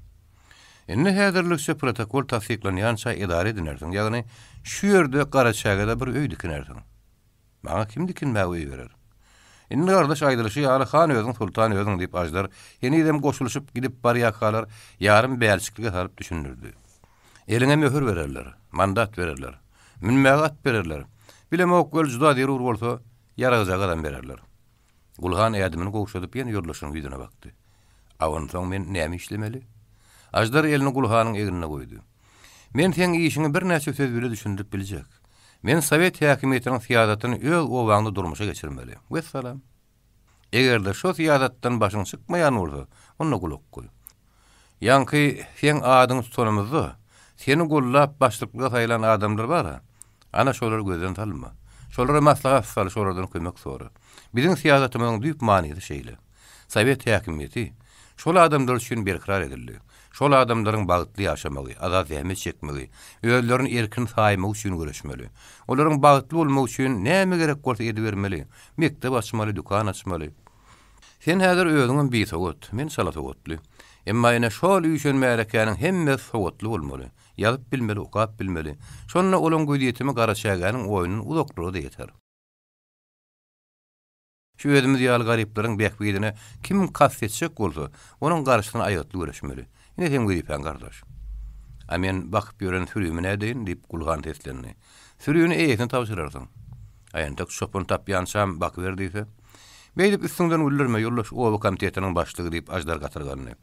Indi häzirlikçe protokol tassyklanýança edara edinersiň, ýagny şu ýerde Garaçägede bir öý dikinersiň. Maňa kim dikinmäge öý berer? Indi gardaş aýdylyşy ýaly han özüň soltan özüň diýip Aždar henizem goşulyşyp gidip barýarkalar ýarym bälçiklige salyp düşündirdi. Eliňe möhür bererler, mandat bererler. Münmäge at bererler. Bilemok weli juda zerur bolsa ýaragjagazam bererler. Gulhan ädimini gowşadyp ýene ýoldaşynyň ýüzüne bakdy. A onsoň men näme işlemeli? Aždar elini Gulhanyň egnine goýdy. Men seň işiňi birnäçe söz bile düşündirip biljek. Men sowet häkimiýetiniň syýasatyny öz obaňda durmuşa geçirmeli. Wessalam. Eger-de şo syýasatdan başyň çykmaýan bolsa, onda gulak goý. Ýaňky seň adyňy tutanymyzda, seni gollap başlyklyga saýlan adamlar bar-a, ana şolary gözden salma. Şolara maslahat sal, şolardan kömek sora. Biziň syýasatymyzyň düýp manysy şeýle. Sowet häkimiýeti şol adamlar üçin berkarar edildi. Şol adamlaryň bagtly ýaşamagy, azat zähmet çekmegi, özlerini erkin saýmagy üçin göreşmeli. Olaryň bagtly bolmagy üçin näme gerek bolsa edibermeli, mekdep açmaly, dükan açmaly. Sen häzir özüňem bisowat, men çalasowatly. Emma ine şol üýşen märekäniň hemmesi sowatly bolmaly. Ýazyp bilmeli, okap bilmeli. Şonda olaň gözýetimi Garaçägäniň oýundan uzaklara-da ýeter. Şu özümiz ýaly garyplaryň bähbidine kim kast etjek bolsa, onuň garşysyna aýgytly göreşmeli. Ine seň wezipäň gardaş. A men bakyp ýören sürimi nädeýin? diýip, Gulhan seslendi. Sürini eýesine tabşyrarsyň. A entek çopan tapýançam bakyber diýse. Beýdip üstüňden güldürme, ýoldaş oba komitetiniň başlygy, diýip, Aždar gatyrgandy.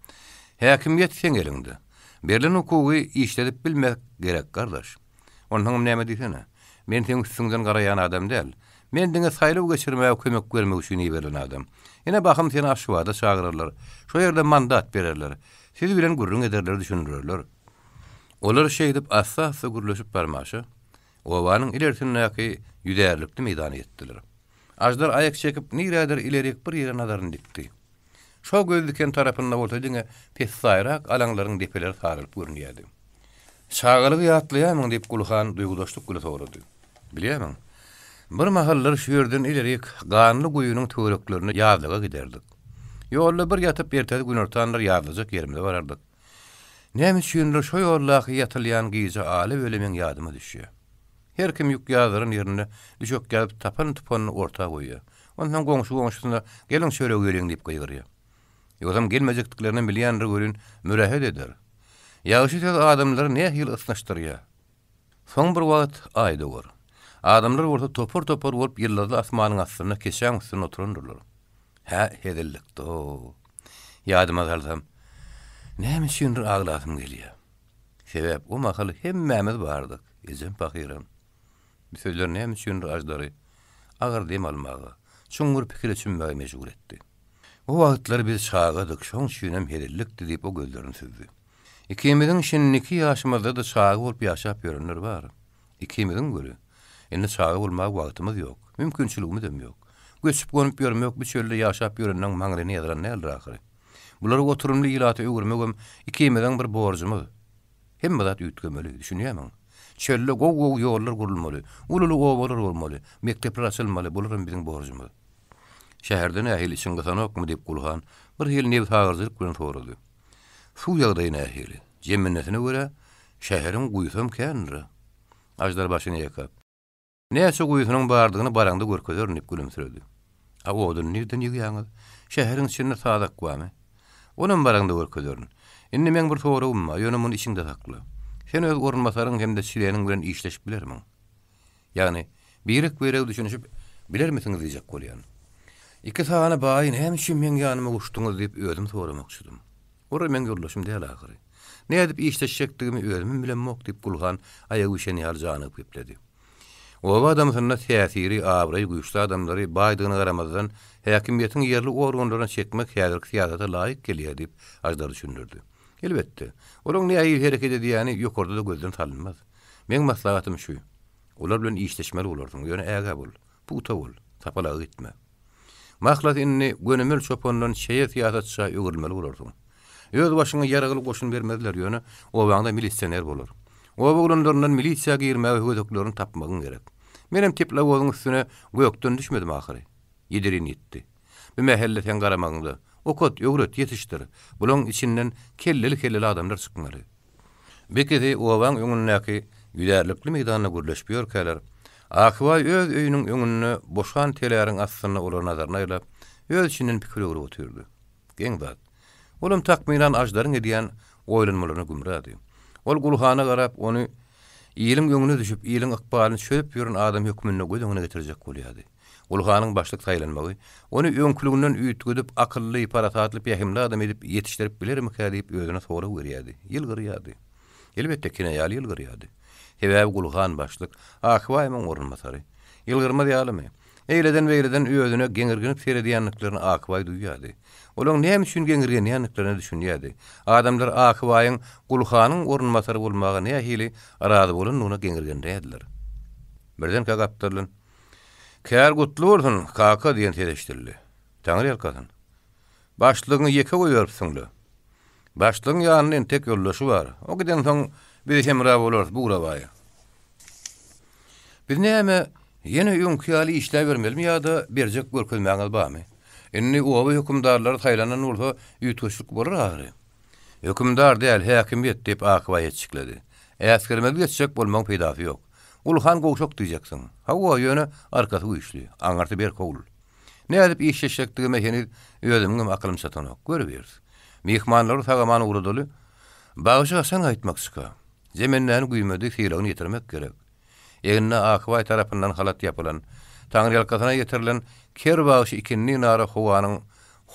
Häkimiýet seň eliňde. Berlen hukugy işledip bilmek gerek, gardaş. Onsoňam näme diýsene. Men seň üstüňden garaýan adam däl. Men diňe saýlaw geçirmäge kömek bermek üçin iberilen adam. Ine, bahym seni Aşgabada çagyrarlar. Şo ýerde mandat bererler. Siz bilen gürrüň ederler, düşündirerler. Olar şeýdip assa-assa gürleşip barmaşa, obanyň ilersindäki ýüzärlikli meýdana ýetdiler. Aždar aýak çekip, nirädir ilerik bir ýere nazaryny dikdi. Şo göz diken tarapynda bolsa diňe pessaýrak alaňlaryň depeleri saralyp görünýärdi. Çagalygy ýatlaýarmyň? diýip, Gulhan duýgudaşlyk bilen sorady. Bilýärmiň, bir mahallar şu ýerden ilerik Ganly guýynyň töwereklerine ýazlaga giderdik. Ýolda bir ýatyp, ertesi günortanlar ýazlajak ýerimize barardyk. Näme üçindir şo ýoldaky ýatylýan gije ala-böle meň ýadyma düşýär. Her kim ýük ýazdyran ýerinde düşek ýazyp tapan-tupanyny orta goýýar. Onsoň goňşy goňşusyna geliň çörek iýeliň diýip gygyrýar. Ýogsam gelmejekdiklerinem bilýändir welin mürähet eder. Ýagşy söz adamlary nähili ysnyşdyrýar. Soň bir wagt Aý dogar. Adamlar bolsa topar-topar bolup ýyldyzly asmanyň astynda keçäň üstünde oturandyrlar. Hä, hezillikdi-ow. Ýadyma salsam, näme üçindir aglasym gelýär. Sebäp o mahal hemmämiz bardyk, ejem pahyram. Bu sözler näme üçindir Aždary agyr dem almaga, çuňňur pikire çümmäge mejbur etdi. O wagtlar biz çagadyk, şoň üçinem hezillikdi diýip o gözlerini süzdi. Ikimiziň şindiki ýaşymyzda-da çaga bolup ýaşap ýörenler bar. Ikimiziň göri, indi çaga bolmaga wagtymyz ýok, mümkinçiligimizem ýok. Göçüp-gonup ýörmek bu çölde ýaşap ýörenleň maňlaýyna ýazylan däldir ahyry. Bulary oturymly ilata öwürmegem ikimiziň bir borjumyz. Hemme zat üýtgemeli, düşünýärmiň? Çölde gowy-gowy ýollar gurulmaly, uly-uly obalar bolmaly, mekdepler açylmaly, bularam biziň borjumyz. Şäherde nähili, içiň gysanokmy? diýip, Gulhan bir hili nebsagyryjylyk bilen sorady. Suw ýagdaýy nähili? Jemendesine görä, şäheriň guýusam kändir-ä. Aždar başyny ýaýkap. Näçe guýusynyň bardygyny baraňda görkezerin diýip gülümsiredi. A oduny nirden ýygýaňyz? Şäheriň içinde sazak barmy? Onam baraňda görkezerin. Indi meň bir soragym bar, ýöne muny içiňde sakla. Sen öz orunbasaryň hem-de çleniň bilen işleşip bilermiň? Ýagny, birek-birege düşünişip bilermisiňiz diýjek bolýan. Iki sany baýy näme üçin meň ýanyma goşduňyz diýip özüm soramakçydym. Olar meň ýoldaşym däl ahyry. Nädip işleşjekdigimi özümem bilemok diýip Gulhan aýagy bişen ýaly janygyp gepledi. Oba adamsynda täsiri, abraýy güýçli adamlary baýdygyna garamazdan häkimiýetiň ýerli organlaryna çekmek häzirki syýasata laýyk gelýär diýip Aždar düşündirdi. Elbetde, olaň nähili hereket edýäni ýokarda-da gözden salynmaz. Meň maslahatym şu. Olar bilen işleşmeli bolarsyň, ýöne ägä bol, pugta bol, sapalaga gitme. Mahlasy indi gönümel çopandan çeýe syýasatça öwrülmeli bolarsyň. Öz başyňa ýaragly goşun bermezler, ýöne obaňda milisioner bolar. Oba oglanlaryndan milisiýa girmäge höweseklerini tapmagyň gerek. Menem teplowozyň üstüne gökden düşmedim ahyry. Ýedirin ýetdi. Bu mähelle seň garamagyňda. Okat, öwret, ýetişdir. Bulaň içinden kelleli-kelleli adamlar çykmaly. Bekesi obaň öňündäki ýüzärlikli meýdanda gürleşip ýörkäler, Akybaý öz öýüniň öňünde boşan teläriň astynda olara nazaryny aýlap, öz içinden pikir öwrüp otyrdy. Geň zat. Olam takmynan Aždaryň edýän oýlanmalaryna gümrady. Ol Gulhana garap, ony iliň öňüne düşüp, iliň ykbalyny çözüp ýören adam hökmünde göz öňüne getirjek bolýardy. Gulhanyň başlyk saýlanmagy, ony öňküliginden üýtgedip, akylly, parasatly, pähimli adam edip ýetişdirip bilermikä diýip özüne sorag berýärdi, ýylgyrýardy. Elbetde, kinaýaly ýylgyrýardy. Sebäbi Gulhan başlyk, Akybaýymyň orunbasary. Ýylgyrmaz ýalymy? Eýleden-beýleden özüne geňirgenip seredýändiklerini Akybaý duýýardy. Olaň näme üçin geňirgenýändiklerine düşünýärdi. Adamlar Akybaýyň Gulhanyň orunbasary bolmaga nähili razy bolandygyna geňirgenýärdiler. Birdenkä gapdaldan, Kär gutly bolsun, kaka diýen ses eşidildi. Taňry ýalkasyn. Başlygyňy ýeke goýberipsiň-le. Başlygyň ýanynda entek ýoldaşy bar. O gidensoň biz hemra bolarys Bugrabaýa. Biz näme, ýene öňki ýaly işläbermelimi ýa-da berjek görkezmäňiz barmy? Indi oba hökümdarlary saýlanan bolsa üýtgeşiklik bolar ahyry. Hökümdar däl, häkimiýet, diýip, Akybaý hetjikledi. Äsgermezlik etjek bolmagyň peýdasy ýok. Gulhan gowşak diýjeksiň. Hawa, ýöne arkasy güýçli, aňyrsy berk ogul. Nädip işleşjekdigime heniz özümiňem akylym çatanok. Görübiris. Myhmanlary sag-aman ugradaly. Bagşy haçan gaýtmakçyka? Jemendäni güýmedi, sylagyny ýetirmek gerek. Egnine Akybaý tarapyndan halat ýapylan, taňryýalkasyna ýetirilen ker bagşy ikindi nara howanyň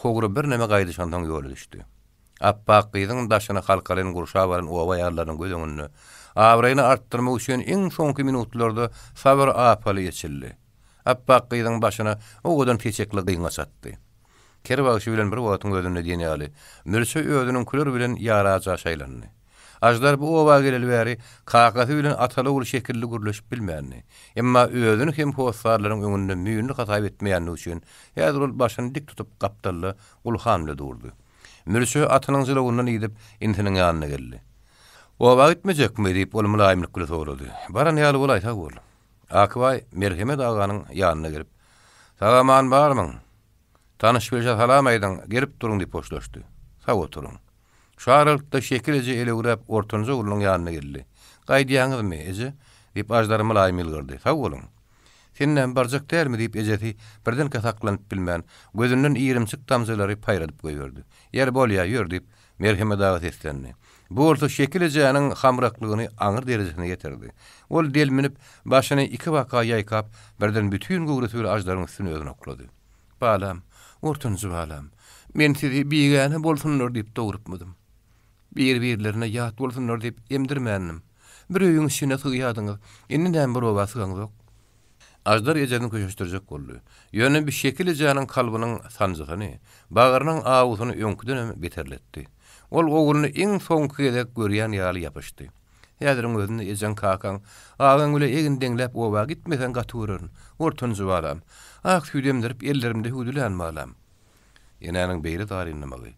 howry birneme gaýdyşansoň ýola düşdi. Apbak gyzyň daşyny halkalyn gurşap alan oba aýallarynyň göz öňünde, abraýyny artdyrmak üçin iň soňky minutlarda sabyr apaly eçildi. Apbak gyzyň başyna owadan seçekli gyňaç atdy. Ker bagşy bilen bir wagtyň özünde diýen ýaly, Mürçe özüniňkiler bilen ýaraja şaýlandy. Aždar bu oba geleli bäri kakasy bilen ataly-ogul şekilli gürleşip bilmändi. Emma özüni hem hossarlaryň öňünde müýnli hasap etmeýändigi üçin, häzir ol başyny dik tutup gapdalda Gulhan bile durdy. Mürçe atynyň jylawyndan idip, inisiniň ýanyna geldi. Oba gitmejekmi? diýip, ol mylaýymlyk bile sorady. Baran ýaly bolaý, sag bol. Akybaý Merhemet aganyň ýanyna gelip, Sag-aman barmyň? Tanyş-bilşe salam aýdyň, gelip duruň diýip hoşlaşdy. Sag oturyň. Şu aralykda Şekil eje elewräp ortanjy oglunyň ýanyna geldi. Gaýdýaňyzmy, eje? diýip, Aždar mylaýym ýylgyrdy. Sag boluň. Sen näme, barjak dälmi? diýip, ejesi birdenkä saklanyp bilmän, gözünden irimçik damjalary paýradyp goýberdi. Ýeri, bolýa, ýör, diýip, Merhemet aga seslendi. Bu bolsa Şekil ejäniň hamraklygyny aňyr derejesine ýetirdi. Ol delminip, başyny ikibaka ýaýkap, birden bütin göwresi bilen aždaryň üstüne özüni oklady. Balam, ortanjy balam, men sizi bigäne bolsunlar diýip dogrupmydym. Bir-birlerine ýat bolsunlar diýip emdirmändim. Bir öýüň içine sygýadyňyz, indi näme bir oba sygaňzok? Aždar ejesini köşeşdirjek boldy. Ýöne bi Şekil ejäniň kalbynyň sanjysyny, bagrynyň awusyny öňküdenem beterletdi. Ol ogluny iň soňky gezek görýän ýaly ýapyşdy. Häziriň özünde ejeň-kakaň, agaň bile egin deňläp oba gitmeseň gaty görerin, ortanjy balam. Ak süýt emdirip ellerimde hüwdülän balam. Enäniň beýle zarynlamagy,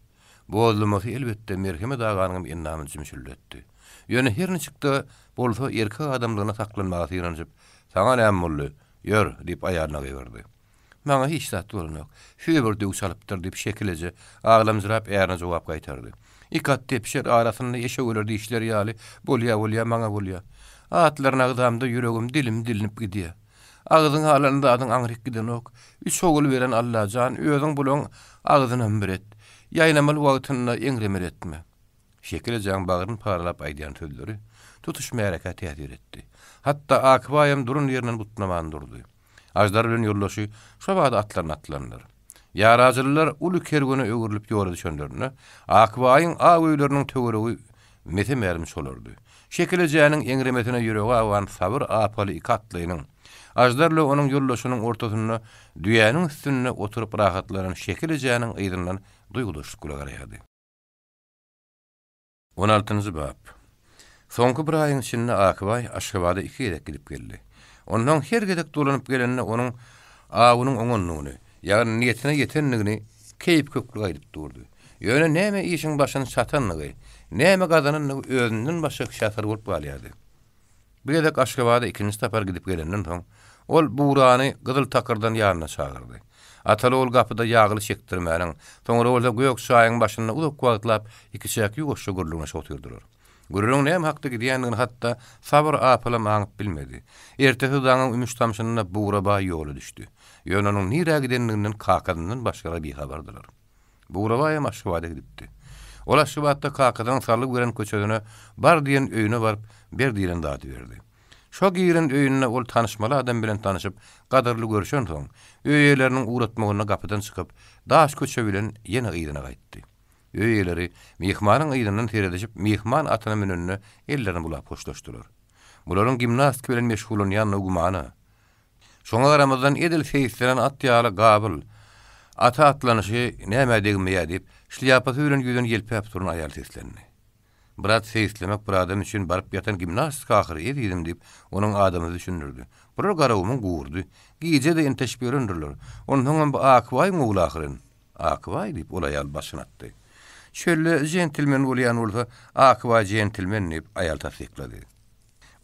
bozlamasy elbetde Merhemet aganyňam endamyny jümşüldetdi. Ýöne her niçik-de bolsa erkek adamlygyna saklanmaga synanyşyp, Saňa näme boldy? Ýör! diýip aýalyna gygyrdy. Maňa hiç zat bolanok. Size bir döw çalypdyr, diýip, Şekil eje aglamjyrap ärine jogap gaýtardy. Iki at depişer, arasynda eşek öler diýişleri ýaly, bolýa, bolýa, maňa bolýa. Atlaryny agzamda ýüregim, dilim dilinip gidýä. Agzyňa alan zadyň aňryk gidenok. Üç ogul beren Alla jan, özüň bulaň agzynam bir et. Ýaýnamaly wagtynda eňremeli etme. Şekil ejäň bagryny paralap aýdýan sözleri tutuş märekä täsir etdi. Hatda Akybaýam duran ýerinden butnaman durdy. Aždar bilen ýoldaşy şo bada atlaryna atlandylar. Ýarajylylar uly kerwene öwrülip ýola düşenlerinde, Akybaýyň ak öýleriniň töweregi mese-mälim çolardy. Şekil ejäniň eňremesine ýüregi awan Sabyr apaly iki atlynyň, Aždar bilen onuň ýoldaşynyň ortasynda düýäniň üstünde oturyp rahatlanan Şekil ejäniň yzyndan duýgudaşlyk bile garaýardy. On altynjy bap. Soňky bir aýyň içinde Akybaý Aşgabada iki gezek gidip geldi. Onsoň her gezek dolanyp gelende onuň awunyň oňandygyny, ýagny niýetine ýetendigini keýpiköklük aýdyp durdy. Ýöne näme işiň başyny çatandygy, näme gazanandygy özünden başga kişä syr bolup galýardy. Bu gezek Aşgabada ikinji sapar gidip gelenden soň, ol Bugrany Gyzyl takyrdan ýanyna çagyrdy. Ataly-ogul gapyda ýagly çekdirmäniň, soňra bolsa gök çaýyň başynda uzak wagtlap ikiçäk ýuwaşja gürrüňleşip otyrdylar. Gürrüň näme hakda gidýändigini hatda Sabyr apalam aňyp bilmedi. Ertesi daňyň ümüş-tamşynda Bugra baý ýola düşdi. Ýöne onuň nirä gidendiginden kakasyndan başgalar bihabardylar. Bugra baýam Aşgabada gidipdi. Ol Aşgabatda kakasynyň salgy beren köçesine bar diýen öýüne baryp, ber diýlen zady berdi. Şo giren öýünde ol tanyşmaly adam bilen tanyşyp, gadyrly görşensoň, öý eýeleriniň ugratmagynda gapydan çykyp, daş köçe bilen ýene yzyna gaýtdy. Öý eýeleri myhmanyň yzyndan seredişip, myhman atyna münende ellerini bulap hoşlaşdylar. Bularyň gimnastika bilen meşgullanýandygy gümana. Şoňa garamazdan edil seýislenen at ýaly gabyl, ata atlanyşy nämä degmeýär diýip, şlýapasy bilen ýüzüni ýelpäp duran aýal seslendi. Brat seýislemek bir adam üçin baryp ýatan gimnastika ahyry, ezizim diýip, onuň adamsy düşündirdi. Bular Garagumuň gurdy. Gije-de enteşip ýörendirler. Onsoňam bu Akbaýyň ogly ahyryn. Akbaý, diýip, ol aýal başyny atdy. Çölde jentlmen bolýan bolsa, Akbaý jentlmen, diýip, aýal tassyklady.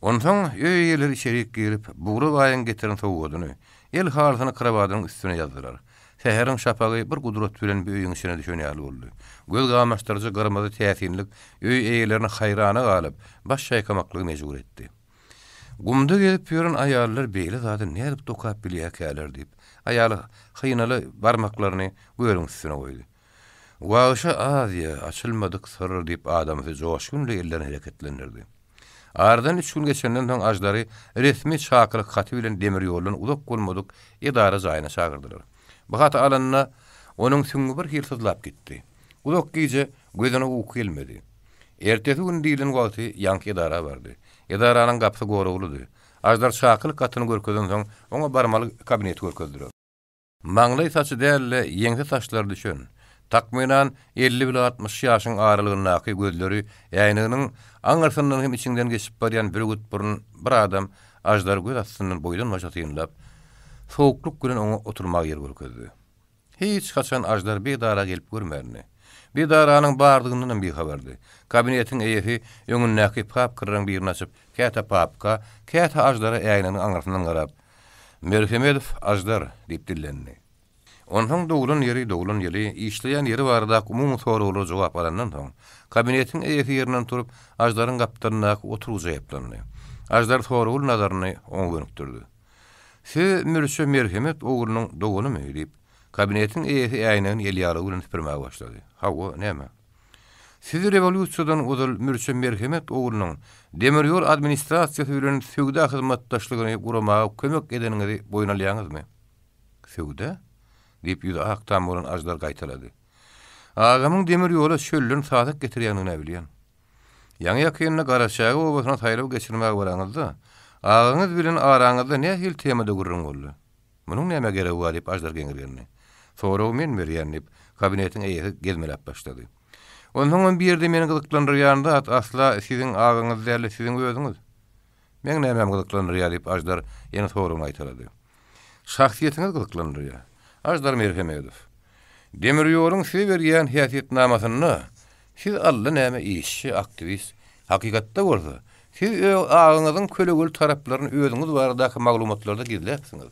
Onsoň öý eýeleri içerik girip, Bugra baýyň getiren sowgadyny, el halysyny krowadynyň üstüne ýazdylar. Säheriň şapagy bir gudrat bilen bu öýüň içine düşen ýaly boldy. Göz gamaşdyryjy gyrmyzy täsinlik öý eýelerini haýrana galyp, baş çaýkamaklyga mejbur etdi. Gumda gezip ýören aýallar beýle zady nädip dokap bilýärkäler diýip, aýaly hynaly barmaklaryny gölüň üstüne goýdy. Wagşy Aziýa, açylmadyk syr diýip adamsy joşgunly ellerini hereketlendirdi. Aradan üç gün geçenden soň Aždary resmi çakylyk haty bilen demir ýoldan uzak bolmadyk edara jaýyna çagyrdylar. Bu haty alanda, onuň süňňi bir hili syzlap gitdi. Uzak gije gözüne uky gelmedi. Ertesi gün diýlen wagty ýaňky edara bardy. Edaranyň gapysy goraglydy. Aždar çakylyk hatyny görkezensoň, oňa barmaly kabineti görkezdiler. Maňlaý saçy däl-de, ýeňse saçlary düşen, takmynan, 50 bile 60 ýaşyň aralygyndaky gözleri äýneginiň aňyrsyndan hem içiňden geçip barýan bürgüt burun bir adam Aždary göz astyndan boýdan-başa synlap, sowuklyk bilen oňa oturmaga ýer görkezdi. Hiç haçan Aždar bu edara gelip görmändi. Bu edaranyň bardygyndanam bihabardy. Kabinetiň eýesi öňündäki papkalaryň birini açyp, käte papka, käte Aždara äýneginiň aňyrsyndan garap, Merhemedow Aždar, diýip dillendi. Onsoň doglan ýeri, doglan ýyly, işleýän ýeri baradaky umumy soraglara jogap alandan soň, kabinetiň eýesi ýerinden turup, Aždaryň gapdalyndaky oturgyja ýaplandy. Aždar soragly nazaryny oňa gönükdirdi. Siz Mürçe Merhemet oglunyň doganymy? diýip, kabinetiň eýesi äýnegini elýaglygy bilen süpürmäge başlady. Hawa, näme? Siz rewolýusiýadan ozal Mürçe Merhemet oglunyň demir ýol administrasiýasy bilen söwda hyzmatdaşlygyny guramaga kömek edeniňizi boýun alýaňyzmy? Söwda? diýip, ýüzi ak tam bolan Aždar gaýtalady. Agamyň demir ýola çölden sazak getirýändigini-ä bilýän. Ýaňy-ýakynda Garaçäge obasyna saýlaw geçirmäge baraňyzda, agaňyz bilen araňyzda nähili temada gürrüň boldy? Munuň nämä geregi bar diýip, Aždar geňirgendi. Soragy men berýän, diýip, kabinetiň eýesi gezmeläp başlady. Onsoňam bu ýerde meni gyzyklandyrýan zat asla siziň agaňyz däl-de, siziň özüňiz. Meň nämäm gyzyklandyrýar, diýip, Aždar ýene soragyny gaýtalady. Şahsyýetiňiz gyzyklandyrýar. Aždar Merhemedow. Demir ýoluň size berýän häsiýetnamasynda siz alla näme işçi, aktiwist. Hakykatda bolsa, siz öz agaňyzyň kölegeli taraplaryny özüňiz baradaky maglumatlarda gizläpsiňiz.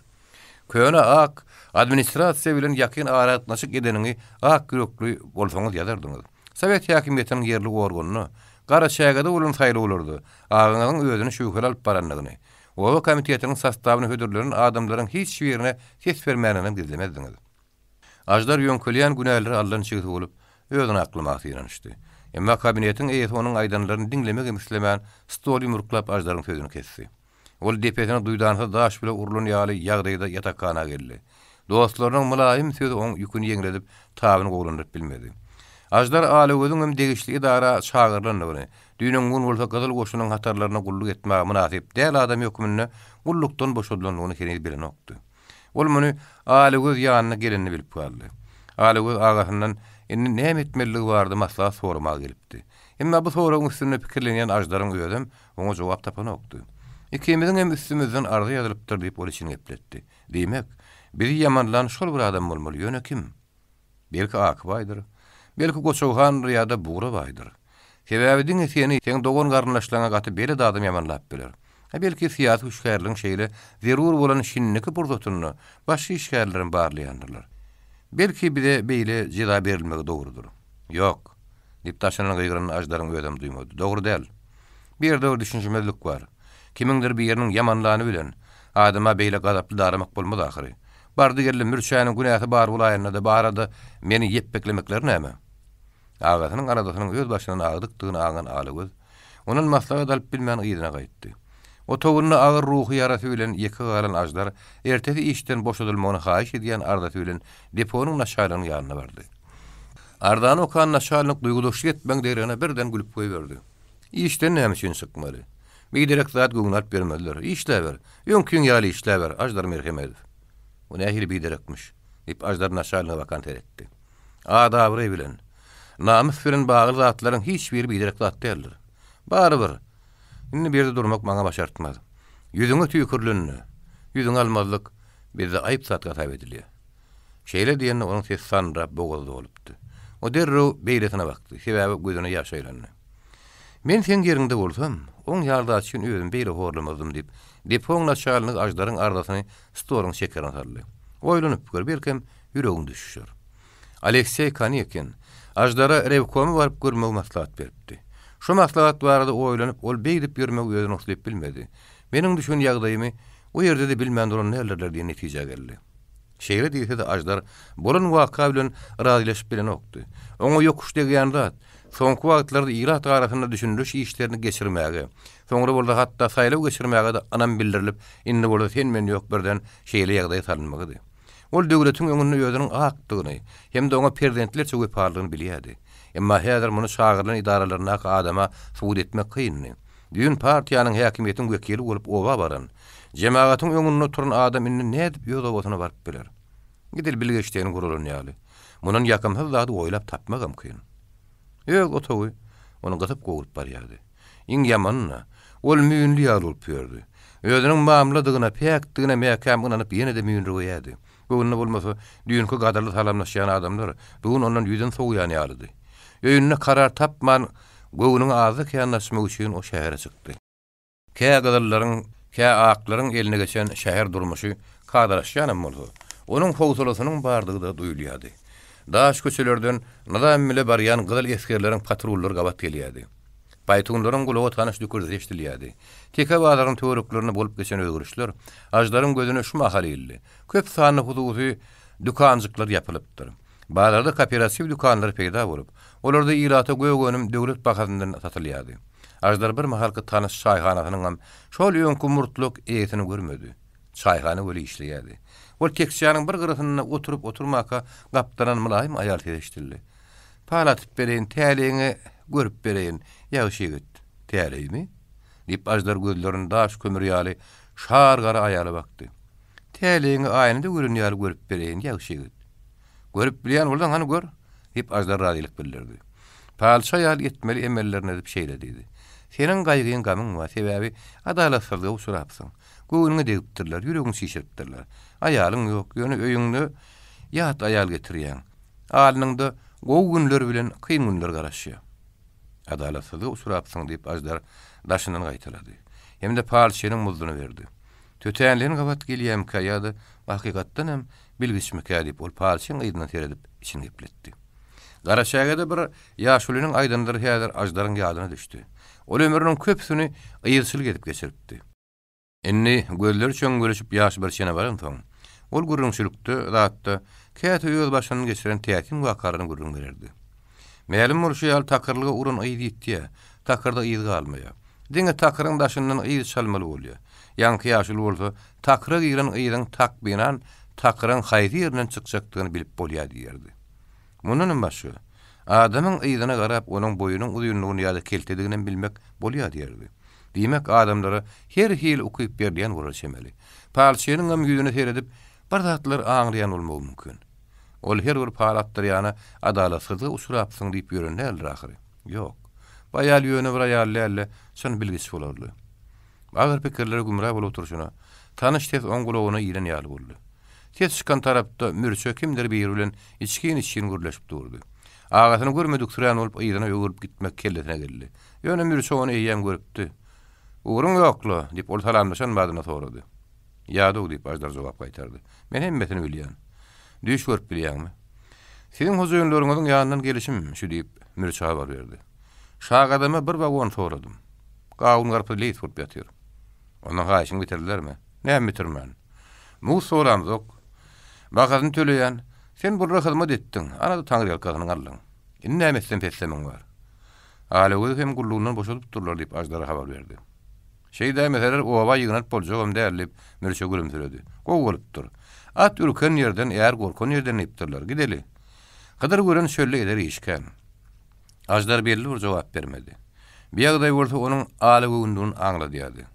Köne ak administrasiýa bilen ýakyn aragatnaşyk edeniňi ak ýürekli bolsaňyz ýazardyňyz. Sowet häkimiýetiniň ýerli organynda, Garaçägede bolan saýlawlarda agaňyzyň özüni şübheli alyp barandygyny, oba komitetiniň sostawyna hödürlenen adamlaryň hiç birine ses bermändiginem gizlemezdiňiz. Aždar ýöňkelýän günäleri aldan çigsi bolup, özüni aklamaga synanyşdy. Emma kabinetiň eýesi onuň aýdanlaryny diňlemegem islemän, stoly ýumruklap Aždaryň sözüni kesdi. Ol depesine duýdansyz daş bile urlan ýaly ýagdaýda ýatakhana geldi. Dostlarynyň mylaýym sözi oň ýüküni ýeňledip, tabyny gowulandyryp bilmedi. Aždar Alagözüňem degişli edara çagyrylandygyny, düýn-öňňun bolsa Gyzyl Goşunyň hatarlarynda gulluk etmäge mynasyp däl adam hökmünde gullukdan boşadylandygyny heniz bilenokdy. Ol muny Alagöz ýanyna geleninde bilip galdy. Alagöz agasyndan indi näme etmelidigi barada maslahat soramaga gelipdi. Emma bu soragyň üstünde pikirlenýän Aždaryň özem oňa jogap tapanokdy. Ikimiziň hem üstümizden arza ýazylypdyr diýip ol içini gepletdi. Diýmek, bizi ýamanlan şol bir adam bolmaly, ýöne kim? Belki Akybaýdyr, belki Goçawhandyr ýa-da Bugrabaýdyr. Sebäbi diňe seni, seň dogan-garyndaşlaryňa gaty belet adam ýamanlap biler. A belki syýasy hüşgärligiň şeýle zerur bolan şindiki pursatynda başga işgärlerem barlaýandyrlar. Belki bize beýle jeza berilmegi dogrudyr. Ýok! diýip daşyndan gygyran Aždaryň özem duýmady. Dogry däl. Bu ýerde bir düşünişmezlik bar. Kimiňdir biriniň ýamanlany bilen, adama beýle gazaply daramak bolmaz ahyry. Bardy-geldi Mürçäniň günäsi bar bolaýanda-da barada meni ýepbeklemekleri näme? Agasynyň aladasynyň öz başyndan agdykdygyny aňan Alagöz, ondan maslahat alyp bilmän yzyna gaýtdy. Otagynda agyr ruhy ýarasy bilen ýeke galan Aždar ertesi işden boşadylmagyny haýyş edýän arzasy bilen deponyň naçalniginiň ýanyna bardy. Arzany okan naçalnik duýgudaşlyk etmegiň deregine birden gülüp goýberdi. Işden näme üçin çykmaly? Biderek zat göwne alyp ýörmezler. Işläber. Öňkiň ýaly işläber, Aždar Merhemedow. Bu nähili biderekmiş? diýip, Aždar naçalnige bakan seretdi. At-abraý bilen, namys bilen bagly zatlaryň hiç biri biderek zat däldir. Barybir, indi bu ýerde durmak maňa başartmaz. Ýüzüňe tüýkürilende, ýüzüňi almazlyk bizde aýyp zat hasap edilýär. Şeýle diýende onuň sesi sandyrap bogazy dolupdy. O derrew beýlesine bakdy, sebäbi gözüne ýaş aýlandy. Men seň ýeriňde bolsam, oň ýaly zat üçin özümi beýle horlamazdym diýip, depoň naçalnigi Aždaryň arzasyny stoluň çekerine saldy. Oýlanyp gör, belkem, ýüregiň düşüşer. Alekseý Kanikin Aždara rewkoma baryp görmegi maslahat beripdi. Şo maslahat barada oýlanyp, ol beýdip ýörmegi özüne uslyp bilmedi. Meniň düşen ýagdaýymy o ýerde-de bilmän duran däldirler diýen netijä geldi. Şeýle diýse-de Aždar bolan waka bilen razylaşyp bilenokdy. Oňa ýokuş degýän zat, soňky wagtlarda ilat arasynda düşündiriş işlerini geçirmäge, soňra bolsa hatda saýlaw geçirmäge-de ynam bildirilip, indi bolsa sen-men ýok birden şeýle ýagdaýa salynmagydy. Ol döwletiň öňünde özüniň akdygyny hem-de oňa perzentlerçe wepalydygyny bilýärdi. Emma häzir muny çagyrylan edaralaryndaky adama subut etmek kyndy. Düýn partiýanyň häkimiýetiň wekili bolup oba baran, jemagatyň öňünde oturan adam indi nädip öz obasyna baryp biler? Edil bilgeşleýin guralan ýaly. Mundan ýakymsyz zady oýlap tapmagam kyn. Öz otagy ony gysyp-gowrup barýardy. Iň ýamany-da, ol müýnli ýaly bolup ýördi. Özüniň mamladygyna, päkdigine mäkäm ynanyp ýene-de müýnürgeýärdi. Göwnüne bolmasa, düýnki gadyrly salamlaşýan adamlar bu gün ondan ýüzüni sowýan ýalydy. Öýünde karar tapman, göwnüňi azda-kän açmak üçin o şähere çykdy. Kä gyzyllaryň, kä aklaryň eline geçen şäher durmuşy kadalaşýanam bolsa, onuň howsalasynyň bardygy-da duýulýardy. Daş köçelerden nyzam bile barýan gyzyl esgerleriň patrullary gabat gelýärdi. Paýtunlaryň gulaga tanyş dükürdisi eşidilýärdi. Teke bazaryň töwereklerinde bolup geçen özgerişler Aždaryň gözüne şu mahal ildi. Köp sanly hususy dükanjyklar ýapylypdyr. Bazarda kooperatiw dükanlary peýda bolup, olarda ilata gök önüm döwlet bahasyndan satylýardy. Aždar bir mahalky tanyş çaýhanasynyňam şol öňki murtluk eýesini görmedi. Çaýhana weli işleýärdi. Ol tekjäniň bir gyrasynda oturyp-oturmaka gapdalan mylaýym aýal sesi eşidildi. Pal atyp bereýin, täleýiňi görüp bereýin, ýagşy ýigit. Täleými? diýip, Aždar gözlerini daş kömür ýaly şar gara aýala bakdy. Täleýiňi aýnada gören ýaly görüp bereýin, ýagşy ýigit. Görüp bilýän bolsaň, hany gör, diýip, Aždar razylyk bildirdi. Palçy aýal etmeli emellerini edip şeýle diýdi. Seniň gaýgyň-gamyň bar, sebäbi adalatsyzlyga uçrapsyň. Göwnüňe degipdirler, ýüregiňi çişiripdirler. Aýalyň ýok, ýöne öýüňde ýat aýal getirýäň. Alnyňda gowy günler bilen kyn günler garaşýar. Adalatsyzlyga uçrapsyň, diýip, Aždar daşyndan gaýtalady. Hem-de palçynyň muzduny berdi. Tötänleýin gabat gelýämikä ýa-da hakykatdan hem bilgiçmikä diýip, ol palçyň yzyndan seredip, içini gepletdi. Garaçägede bir ýaşulynyň aýdanlary häzir Aždaryň ýadyna düşdi. Ol ömrüniň köpüsini yzçylyk edip geçiripdi. Indi gözleri çöňňelişip ýaşy bir çene baransoň, ol gürrüňçilikde, zatda, käte öz başyndan geçiren täsin wakalaryny gürrüň bererdi. Mälim bolşy ýaly, takyrlyga uran yz ýitýär, takyrda yz galmaýar. Diňe takyryň daşyndan yz çalmaly bolýar. Ýaňky ýaşuly bolsa, takyra giren yzyň takmynan takyryň haýsy ýerinden çykjakdygyny bilip bolýar diýerdi. Mundanam başga, adamyň yzyna garap, onuň boýunyň uzynlygyny ýa-da keltediginem bilmek bolýar diýerdi. Diýmek, adamlara her hili ukyp berilýän bolar çemeli. Palçynyňam ýüzüne seredip, bir zatlar aňlaýan bolmagy mümkin. Ol her bir pal atdyrýana adalatsyzlyga uçrapsyň diýip ýören däldir ahyry. Ýok. Bu aýal ýöne bir aýal däl-de, çyn bilgiç bolarly. Agyr pikirlere gümra bolup oturyşyna, tanyş ses oň gulagyna ilen ýaly boldy. Ses çykan tarapda Mürçe kimdir biri bilen içgin-içgin gürleşip durdy. Agasyny görmediksirän bolup yzyna öwrülip gitmek kellesine geldi. Ýöne Mürçe ony eýýäm görüpdi. Ugruň ýok-la? diýip, ol salamlaşan badyna sorady. Ýadow, diýip, Aždar jogap gaýtardy. Men hemmesini bilýän. Düýş görüp bilýäňmi? Siziň hojaýynlaryňyzyň ýanyndan gelişim şu, diýip, Mürçe habar berdi. Şagadama bir wagon soradym. Gawun-garpyz leýs bolup ýatyr. Ondan haýyşyňy bitirdilermi? Näme bitirmän? Mugt soramzok. Bahasyny töleýän. Sen burla hyzmat etdiň, ana-da taňryýalkasynyňy aldyň. Indi näme etsem-petsemiň bar. Alagözi hem gullugyndan boşadypdyrlar diýip, Aždara habar berdi. Şeýdäýmeseler, oba ýygnalyp boljagam däl diýip, Mürçe gülümsiredi. Gowy bolupdyr. At ürken ýerden, är gorkan ýerden diýipdirler. Gideli. Hydyr gören çölde eder iş kän. Aždar belli bir jogap bermedi. Bu ýagdaý bolsa onuň alagöwünligini aňladýardy.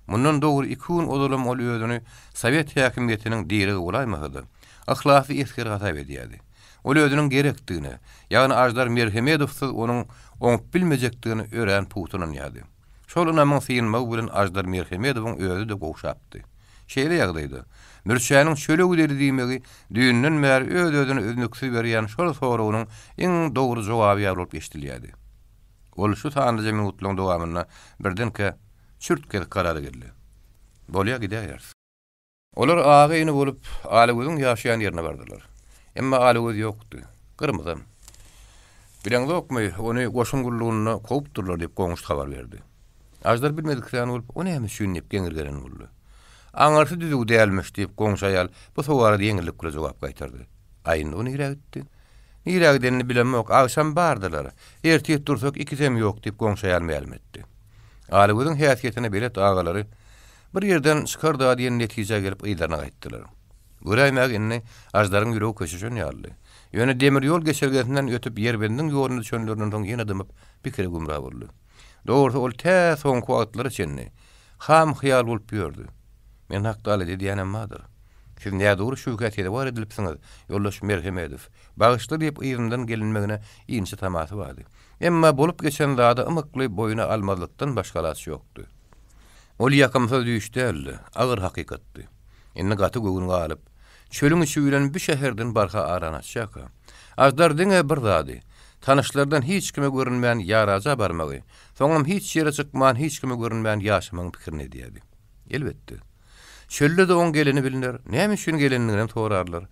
Mundan dogry iki gün ozalam ol özüni sowet häkimiýetiniň diregi bolaýmasa-da, yhlasly esger hasap edýärdi. Ol özüniň gerekdigine, ýagny Aždar Merhemedowsyz onuň oňup bilmejekdigine örän pugta ynanýardy. Şol ynamyň synmagy bilen Aždar Merhemedowyň özi-de gowşapdy. Şeýle ýagdaýda, Mürçäniň çöle gideli diýmegi düýnden bäri öz-özüne üznüksiz berýän şol soragynyň iň dogry jogaby ýaly bolup eşidilýärdi. Ol şu sanlyja minutlaryň dowamynda birdenkä çürt-kesik karara geldi. Bolýa, gidäýeris. Olar aga-ini bolup, Alagözüň ýaşaýan ýerine bardylar. Emma Alagöz ýokdy. Gyrmyzam. Bileňzokmy, ony goşun gullugynda kowupdyrlar diýip, goňşy habar berdi. Aždar bilmediksirän bolup, O näme üçin diýip geňirgenen boldy. Aňyrsy düzüw dälmiş diýip, goňşy aýal bu sowala ýeňillik bilen jogap gaýtardy. Aý, indi o nirä gitdi? Nirä gidenini bilemok, agşam bardylar. Ertir tursak ikisem ýok diýip, goňşy aýal mälim etdi. Alagözüň häsiýetine belet agalary Bir ýerden çykar-da diýen netijä gelip yzlaryna gaýtdylar. Göräýmäge indi Aždaryň ýüregi köşeşen ýalydy. Ýöne demir ýol geçelgesinden ötüp Ýerbendiň ýoluna düşenlerinden soň ýene dymyp, pikire gümra boldy. Dogrusy ol tä soňky wagtlara çenli ham-hyýal bolup ýördi. Men hakda alada edýänem bardyr. Siz nädogry şübhä sezewar edilipsiňiz, ýoldaş Merhemedow. Bagyşla diýip yzyndan gelinmegine inçe tamasy bardy. Emma bolup geçen zady ymykly boýuna almazlykdan başga alaç ýokdy. Ol ýakymsyz düýş däldi, agyr hakykatdy. Indi gaty göwün galyp, çölüň içi bilen bu şäherden barha arany açýarka, Aždar diňe bir zady, tanyşlardan hiç kime görünmän ýaraja barmagy, soňam hiç ýere çykman hiç kime görünmän ýaşamagyň pikirini edýärdi. Elbetde, çölde-de oň geleni bilner, näme üçin gelendiginem sorarlar.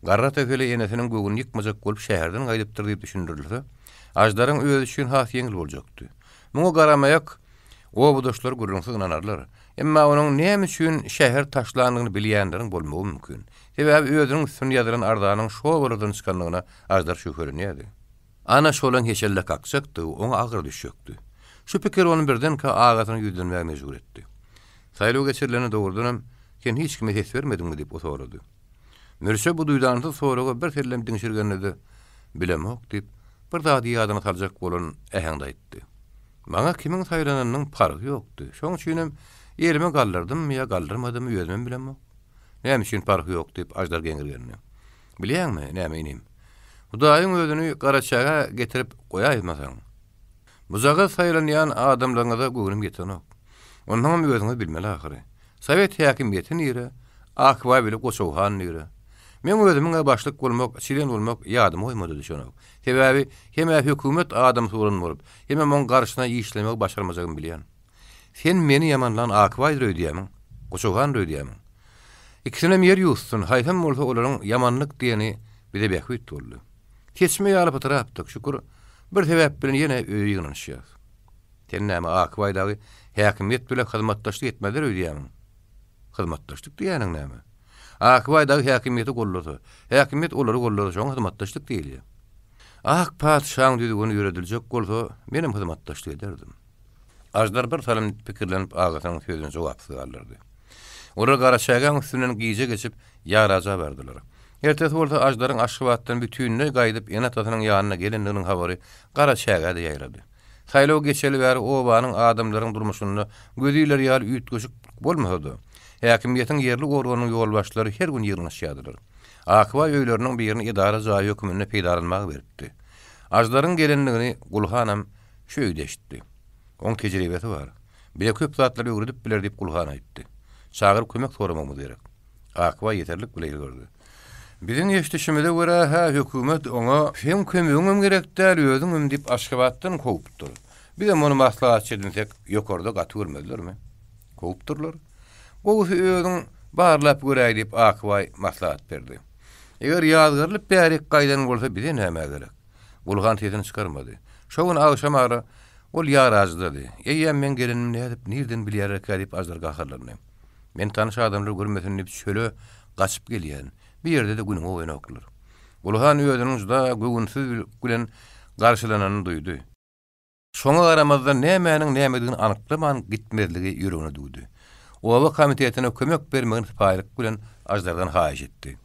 Garry ata heleý enesiniň göwnüni ýykmajak bolup şäherden gaýdypdyr diýip düşündirilse, Aždaryň özi üçin has ýeňil boljakdy. Muňa garamaýak obadaşlary gürrüňsiz ynanarlar. Emma onuň näme üçin şäher taşlandygyny bilýänleriň bolmagy mümkin. Sebäbi özüniň üstüne ýazylan arzanyň şobaladan çykandygyna Aždar şübhelenýärdi. Ana şolaň heşelle kakjakdygy oňa agyr düşjekdi. Şu pikir ony birdenkä agasyna ýüzlenmäge mejbur etdi. Saýlaw geçirilende dogrudanam, sen hiç kime ses bermediňmi diýip o sorady. Mürşe bu duýdansyz soraga birsellem diňşirgendi-de, Bilemok diýip, bir zady ýadyna saljak bolan äheňde aýtdy. Maňa kimiň saýlananynyň parhy ýokdy. Şoň üçinem elimi galdyrdymmy ýa galdyrmadymmy özümem bilemok. Näme üçin parhy ýok diýip, Aždar geňirgendi. Bilýäňmi, näme inim? Hudaýyň özüni Garaçägä getirip goýaýmasaň. Bujagaz saýlanýan adamlaryňyza göwnüm ýetenok. Onsoňam özüňiz bilmeli ahyry. Sowet häkimiýeti nire, Akbaý bile Goçaw han nire? Meň özümiň-ä başlyk bolmak, çlen bolmak ýadyma goýmada düşenok. Sebäbi hem-ä hökümet adamsy bolan bolup, hemem oň garşyna işlemegi başarmajagymy bilýän. Sen meni ýamanlan Akbaýdyr öýdýämiň? Goçaw handyr öýdýämiň? Ikisinem ýer ýuwutsyn, haýsam bolsa olaryň ýamanlyk diýeni bize bähbit boldy. Seçme ýaly pytrapdyk, şükür, bir sebäp bilen ýene öýe ýygnanyşýas. Sen näme, Akybaý dagy häkimiýet bile hyzmatdaşlyk etmezler öýdýämiň? Hyzmatdaşlyk diýýäniň näme? Akybaý dagy häkimiýeti goldasa, häkimiýet olary goldasa, şoňa hyzmatdaşlyk diýilýär. Ak patyşaň düzgüni ýörediljek bolsa, menem hyzmatdaşlyk ederdim. Aždar bir salym pikirlenip agasynyň sözüni jogapsyz galdyrdy. Olar Garaçägäň üstünden gije geçip, Ýaraja bardylar. Ertesi bolsa Aždaryň Aşgabatdan bütinleý gaýdyp ene-atasynyň ýanyna gelendiginiň habary Garaçägä-de ýaýrady. Saýlaw geçeli bäri obanyň adamlaryň durmuşynda göz iler ýaly üýtgeşiklik bolmasa-da, häkimiýetiň ýerli organynyň ýolbaşçylary her gün ýygnaşýardylar. Akbaý öýleriniň birini edara jaýy höküminde peýdalanmaga beripdi. Aždaryň gelendigini Gulhanam şu öýde eşitdi. Oň tejribesi bar. Bize köp zatlary öwredip biler diýip Gulhan aýtdy. Çagyryp kömek soramagymyz gerek. Akbaý ýeterlik bile ýylgyrdy. Biziň eşidişimize görä-hä hökümet oňa seň kömegiňem gerek däl, özüňem diýip Aşgabatdan kowupdyr. Bizem ony maslahatçy edinsek, ýokarda gaty görmezlermi? Kowupdyrlar. Gowusy özüň barlap göräý diýip Akbaý maslahat berdi. Eger ýazgarylyp bärik gaýdan bolsa bize nämä gerek? Gulhan sesini çykarmady. Şo gün agşamara. Ol ýarajydady. Eýýäm meň gelenimi nädip, nirden bilýärlerkä diýip Aždar gaharlandy. Men tanyş adamlar görmesin diýip çöle gaçyp gelýän. Bir ýerde-de günüňe goýanoklar. Gulhan özüniň juda göwünsizlik bilen garşylananyny duýdy. Şoňa garamazdan nämäniň nämedigini anyklaman gitmezligi ýüregine düwdi. Oba komitetine kömek bermegini sypaýylyk bilen Aždardan haýyş etdi.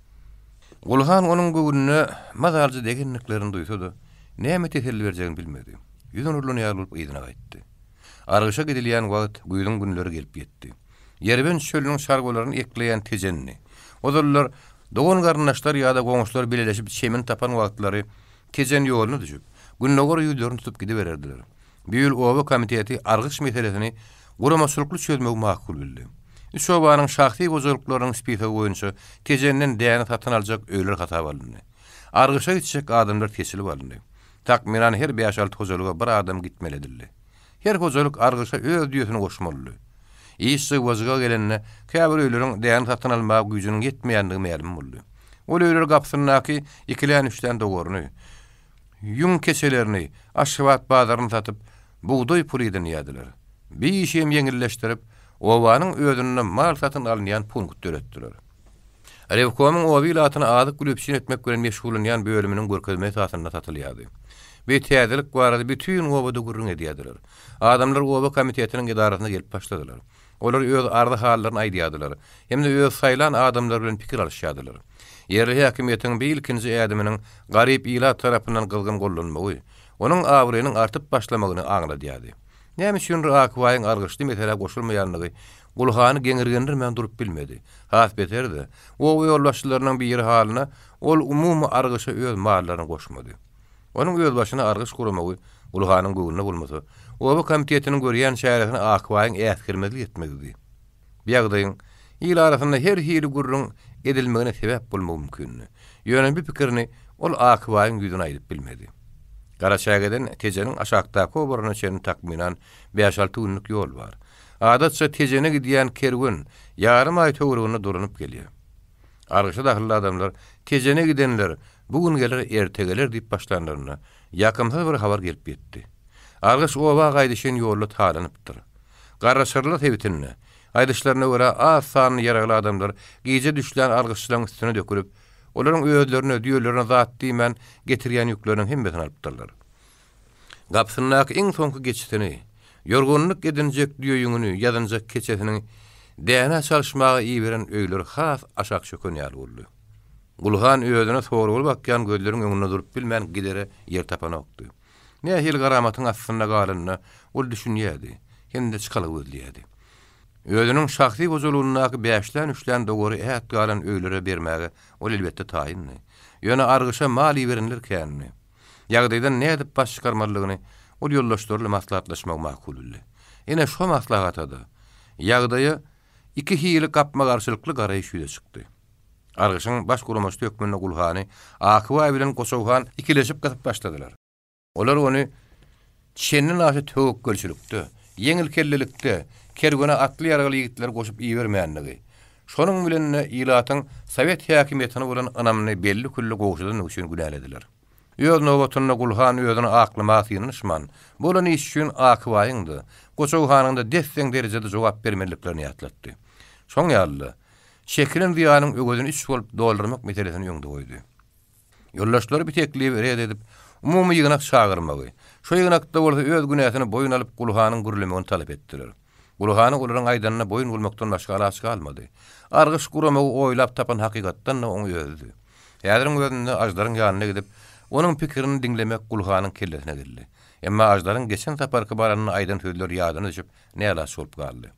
Gulhan onuň göwnüne mazalyja degenliklerini duýsa-da, näme teselli berjegini bilmedi. Ýüzin urlan ýaly bolup yzyna gaýtdy. Argyşa gidilýän wagt güýzüň günleri gelip ýetdi. Ýerben çölüniň çarwalaryny ekleýän Tejendi. Ozallar dogan-garyndaşlar ýa-da goňşular bileleşip çemin tapan wagtlary Tejen ýoluna düşüp, gündogar ýüzlerini tutup gidibererdiler. Bu ýyl oba komiteti argyş meselesini guramaçylykly çözmegi makul bildi. Üç obanyň şahsy hojalyklarynyň spisogy boýunça Tejenden däne satyn aljak öýler hasaba alyndy. Argyşa gitjek adamlar seçilip alyndy. Takmynan her bäş-alty hojalyga bir adam gitmeli edildi. Her hojalyk argyşa öz düýesini goşmalydy. Iş jygba-jyga gelende, käbir öýleriň däne satyn almaga güýjüniň ýetmeýändigi mälim boldy. Ol öýler gapysyndaky ikilän-üçlän dowaryny, ýüň keçelerini Aşgabat bazaryna satyp, bugdaý puly edinýärdiler. Bir işi hem ýeňilleşdirip, obanyň özünde mal satyn alynýan punkt döretdiler. Rewkomyň oba ilatyny azyk bilen üpjün etmek bilen meşgullanýan bölüminiň görkezme esasynda satylýardy. Bu täzelik barada bütin obada gürrüň edýärdiler. Adamlar oba komitetiniň edarasyna gelip başladylar. Olar öz arzy-hallaryny aýdýardylar hem-de öz saýlan adamlary bilen pikir alyşýardylar. Ýerli häkimiýetiň bu ilkinji ädiminiň garyp ilat tarapyndan gyzgyn gollanmagy, onuň abraýynyň artyp başlamagyny aňladýardy. Näme üçindir Akbaýyň algyşly meselä goşulmaýanlygy Gulhany geňirgendirmän durup bilmedi. Has beteri-de, oba ýolbaşçylarynyň biri halyna ol umumy argyşa öz mallaryny goşmady. Onuň özbaşyna argyş guramagy Gulhanyň göwnüne bolmasa, oba komitetiniň görýän çäresini Akbaýyň äsgermezlik etmegidi. Bu ýagdaýyň il arasynda her hili gürrüň edilmegine sebäp bolmagy mümkindi. Ýöne bu pikirini ol Akbaýyň ýüzüne aýdyp bilmedi. Garaçägeden Tejeniň aşakdaky obalaryna çenli takmynan bäş-alty günlük ýol bar. Adatça Tejene gidýän kerwen ýarym aý töwereginde dolanyp gelýär. Argyşa dahylly adamlar Tejene gidenler bu gün geler, erte geler diýip başlanlarynda, ýakymsyz bir habar gelip ýetdi. Argyş oba gaýdyşyn ýolda talanypdyr. Garraçyrlar sebitinde, aýdyşlaryna görä, az sanly ýaragly adamlar gije düşlän argyşçylaryň üstüne dökülip, olaryň özlerine, düýelerine zat diýmän getirýän ýükleriniň hemmesini alypdyrlar. Gapysyndaky iň soňky geçisini, ýorganlyk edinjek düýe ýüňüni, ýazynjak keçesini dänä çalyşmaga iberen öýler has aşak çöken ýaly boldy. Gulhan özüne soragly bakýan gözleriň öňünde durup bilmän gidere ýer tapanokdy. Nähili garamatyň astynda galanyna ol düşünýärdi hem-de çykalga gözleýärdi. Özüniň şahsy hojalygyndaky bäşlän-üçlän dowary ät galan öýlere bermäge ol elbetde taýyndy. Ýöne argyşa mal iberenler kändi. Ýagdaýdan nädip baş çykarmalydygyny ol ýoldaşlary bilen maslahatlaşmagy makul bildi. Ine, şo maslahata-da, ýagdaýa iki hili gapma-garşylykly garaýyş ýüze çykdy. Argyşyň baş guramaçysy hökmünde Gulhany Akybaý bilen Goçaw han ikileşip gysyp başladylar. Olar ony çenden-aşa töwekgelçilikde, ýeňilkellelikde kerwene atly-ýaragly ýigitleri goşup ibermänligi, şonuň bilen-de ilatyň sowet häkimiýetine bolan ynamyny belli-külli gowşadandygy üçin günälediler. Öz nobatynda Gulhan özüni aklamaga synanyşman, bolan iş üçin Akybaýyň-da, Goçaw hanyň-da des-deň derejede jogap bermeliliklerini ýatlatdy. Şoň ýaly-da, çekilen zyýanyň öwezini üç bolup doldurmak meselesini öňde goýdy. Ýoldaşlary bu teklibi ret edip, umumy ýygnak çagyrmagy, şo ýygnakda bolsa öz günäsini boýun alyp Gulhanyň gürlemegini talap etdiler. Gulhana olaryň aýdanyna boýun bolmakdan başga alaç galmady. Argyş guramagy oýlap tapan hakykatdan-da oň özüdi. Häziriň özünde Aždaryň ýanyna gidip, onuň pikirini diňlemek Gulhanyň kellesine geldi. Emma Aždaryň geçen saparky baranynda aýdan sözleri ýadyna düşüp, nälaç bolup galdy.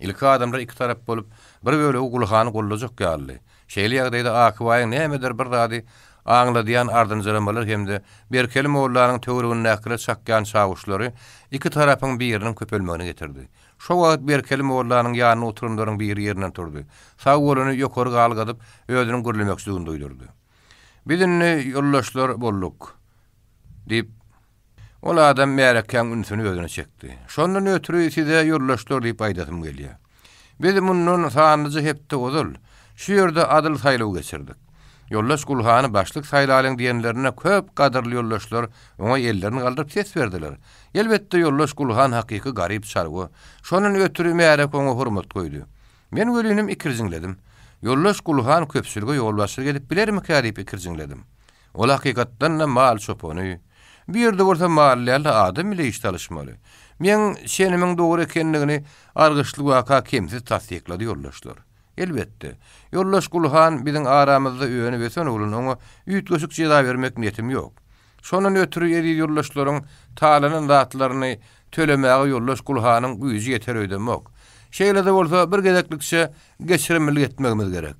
Ilki adamlar iki tarap bolup, bir bölegi Gulhany gollajak ýalydy. Şeýle ýagdaýda Akybaýyň nämedir bir zady aňladýan ardynjyramalar hem-de Berkeli mollanyň töweregindäkilere çakýan çawuşlary iki tarapyň biriniň köpelmegine getirdi. Şo wagt Berkeli mollanyň ýanynda oturanlaryň biri ýerinden turdy. Sag goluny ýokary galgadyp, özüniň gürlemekçidigini duýdurdy. Biz indi ýoldaşlar bolduk, diýip, Ol adam märekäň ünsüni özüne çekdi. Şondan ötri size ýoldaşlar diýip aýdasym gelýär. Biz mundan sanlyja hepde ozal şu ýerde adyl saýlaw geçirdik. Ýoldaş Gulhany başlyk saýlalyň diýenlerinde köp gadyrly ýoldaşlar oňa ellerini galdyryp ses berdiler. Elbetde ýoldaş Gulhan hakyky garyp çarwa. Şondan ötri märeke oňa hormat goýdy. Men welinim ikirjiňledim. Ýoldaş Gulhan köpçülige ýolbaşçylyk edip bilermikä diýip ikirjiňledim. Ol hakykatdan-da mal çopany. Bu ýerde bolsa mal däl-de adam bile iş salyşmaly. Meň çenimiň dogry ekenligini algyşly waka kemsiz tassyklady ýoldaşlar. Elbetde, ýoldaş Gulhan biziň aramyzda önüp-ösen oglan oňa üýtgeşik jeza bermek niýetim ýok. Şondan ötri eziz ýoldaşlaryň talanan zatlaryny tölemäge ýoldaş Gulhanyň güýji ýeter öýdemok. Şeýle-de bolsa bir gezeklikçe geçirimlilik etmegimiz gerek.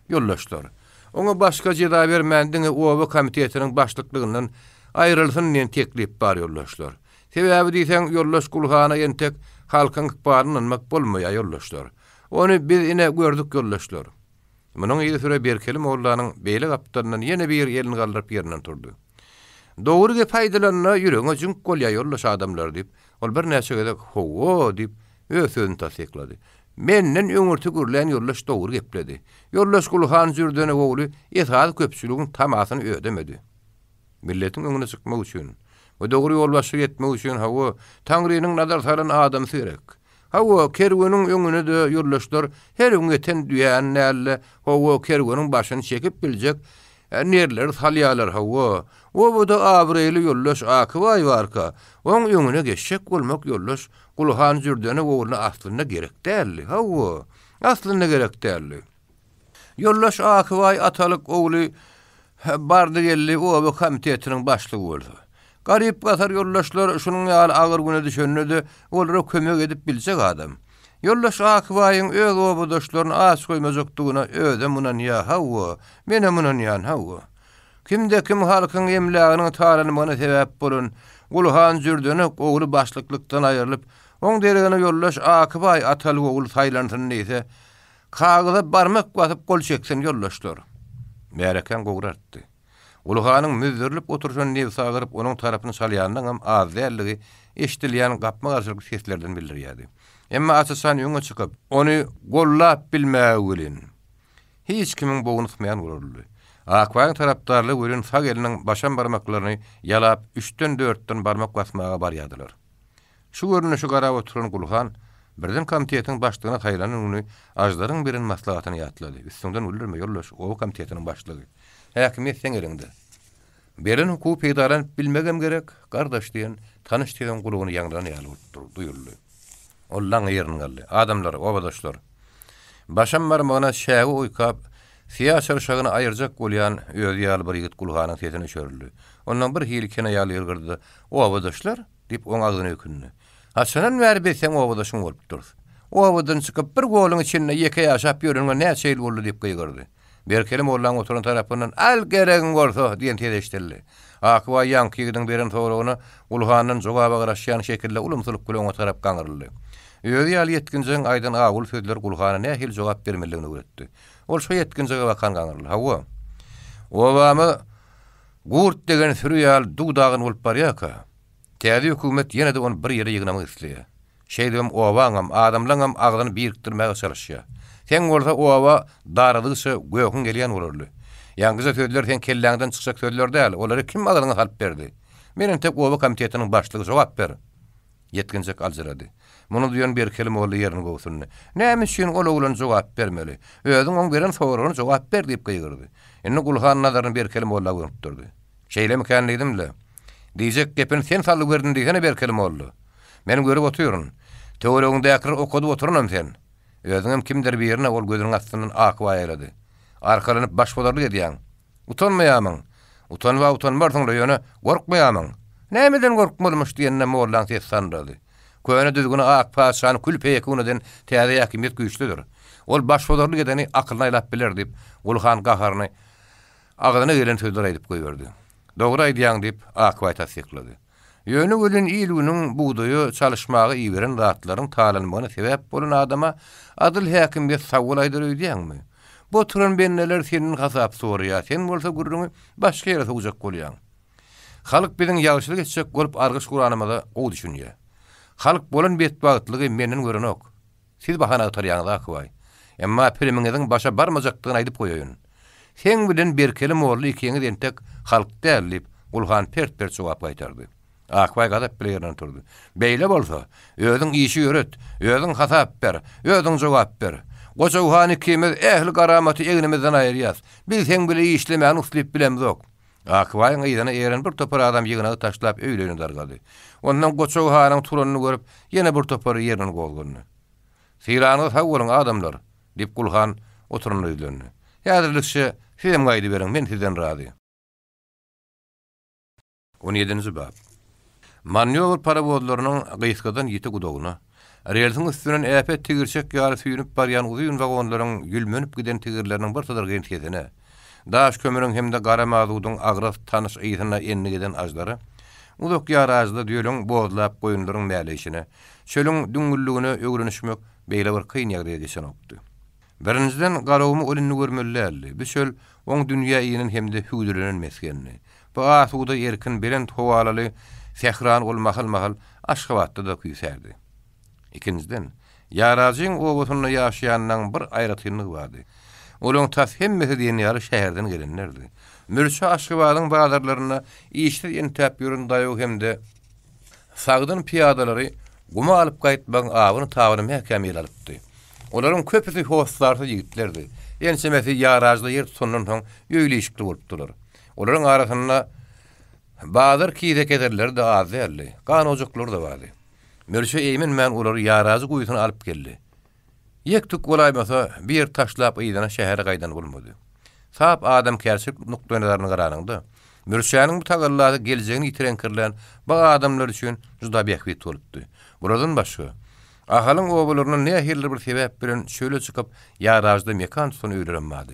Ýoldaşlar, oňa başga jeza bermän diňe oba komitetiniň başlyklygyndan aýrylsyn diýen teklip bar ýoldaşlar. Sebäbi diýseň ýoldaş Gulhana entek halkyň ykbalyny ynanmak bolmaýar ýoldaşlar. Ony biz ine gördük ýoldaşlar. Munuň yzysüre Berkeli mollanyň beýle gapdalyndan ýene biri elini galdyryp ýerinden turdy. Dogry gep aýdylanda ýüregiňe jüňk bolýar ýoldaş adamlar diýip, ol birnäçe gezek Hawa diýip, öz sözüni tassyklady. Menden öňürti gürlän ýoldaş dogry gepledi. Ýoldaş Gulhan Jürdenek ogly esasy köpçüligiň tamasyny ödemedi. Milletiň öňüne çykmak üçin we dogry ýolbaşçylyk etmek üçin, hawa, Taňrynyň nazar salan adamsy gerek. Hawa, kerweniň öňüne-de ýoldaşlar her öňýeten düýäni däl-de, hawa, kerweniň başyny çekip biljek nerleri salýarlar, hawa, obada abraýly ýoldaş Akybaý barka, oň öňüne geçjek bolmak ýoldaş Gulhan Jürdene ogluna aslynda gerek däldi, hawa, aslynda gerek däldi. Ýoldaş Akybaý atalyk ogly bardy-geldi oba komitetiniň başlygy bolsa. Garyp-gasar ýoldaşlar şunuň ýaly agyr güne düşende-de olara kömek edip biljek adam. Ýoldaş Akybaýyň öz obadaşlaryny aç goýmajakdygyna özem ynanýar, hawa, menem ynanýan, hawa. Kimde-kim halkyň emläginiň talanmagyna sebäp bolan Gulhan Jürdenek ogly başlyklykdan aýrylyp, oň deregine ýoldaş Akybaý atalyk ogly saýlansyn diýse, Kagyza barmak basyp gol çeksin ýoldaşlar. Märekäň gowry artdy. Gulhanyň müzzerilip oturyşyny nebsi agyryp onuň tarapyny çalýanynyňam az däldigi eşidilýän gapma-garşylykly seslerden bildirýärdi. Emma aç-açan öňe çykyp, ony gollap bilmäge welin, hiç kimiň bogny ysmaýan bolarlydy. Akbaýyň tarapdarlary welin sag eliniň başam barmaklaryny ýalap üçden-dörtden barmak basmaga barýardylar. Şu görnüşe garap oturan Gulhan birden komitetiň başlygyna saýlanan güni Aždaryň beren maslahatyny ýatlady, Üstüňden güldürme, ýoldaş, oba komitetiniň başlygy. Häkimiýet seň eliňde. Berlen hukugy peýdalanyp bilmegem gerek, gardaş diýen tanyş sesiň gulagyna ýaňlanan ýaly bolup duýuldy. Ol laňňa ýerinden galdy. Adamlar, obadaşlar! Başam barmagyna çäge oýkap, syýa çyrşagyny aýyrjak bolýan özi ýaly bir ýigit Gulhanyň sesine üşerildi. Ondan birhili kinaýaly ýylgyrdy-da, Obadaşlar? Diýip, oň agzyna ökündi. Haçandan bäri biz seň obadaşyň bolup durus? Obadan çykyp, bir goluň içinde ýeke ýaşap ýöreniňe näçe ýyl boldy diýip gygyrdy. Berkeli mollaň oturan tarapyndan, Al, geregiň bolsa! diýen ses eşidildi. Akybaý ýaňky ýigidiň beren soragyna Gulhandan jogaba garaşýan şekilde ulumsylyk bilen oňa tarap gaňryldy. Özi ýaly ýetginjegiň aýdan awuly sözleri Gulhana nähili jogap bermelidigini öwretdi. Ol şo ýetginjege bakan gaňryldy. Hawa. Obamyz Gurt degen süri ýaly duw-dagyn bolup barýarka, täze hökümet ýene-de ony bir ýere ýygnamak isleýär. Şeýdibem obaňam, adamlaňam agzyny birikdirmäge çalyşýar. Seň bolsa oba daradygyça göhüň gelýän bolarly. Ýaňkyja sözler seň kelläňden çykjak sözler däl, olary kim agzyňa salyp berdi? Men entek oba komitetiniň başlygy, jogap ber! Ýetginjek aljyrady. Muny duýan Berkeli molla ýerini gobsundy. Näme üçin ol oglan jogap bermeli? Özüň oň beren soragyna jogap ber diýip gygyrdy. Indi Gulhan nazaryny Berkeli molla gönükdirdi. Şeýlemikän diýdim-le. Diýjek gepini sen salgy berdiň diýsene Berkeli molla. Men görüp otyryn. Töweregiňdäkileri okadyp oturanam sen. Özüňem kimdir birine ol gözüniň astyndan akyp aýlady. Arkalanyp başbozarlyk edýäň. Utanmaýamyň? Utanyb-a utanmarsyň-la, ýöne gorkmaýamyň? Nämeden gorkmalymyş diýende mollaň sesi sandyrady. Köne düzgüni ak patyşany kül-peýekun eden täze häkimiýet güýçlüdir. Ol başbozarlyk edeni akylyna aýlap biler diýip, Gulhan gaharyny agzyna gelen sözleri aýdyp goýberdi. Dogry aýdýaň diýip, Akbaý tassyklady. Ýöne welin il-günüň bugdaýa çalyşmaga iberen zatlaryň talanmagyna sebäp bolan adama adyl häkimiýet sag bol aýdar öýdýäňmi? Bu oturan bendeler senden hasap soraýar, sen bolsa gürrüňi başga ýere sowjak bolýaň. Halk biziň ýagşylyk etjek bolup argyş guranymyza gowy düşünýär. Halk bolan betbagtlygy menden görenok. Siz bahana agtarýaňyz Akybaý. Emma pirimiňiziň başa barmajakdygyny aýdyp goýaýyn. Seň bilen Berkeli molla ikiňiz entek halk däl, diýip, Gulhan pert-pert jogap gaýtardy. Akbaý gazap bile ýerinden turdy. Beýle bolsa, özüň işi ýöret, özüň hasap ber, özüň jogap ber. Goja han ikimiz ähli garamaty egnimizden aýyrýas. Biz seň bile işlemäni uslyp bilemzok. Akbaýyň yzyna eren bir topar adam ýygnagy taşlap öýli-öýüne dargady. Ondan Goçag hanyň turanyny görüp, ýene bir topary ýerinden gozgandy. Sylanyňyza sag boluň, adamlar! diýip, Gulhan oturanyna ýüzlendi. Häzirlikçe sizem gaýdyberiň, men sizden razy. On ýedinji bap. Manýowr parowozlarynyň gysgadan ýiti gudogyna, relsiň üstünden äpet tigirçek ýaly süýnüp barýan uzyn wagonlaryň ýülmenip giden tigirleriniň bir sydyrgyn sesine, daş kömrüň hem-de gara mazudyň agras tanyş ysyna endik eden aždara, uzak ýarajda düýeliň bozlap goýunlaryň mäleýşine, çölüň düňňülligine öwrenişmek beýle bir kyn ýagdaýa geçenokdy. Birinjiden, Garagumy ol indi görmeli däldi. Bu çöl oň dünýä inen hem-de hüwdülenen mesgenidi. Bu asuda, erkin, belent howalaly sährany ol mahal-mahal Aşgabatda-da küýsärdi. Ikinjiden, Ýarajyň obasynda ýaşaýanlaň bir aýratynlygy bardy. Olaň tas hemmesi diýen ýaly şäherden gelenlerdi. Mürçe Aşgabadyň bazarlarynda işsiz entäp ýören daýaw hem-de sagdyn pyýadalary guma alyp gaýtmagyň abyny-tabyny mäkäm ele alypdy. Olaryň köpüsi hossarsyz ýigitlerdi. Ençemesi ýarajda ýer tutandan soň öýli-işikli bolupdylar. Olaryň arasynda bazar kizekezerleri-de az däldi, gan ojaklary-da bardy. Mürçe eýmenmän olary ýarajy guýusyna alyp geldi. Ýek-tük bolaýmasa, bir ýer taşlap yzyna şähere gaýdan bolmady. Sap adamkärçilik nukdaýnazaryndan garanyňda, Mürçäniň bu tagallasy geljegini ýitireňkirlän bu adamlar üçin juda bähbit bolupdy. Bulardan başga, Ahalyň obalaryndan nähilidir bir sebäp bilen çöle çykyp, ýarajda mekan tutan öýlerem bardy.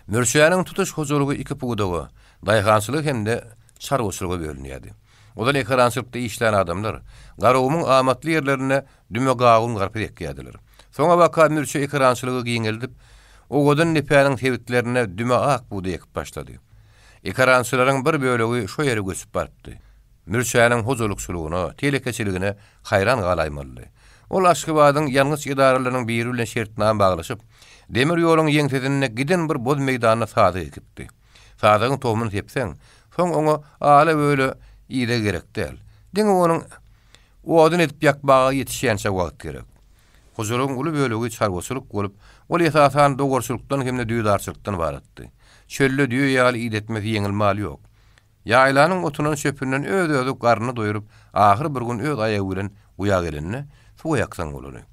Mürçäniň tutuş hojalygy iki pudaga, daýhançylyga hem-de çarwaçylyga bölünýärdi. Ozal ekerançylykda işlän adamlar Garagumuň amatly ýerlerinde düme gawun-garpyz ekýärdiler. Soňabaka Mürçe ekerançylygy giňeldip, Owadan depäniň sebitlerinde düme ak bugdaý ekip başlady. Ekerançylaryň bir bölegi şo ýere göçüp barypdy. Mürçäniň hojalykçylygyna, telekeçiligine haýran galaýmalydy. Ol Aşgabadyň ýangyç edaralarynyň biri bilen şertnama baglaşyp, demir ýoluň ýeňsesinde giden bir boz meýdanda sazyk ekipdi. Sazygyň tohumyny sepseň, soň oňa ala-böle ideg gerek däl. Diňe onuň odun edip ýakmaga ýetişýänçä wagt gerek. Hojalygyň uly bölegi çarwaçylyk bolup, ol esasan dowarçylykdan hem-de düýedarçylykdan ybaratdy. Çölde düýe ýaly idetmesi ýeňil mal ýok. Ýaýlanyň otundan-çöpünden öz-özi garnyny doýrup, ahyr bir gün öz aýagy bilen guýa gelende, suwa ýaksaň bolany.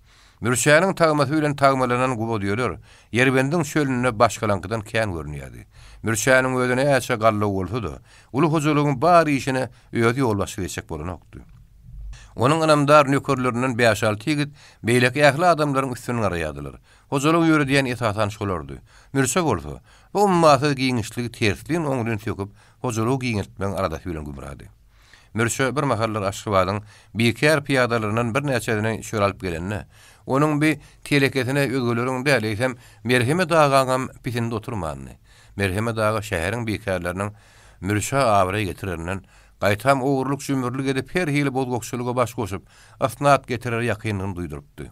Mürçäniň tagmasy bilen tagmalanan guba düýeler Ýerbendiň çölünde başgalaňkydan kän görünýärdi. Mürçäniň özi näçe gallaw bolsa-da, uly hojalygyň bar işine özi ýolbaşçylyk etjek bolanokdy. Onuň ynamdar nökerlerinden bäş-alty ýigit beýleki ähli adamlaryň üstünden garaýardylar. Hojalygy ýöredýän esasan şolardy. Mürçe bolsa, bu ummasyz giňişligi terslin-oňlyn söküp, hojalygy giňeltmegiň aladasy bilen gümrady. Mürçe bir mahallar Aşgabadyň bikär pyýadalaryndan birnäçesini çöle alyp gelende, onuň bi telekesine özgeleriň däl, eýsem, Merhemet agaňam pisindi oturmandy. Merhemet aga şäheriň bikärleriniň Mürçä abraý getirerinden, gaýtam ogurlyk-jümürlik edip her hili bozgakçylyga baş goşup, ysnat getirere ýakyndygyny duýdurypdy.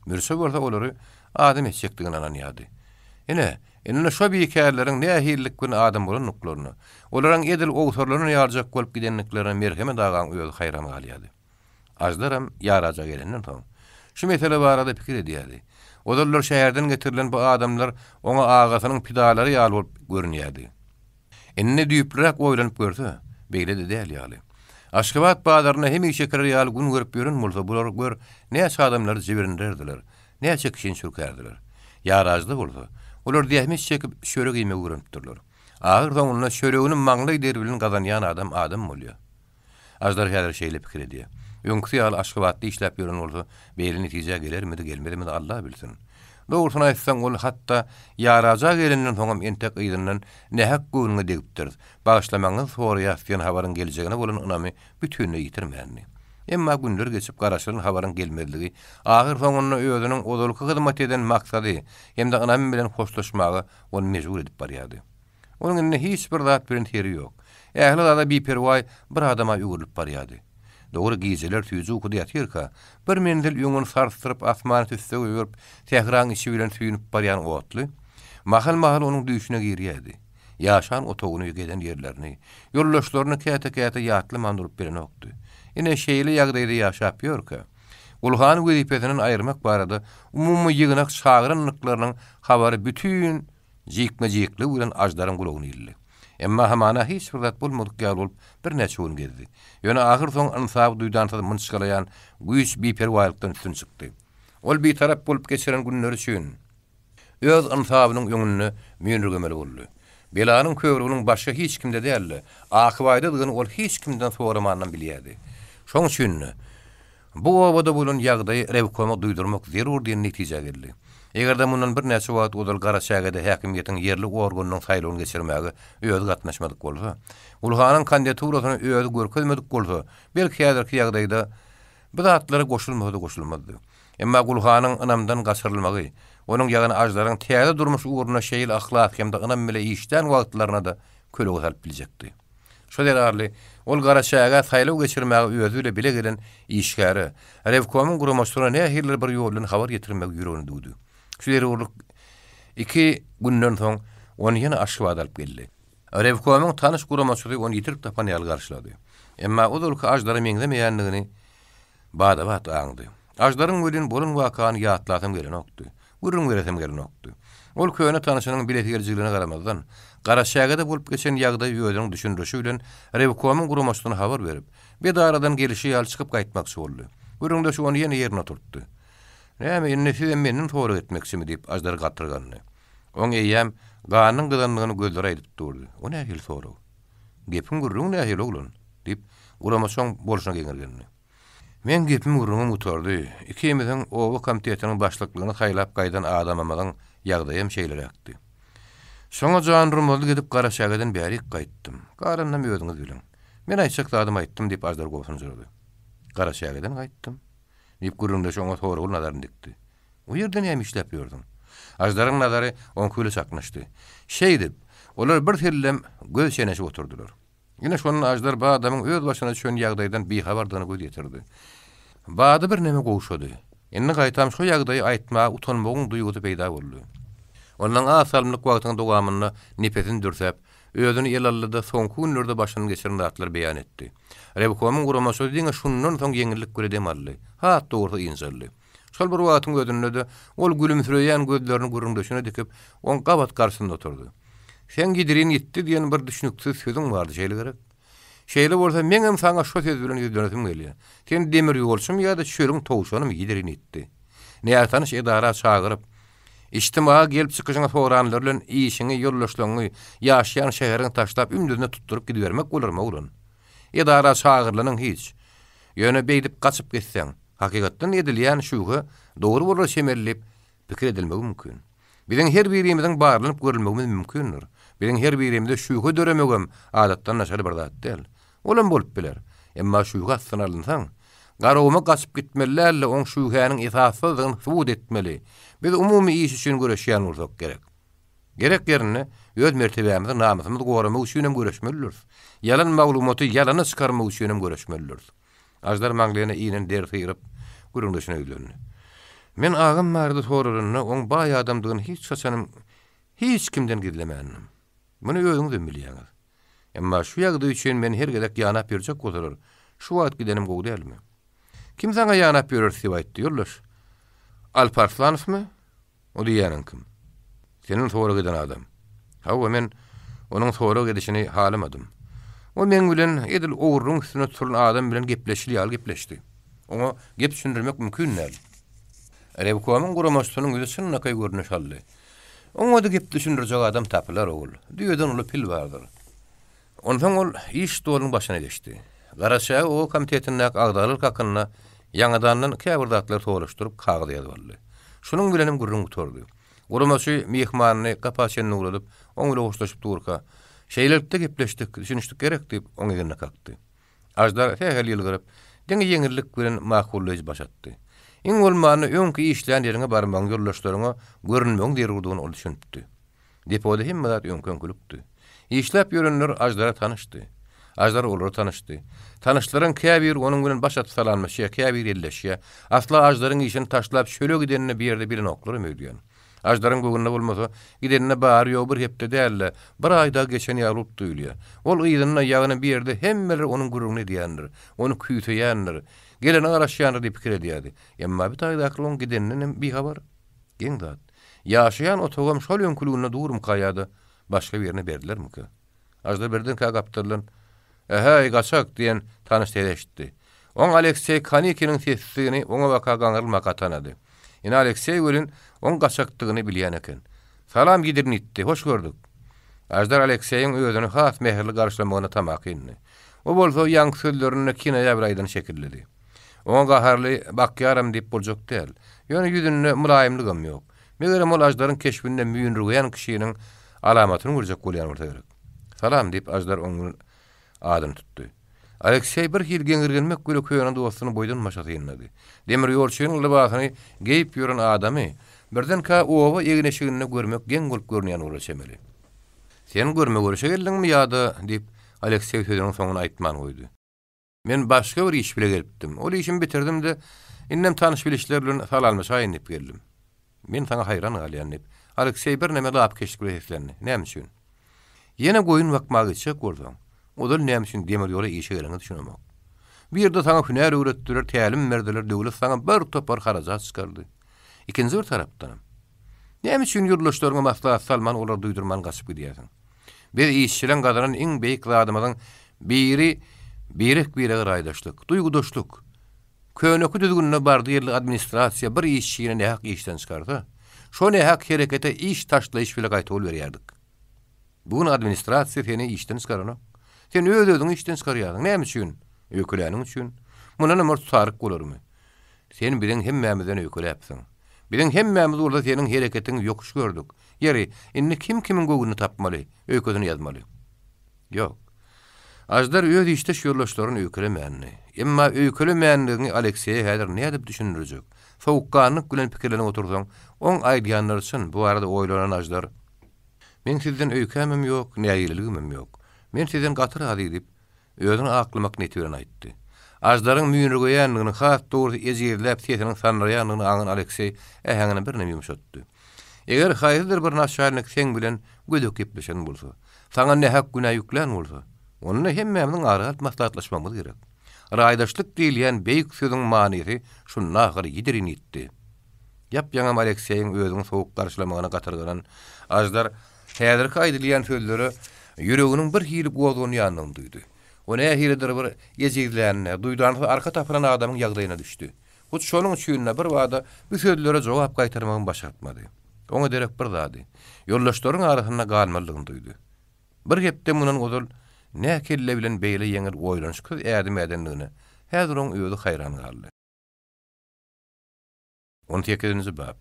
Mürçe bolsa olary adam etjekdigine ynanýardy. Ine, indi şo bikärleriň nähililik bilen adam bolandyklaryna, olaryň edil owsarlanan ýaljak bolup gidendiklerine Merhemet agaň özi haýran galýardy. Aždaram ýaraja gelenden soň, şu mesele barada pikir edýärdi. Ozallar şäherden getirilen bu adamlar oňa agasynyň pidalary ýaly bolup görünýärdi. Indi düýplüräk oýlanyp görse, beýle-de däl ýaly. Aşgabat bazarynda hemişe kirer ýaly gün görüp ýören bolsa, bular, gör, näçe adamlary jibrinderdiler, näçe kişini çürkärdiler. Ýarajda bolsa, olar zähmet çekip, çörek iýmegi öwrenipdirler. Ahyrsoňunda çöregini maňlaý deri bilen gazanýan adam adam bolýar. Aždar häzir şeýle pikir edýär. Öňküsi ýaly Aşgabatda işläp ýören bolsa, beýle netijä gelermidi, gelmezmidi Alla bilsin. Dogrusyny aýtsaň, ol hatda ýaraja gelenden soňam entek yzyndan nähak göwnüňe degipdiris, bagyşlamagyňyzy soraýas diýen habaryň geljegine bolan ynamy bütinleý ýitirmändi. Emma günler geçip garaşylan habaryň gelmezligi ahyrsoňunda özüniň ozalky hyzmat eden maksady hem-de ynamy bilen hoşlaşmaga ony mejbur edip barýardy. Onuň indi hiç bir zat bilen seri ýok. Ähli zada biperwaý bir adama öwrülip barýardy. Dogry, gijeler süýji ukuda ýatyrka, bir menzil öňüni sarsdyryp, asmany tüsse goýberip, sähraň içi bilen süýnüp barýan otly. Mahal-mahal onuň düýşüne girýärdi. Ýaşan otagyny, gezen ýerlerini, ýoldaşlaryny käte-käte ýatlaman durup bilenokdy. Ine, şeýle ýagdaýda ýaşap ýörkä, Gulhany wezipesinden aýyrmak barada umumy ýygnak çagyrandyklarynyň habary bütin jikme-jikligi bilen Aždaryň gulagyna ildi. Emma hamana hiç bir zat bolmadyk ýaly bolup birnäçe gün gezdi. Ýöne ahyrsoňy ynsaby duýdansyz mynçgalaýan güýç biperwaýlykdan üstün çykdy. Ol bitarap bolup geçiren günleri üçin öz ynsabynyň öňünde müýnürgemeli boldy. Belanyň köwrüginiň başga hiç kimde däl-de, Akybaýdadygyny ol hiç kimden soramanam bilýärdi. Şoň üçin-de, Bu obada bolan ýagdaýy rewkoma duýdurmak zerur diýen netijä geldi. Eger-de mundan birnäçe wagt ozal Garaçägede häkimiýetiň ýerli organynyň saýlawyny geçirmäge özi gatnaşmadyk bolsa, Gulhanyň kandidaturasyny özi görkezmedik bolsa, belki häzirki ýagdaýda bu zatlara goşulmasa-da goşulmazdy. Emma Gulhanyň ynamdan gaçyrylmagy, onuň ýagny Aždaryň täze durmuş ugrunda şeýle yhlas hem-de ynam bile işlän wagtlaryna-da kölege salyp biljekdi. Şo zerarly, ol Garaçägä saýlaw geçirmäge özi bile bile gelen işgäre, rewkomyň guramaçysyna nähilidir bir ýol bilen habar ýetirmegi ýüregine düwdi. Şu zerurlyk iki günden soň ony ýene Aşgabada alyp geldi. Rewkomyň tanyş guramaçysy ony ýitirip tapan ýaly garşylady. Emma ozalky Aždara meňzemeýändigini Bada-bat aňdy. Aždaryň welin bolan wakany ýatlasam gelenokdy. Gürrüň beresem gelenokdy. Ol köne tanyşynyň bilesigelijiligine garamazdan, Garaçägede bolup geçen ýagdaýy özüniň düşündirişi bilen rewkomyň guramaçysyna habar berip, bedaradan gelişi ýaly çykyp gaýtmakçy boldy. Gürrüňdeşi ony ýene ýerine oturtdy. Näme, indi sizem menden sorag etmekçimi? diýip, Aždar gatyrgandy. Oň eýýäm ganynyň gyzandygyny gözleri aýdyp durdy. O nähili sorag? Gepiň gürrüňi nähili, oglan? diýip, guramaçy oň bolşuna geňirgendi. Meň gepim gürrüňim gutardy. Ikimiziň oba komitetiniň başlyklygyna saýlap gaýdan adamymyzyň ýagdaýam şeýleräkdi. Şoňa jan urmazlyk edip Garaçägeden bärik gaýtdym. Galanynam özüňiz biliň. Men aýtjak zadymy aýtdym, diýip, Aždar gobsunjyrady. Garaçägeden gaýtdym? diýip, gürrüňdeşi oňa soragly nazaryny dikdi. O ýerde näme işläp ýördüň? Aždaryň nazary oňky bile çaknyşdy. Şeýdip, olar birsellem göz çeneşip oturdylar. Ine, şonda Aždar bu adamyň öz başyna düşen ýagdaýdan bihabardygyna göz ýetirdi. Bady birneme gowşady. Indi gaýtam şo ýagdaýy aýtmaga utanmagyň duýgusy peýda boldy. Ondan az salymlyk wagtyň dowamynda nepesini dürsäp, özüni ele aldy-da, soňky günlerde başyndan geçiren zatlary beýan etdi. Rewkomyň guramaçysy diňe şundan soň ýeňillik bile dem aldy. Has dogrusy ynjaldy. Şol bir wagtyň özünde-de ol gülümsireýän gözlerini gürrüňdeşine dikip, oň gabat garşysynda oturdy. Seň ýidirin ýitdi diýen bir düşnüksiz sözüň bardy, şeýle gerek? Şeýle bolsa, meňem saňa şo söz bilen ýüzlenesim gelýär. Sen demir ýolçumy ýa-da çölüň towşanymy ýidirin ýitdi? Nätanyş edara çagyryp, içtimaga gelip çykyşyňy soranlar bilen işiňi, ýoldaşlaryňy, ýaşaýan şäheriňi taşlap ümdüzine tutduryp gidibermek bolarmy, oglan? Edara çagyrylanyň hiç. Ýöne beýdip gaçyp gitseň, hakykatdan edilýän şübhe dogry bolar çemeli diýip pikir edilmegi mümkin. Biziň her birimiziň barlanyp görülmegimiz mümkindir. Biziň her birimizde şübhe döremegem adatdan daşary bir zat däl. Olam bolup biler. Emma şübhe astyna alynsaň, Garaguma gaçyp gitmeli däl-de, oň şübhäniň esassyzdygyny subut etmeli. Biz umumy iş üçin göreşýän bolsak gerek. Gerek ýerinde öz mertebämizi, namysymyzy goramak üçinem göreşmelidiris. Ýalan maglumaty ýalana çykarmak üçinem göreşmelidiris. Aždar maňlaýyna inen der syryp, gürrüňdeşine ýüzlendi. Men agam barada soralanda, oň baý adamdygyny hiç haçanam hiç kimden gizlemändim. Muny özüňizem bilýäňiz. Emma şu ýagdaý üçin meni her gezek ýanap ýörjek bolsalar, şu wagt gidenim gowy dälmi? Kim saňa ýanap ýöreris diýip aýtdy, ýoldaş? Alp Arslanowmy? O diýýäniň kim? Senden sorag eden adam. Hawa, men onuň sorag edişini halamadym. O meň bilen edil ogurlygyň üstünde tutulan adam bilen gepleşil ýaly gepleşdi. Oňa gep düşündirmek mümkin däl. Rewkomyň guramaçysynyň ýüzi çynlakaý görnüş aldy. Oňa-da gep düşündirjek adam tapylar, ogul. Düýeden uly pil bardyr. Onsoň ol iş stolunyň başyna geçdi. Garaçäge oba komitetindäki agzalyk hakynda ýaňadandan käbir zatlary soraşdyryp, kagyz ýazyp aldy. Şunuň bilenem gürrüň gutardy. Guramaçy myhmanyny gapa çenli ugradyp, oň bilen hoşlaşyp durka, Şeýlelikde gepleşdik, düşünişdik gerek diýip, oň egnine kakdy. Aždar sähel ýylgyryp, diňe ýeňillik bilen makullaýjy baş atdy. Iň bolmanda öňki işlän ýeriňe barmagyň, ýoldaşlaryňa görünmegiň zerurdygyna ol düşünipdi. Depoda hemme zat öňki-öňkülikdi. Işläp ýörenler Aždara tanyşdy. Aždar olara tanyşdy. Tanyşlaryň käbiri onuň bilen baş atyp salamlaşýar, käbiri elleşýär. Asla Aždaryň işini taşlap çöle gidenini bir ýerde bilenoklaram öýdýän. Aždaryň göwnüne bolmasa, gidenine bary-ýogy bir hepde däl-de, bir aý dagy geçen ýaly bolup duýulýar. Ol yzynda, ýagny bir ýerde hemmeler onuň gürrüňini edýändir, ony küýseýändir, gelene garaşýandyr diýip pikir edýärdi. Emma bir taýdakylar oň gidenindenem bihabar. Geň zat. Ýaşaýan otagam şol öňküliginde durmyka ýa-da başga birine berdilermikä? Aždar birdenkä gapdaldan, Ähäý, gaçak! diýen tanyş sesi eşitdi. Oň Alekseý Kanikiniň sesidigini oňa-baka gaňrylmaka tanady. Ine Alekseý welin oň gaçakdygyny bilýän eken. Salam Gidrinitdi, hoş gördük! Aždar Alekseýiň özüni has mähirli garşylamagyna tamakindy. O bolsa ýaňky sözlerinde kinaýa bir aýdan şekillidi. Oňa gaharly bakýaram diýip boljak däl. Ýöne ýüzünde mylaýymlygam ýok. Megerem ol Aždaryň keşbinde müýnürgeýän kişiniň alamatyny görjek bolýan bolsa gerek. Salam, diýip, Aždar oň adyny tutdy. Alekseý bir hili geňirgenmek bile köne dostuny boýdan-başa synlady. Demir ýolçynyň lybasyny geýip ýören adamy birdenkä oba egin-eşiginde görmek geň bolup görünýän bolar çemeli. Sen görme-görüşe geldiňmi ýa-da, diýip, Alekseý sözüniň soňuny aýtman goýdy. Men başga bir iş bile gelipdim. Ol işimi bitirdim-de, indem tanyş-bilişler bilen salamlaşaýyn diýip geldim. Men saňa haýran galýan, diýip, Alekseý birneme lapykeçlik bilen seslendi. Näme üçin? Ýene goýun bakmaga gitjek bolsaň, ozal näme üçin demir ýola işe geleniňe düşünemok. Bu ýerde saňa hünär öwretdiler, tälim berdiler, döwlet saňa bir topar harajat çykardy. Ikinji bir tarapdanam, näme üçin ýurdaşlaryňa maslahat salman, olary duýdurman gaçyp gidýärsiň? Biz işçileň gazanan iň beýik zadymyzyň biri birek-birege raýdaşlyk, duýgudaşlyk. Köneki düzgünde bardy-geldi administrasiýa bir işçini nähak işden çykarsa, şo nähak herekete iş taşlaýyş bile gaýtawul berýärdik. Bu gün administrasiýa seni işden çykaranok. Sen öz-özüňi işden çykarýarsyň. Näme üçin? Öýkeläniň üçin. Mundanam bir tutaryk bolarmy? Sen biziň hemmämizden öýkeläpsiň. Biziň hemmämiz bolsa seniň hereketiňi ýokuş gördük. Ýeri, indi kim kimiň göwnüni tapmaly, öýkesini ýazmaly? Ýok. Aždar öz işdeş ýoldaşlaryny öýkelemändi. Emma öýkelemänligiňi Alekseýe häzir nädip düşündirjek? Sowukganlyk bilen pikirlenip otursaň, oň aýdýanlary çyn, bu barada oýlanan Aždar, Meň sizden öýkämem ýok, nägileligimem ýok. Men sizden gaty razy diýip, Özüni aklamak niýeti bilen aýtdy. Aždaryň müýnürgeýändigini, has dogrusy ejizläp sesiniň sandyraýandygyny aňan Alekseý äheňini birneme ýumşatdy. Eger haýsydyr bir naçalnik seň bilen gödek gepleşen bolsa, saňa nähak günä ýüklän bolsa, onda hemmämiziň ara alyp maslahatlaşmagymyz gerek. Raýdaşlyk diýilýän beýik sözüň manysy şunda ahyr ýidirin ýitdi. Ýap-ýaňam Alekseýiň özüni sowuk garşylamagyna gatyrganan Aždar Häzirki aýdylýan sözlere ýüreginiň bir hili gozganýandygyny duýdy. O nähilidir bir ejizlänine, duýdansyz arka tapylan adamyň ýagdaýyna düşdi. Hut şonuň üçin-de birbada bu sözlere jogap gaýtarmagam başartmady. Oňa derek bir zady, ýoldaşlaryň arasynda galmalydygyny duýdy. Bir hepde mundan ozal nä kelle bilen beýle ýeňil oýlanyşyksyz ädim ädendigine häzir oň özi haýran galdy. On sekizinji bap.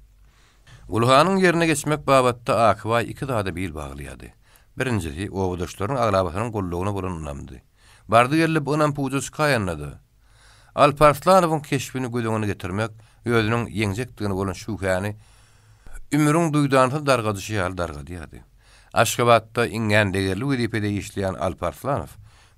Gulhanyň ýerine geçmek babatda Akybaý iki zada bil baglaýardy. Birinjisi, obadaşlarynyň aglabasynyň gullugyna bolan ynamdy. Bardy-geldi bu ynam puja çykaýanda-da, Alparslanowyň keşbini göz öňüne getirmek özüniň ýeňjekdigine bolan şübhäni ümüriň duýdansyz dargadyşy ýaly dargadýardy. Aşgabatda iňňän degerli wezipede işleýän Alparslanow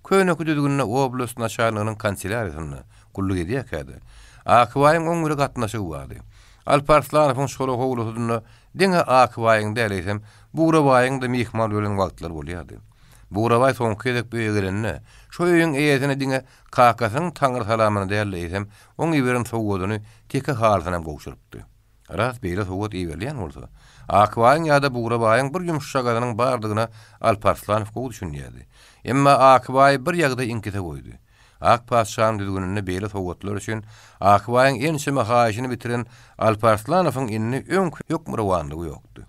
Köneki düzgünde oblast naçalniginiň kanselýariýasynda gulluk edýärkä-de, Akybaýyň oň bile gatnaşygy bardy. Alparslanowyň çola howlusynda diňe Akybaýyň däl, eýsem, Bugrabaýyň-da myhman bolan wagtlary bolýardy. Bugrabaý soňky gezek bu öýe gelende, şo öýüň eýesine diňe kakasynyň taňry salamyny däl-de, eýsem, oň iberen sowgadyny, teke halysynam gowşurypdy. Ras beýle sowgat iberilýän bolsa, Akbaýyň ýa-da Bugrabaýyň bir ýumuşjagazynyň bardygyna Alparslanow gowy düşünýärdi. Emma Akbaýy bir ýagdaý iňkise goýdy. Ak patyşanyň düzgüninde beýle sowgatlar üçin Akbaýyň ençeme haýyşyny bitiren Alparslanowyň indi öňki hökmürowanlygy ýokdy.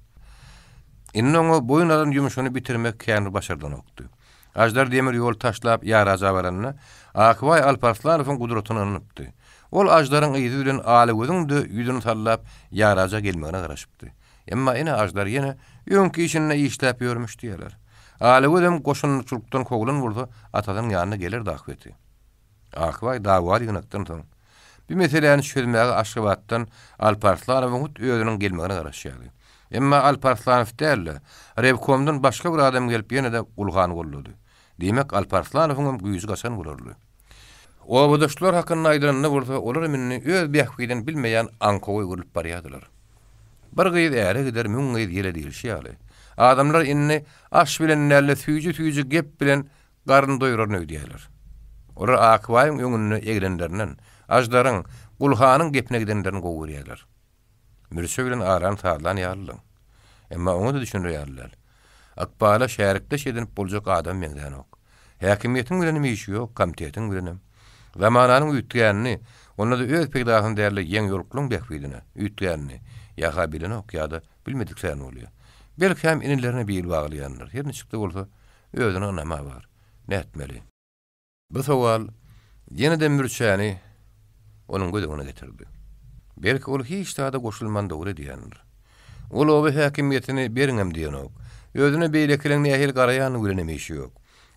Indi oňa boýun alan ýumşuny bitirmek kän bir başardanokdy. Aždar demir ýoly taşlap ýaraja baranda, Akbaý Alparslanowyň gudratyna ynanypdy. Ol Aždaryň yzy bilen Alagözüň-de ýüzüni sallap ýaraja gelmegine garaşypdy. Emma ine Aždar ýene öňki işinde işläp ýörmüş diýýärler. Alagözem goşunçylykdan kowlan bolsa atasynyň ýanyna gelerdi ahbeti. Akbaý dawaly ýygnakdan soň, bu meseläni çözmäge Aşgabatdan Alparslanowyň hut özüniň gelmegine garaşýardy. Emma Alparslanow däl-de, rewkomdan başga bir adam gelip ýene-de Gulhany goldady. Diýmek, Alparslanowyňam güýji gaçan bolarly. Obadaşlar hakynda aýdylanda bolsa, olaram indi öz bähbidini bilmeýän aňkowa öwrülip barýardylar. Bir gyz äre gider, müň gyz ýele diýlişi ýaly. Adamlar indi aş bilen däl-de süýji-süýji gep bilen garyn doýraryn öýdýärler. Olar Akbaýyň öňünde eglenlerinden, Aždaryň, Gulhanyň gepine gidenlerini gowy görýärler. Mürçe bilen arany sazlan ýalydyň. Emma oňa-da düşüner ýaly däl. Ykbala şärikdeş edinip boljak adam meňzänok. Häkimiýetiň bilenem işi ýok, komitetiň bilenem. Zamananyň üýtgänini, onda-da öz peýdasyna däl-de ýeňiýoluklyň bähbidine üýtgänini ýa-ha bilenok ýa-da bilmediksän bolýar. Belkäm inilerine bil baglaýandyr. Her niçik-de bolsa, özüne ynam-a bar. Nätmeli? Bu sowal ýene-de Mürçäni onuň göz öňüne getirdi. Belki ol hiç zada goşulman dogry edýändir. Ol oba häkimiýetini beriňem diýenok. Özüne beýlekileň nähili garaýanyny bilenem işi ýok.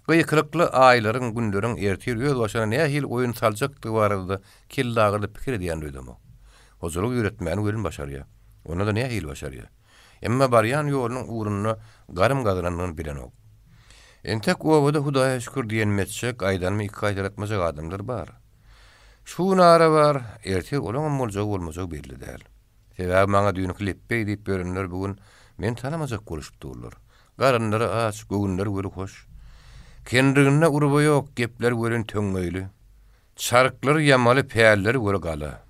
Gykylykly aýlaryň, günleriň ertir öz başyna nähili oýun saljakdygy barada-da kellagyryly pikir edýän öýdemok. Hojalyk ýöretmäni welin başarýar. Onda-da nähili başarýar. Emma barýan ýolunyň ugrunda garym gazananyny bilenok. Entek obada Hudaýa şükür diýenimi etjek, aýdanymy iki gaýtalatmajak adamlar bar. Şu gün ara bar, ertir olaňam boljagy bolmajagy belli däl. Sebäbi maňa düýnki lepbeý diýip ýörenler bu gün meni tanamajak boluşyp durlar. Garynlary aç, göwünleri weli hoş. Kendiriginde urba ýok, gepleri welin töňňeýli. Çarklary ýamaly, pälleri weli gala.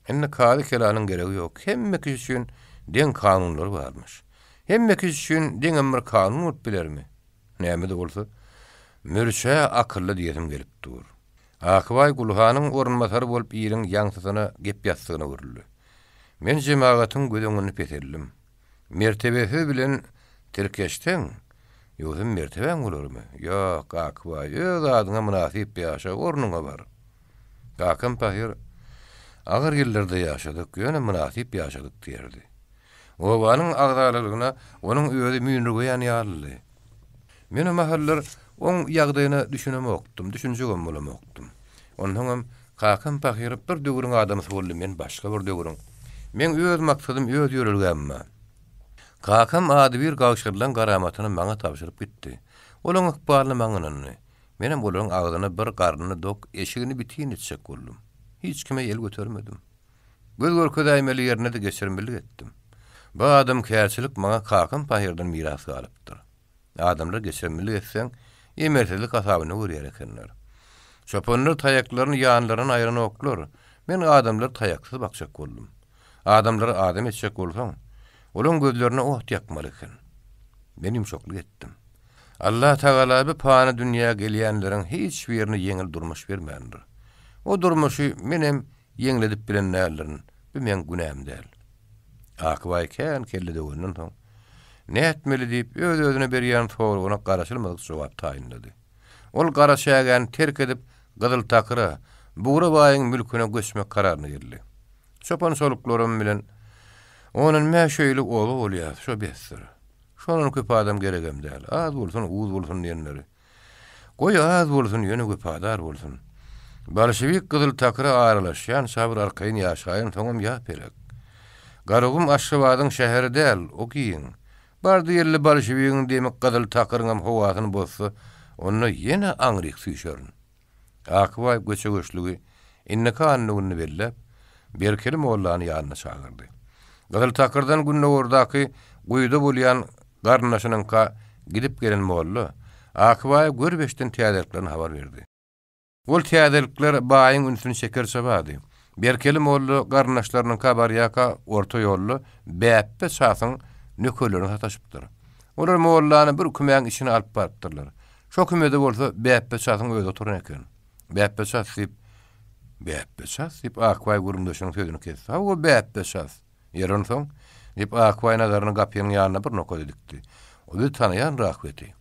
Indi kazy kelanyň geregi ýok. Hemme kişi üçin deň kanunlar barmyş. Hemme kişi üçin deňem bir kanun bolup bilermi? Näme-de bolsa, Mürçä akylly diýesim gelip dur. Akbaý Gulhanyň orunbasary bolup iliň ýaňsysyna gep ýassygyna öwrüldi. Men jemagatyň göz öňünde peseldim. Mertebesiz bilen tirkeşseň, ýogsam mertebäň bolarmy? Ýok, Akbaý, öz adyňa mynasyp ýaşa, ornuňa bar. Kakam pahyr, Agyr ýyllarda ýaşadyk, ýöne mynasyp ýaşadyk diýerdi. Obanyň agzalalygyna onuň özi müýnürgeýän ýalydy. Men o mahallar oň ýagdaýyna düşünemokdym, düşünjegem bolamokdym. Onsoňam kakam pahyr bir döwrüň adamsy boldy, men başga bir döwrüň. Meň öz maksadym, öz ýörelgäm bar. Kakam adybir gagşadylan garamatyny maňa tabşyryp gitdi. Olaň ykbalyny maňa ynandy. Menem olaryň agzyny bir, garnyny dok, eşigini bitin etjek boldum. Hiç kime el götermedim. Göz görkezäýmeli ýerinde-de geçirimlilik etdim. Bu adamkärçilik maňa kakam pahyrdan miras galypdyr. Adamlar geçirimlilik etseň, emelsizlik hasabyna görýär ekenler. Çopanlar taýaklaryny ýanlaryndan aýranoklar. Men adamlary taýaksyz bakjak boldum. Adamlary adam etjek bolsaň, olaň gözlerine ot ýakmaly eken. Men ýumşaklyk etdim. Allatagala bu pany dünýä gelýänleriň hiç birine ýeňil durmuş bermändir. O durmuşy menem ýeňledip bilen däldirin, bu meň günäm däl. Akbaý kän kelle döwenden soň, Nätmeli diýip, öz-özüne berýän soragyna garaşylmadyk jogap taýynlady. Ol Garaçägäni terk edip, Gyzyltakyra, Bugra baýyň mülküne göçmek kararyna geldi. Çopan-çoluklarym bilen ondan bäş öýli oba bolýas, şo besdir. Şondan köp adam geregem däl. Az bolsun, uz bolsun diýenleri. Goý, az bolsun, ýöne wepadar bolsun. Bolşewik Gyzyl takyra aralaşýança bir arkaýyn ýaşaýyn, soňam ýa pelek. Garagum Aşgabadyň şäheri däl, o giň. Bardy-geldi bolşewigiň demi Gyzyl takyryňam howasyny bozsa, onda ýene aňryk süýşerin. Akbaý göçe-göçlügi indiki anna gününi belläp, Berkeli mollany ýanyna çagyrdy. Gyzyltakyrdan gündogardaky guýuda bolýan garyndaşynyňka gidip gelen molla Akbaýa görüp-eşiden täzeliklerini habar berdi. Ol täzelikler baýyň ünsüni çekerçe bardy. Berkeli molla garyndaşlarynyňka barýarka orta ýolda Bäpbe çasyň nökerlerine sataşypdyr. Olar mollany bir kümäň içine alyp barypdyrlar. Şo kümede bolsa Bäpbe çasyň özi oturan eken. Bäpbe ças diýip, Bäpbe ças diýip, Akbaý gürrüňdeşiniň sözüni kesdi. Hawa, Bäpbe ças. Ýeri onsoň? Diýip, Akbaý nazaryny gapynyň ýanynda bir nokada dikdi. O bizi tanaýan rahbeti.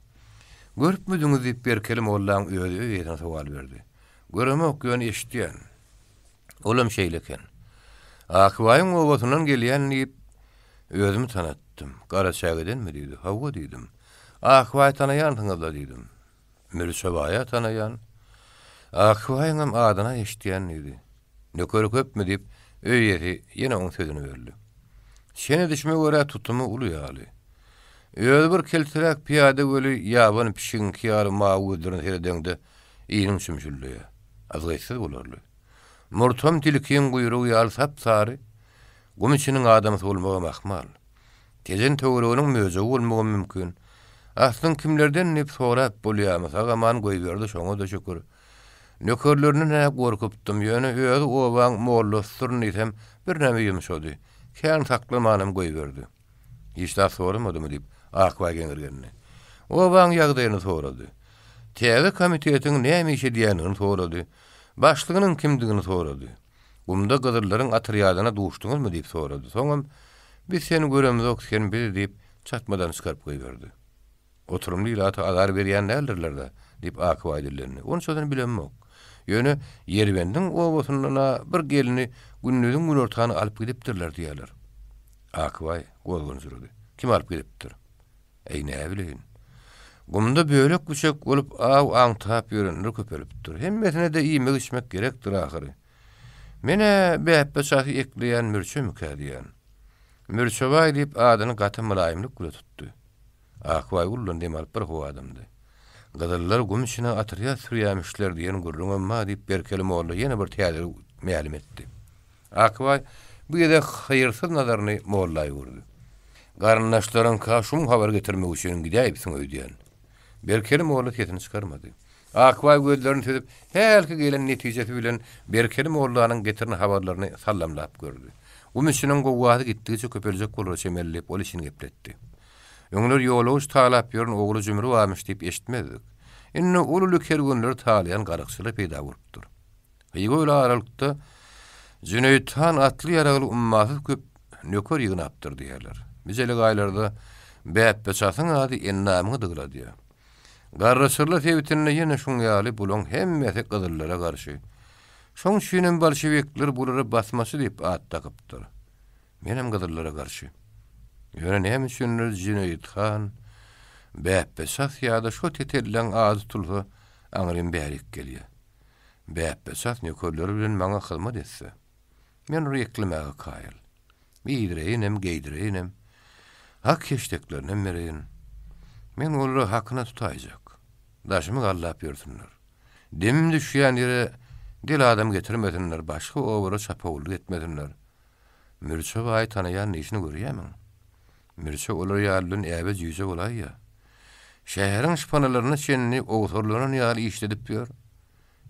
Görüpmidiňiz diýip, Berkeli mollaň özi öý eýesine sowal berdi. Göremok, ýöne eşidýän. Olam şeýle eken. Akbaýyň obasyndan gelýän diýip, özümi tanatdym. Garaçägedenmi diýdi. Hawa diýdim. Akbaýy tanaýansyňyz-la diýdim. Mürçebaýa tanaýan. Akbaýyňam adyna eşidýän diýdi. Nökeri köpmi diýip, öý eýesi ýene oň sözüni böldi. Çen edişime görä tutumy uly ýaly. Özi bir kelteräk pyýada weli ýaban pişigiňki ýaly mawy gözlerine seredeňde iniň çümşülleýär. Azgytsyz bolarly. Murtam tilkiň guýrugy ýaly sap-sary. Gum içiniň adamsy bolmagam ahmal. Tejen töwereginiň möjegi bolmagam mümkin. Aslyň kimlerden diýip sorap bolýamy, sag-aman goýberdi, şoňa-da şükür. Nökerlerinden-ä gorkupdym, ýöne özi obaň mollasydyryn diýsem, birneme ýumşady. Kän saklamanam goýberdi. Hiç zat soramadymy diýip, Akbaý geňirgendi. Obaň ýagdaýyny sorady. Täze komitetiň näme iş edýändigini sorady. Başlygynyň kimdigini sorady. Gumda gyzyllaryň otrýadyna duşduňyzmy diýip sorady. Soňam, Biz seni göremzok, sen bizi diýip, çatmadan çykaryp goýberdi. Oturymly ilata azar berýän däldirler-dä, diýip, Akybaý dillendi. Onçasyny bilemok. Ýöne Ýerbendiň obasyndan-a bir gelni gündiziň günortany alyp gidipdirler diýýärler. Akybaý gozganjyrady. Kim alyp gidipdir? Äý, näbileýin. Gumda bölek-büçek bolup aw aňtap ýörenler köpelipdir. Hemmesine-de iýmek-içmek gerekdir ahyry. Men-ä Bäpbe çasy ekleýän Mürçemikä diýýän. Mürçebaý diýip adyny gaty mylaýymlyk bile tutdy. Akbaý uludan dem alyp bir howa dymdy. Gyzyllar gum içine otrýad sürýämişler diýen gürrüňem bar diýip Berkeli molla ýene bir täzeligi mälim etdi. Akbaý bu gezek haýyrsyz nazaryny molla öwürdi. Garyndaşlaryňka şum habar getirmek üçin gidäýipsiň öýdýän. Berkeli molla sesini çykarmady. Akbaý gözlerini süzüp, hälki gelen netijesi bilen Berkeli mollanyň getiren habarlaryny sallamlap gördi. Gum içiniň gowgasy gitdigiçe köpeljek bolara çemeli diýip, ol içini gepletdi. Öňler ýolagç talap ýören ogry jümri barmyş diýip eşitmezdik. Indi uly-uly kerwenleri talaýan garakçylar peýda bolupdyr. Hywa öli aralykda Jüneýit han atly-ýaragly ummasyz köp nöker ýygnapdyr diýýärler. Bijelik aýlarda Bäpbe çasyň ady endamyňy dygladýar. Garryçyrla sebitinde ýene şuň ýaly bulaň hemmesi gyzyllara garşy. Şoň üçinem bolşewikler bulara basmaçy diýip at dakypdyr. Menem gyzyllara garşy. Ýöne näme üçindir Jüneýit han, Bäpbe ças ýa-da şo tetelleň ady tutulsa aňrym bärik gelýär. Bäpbe ças nökerleri bilen maňa hyzmat etse, men ony eklemäge kaýyl. Iýdireýinem, geýdireýinem, hak-heşdeklerinem bereýin. Men olary hakyna tutaýjak. Daşymy gallap ýörsünler. Demim düşýän ýere del adam getirmesinler, başga obalara çapawullyk etmesinler. Mürçe baýy tanaýan işini görýämiň? Mürçe olar ýaly bilen äbe-jüýje bolaýýa. Şäheriň şypanalaryna çenli owsarlanan ýaly işledip ýör.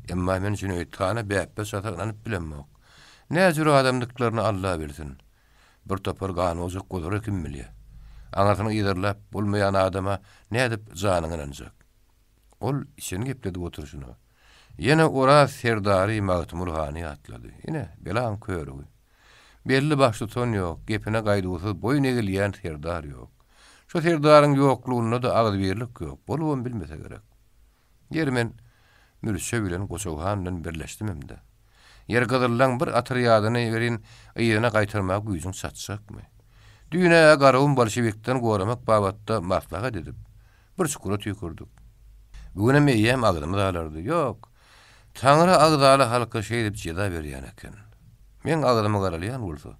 Emma men Jüneýit hana Bäpbe çata ynanyp bilemok. Näjür adamdyklaryny Alla bilsin. Bir topar ganojak gozara kim bilýä. Aňyrsyny yzarlap bolmaýan adama nädip janyň ynanjak. Ol içini gepledip oturyşyna, ýene Oraz serdary Magtymguly hany ýatlady. Ine, belaň körügi. Belli baştutan ýok, gepine gaýduwsyz boýun egilýän serdar ýok. Şo serdaryň ýoklugynda-da agzybirlik ýok, bolubam bilmese gerek. Ýeri men Mürçe bilen Goçag han bilen birleşdimem-dä. Ýeri gyzyllaň bir otrýadyny welin yzyna gaýtarmaga güýjüň çatjakmy? Düýn-ä Garagum bolşewikden goramak babatda maslahat edip, bir çukura tüýkürdik. Bu günem eýýäm agzymyz alardy. Ýok, Taňry agzaly halka şeýdip jeza berýän eken. Meň agzymy garalýan bolsa,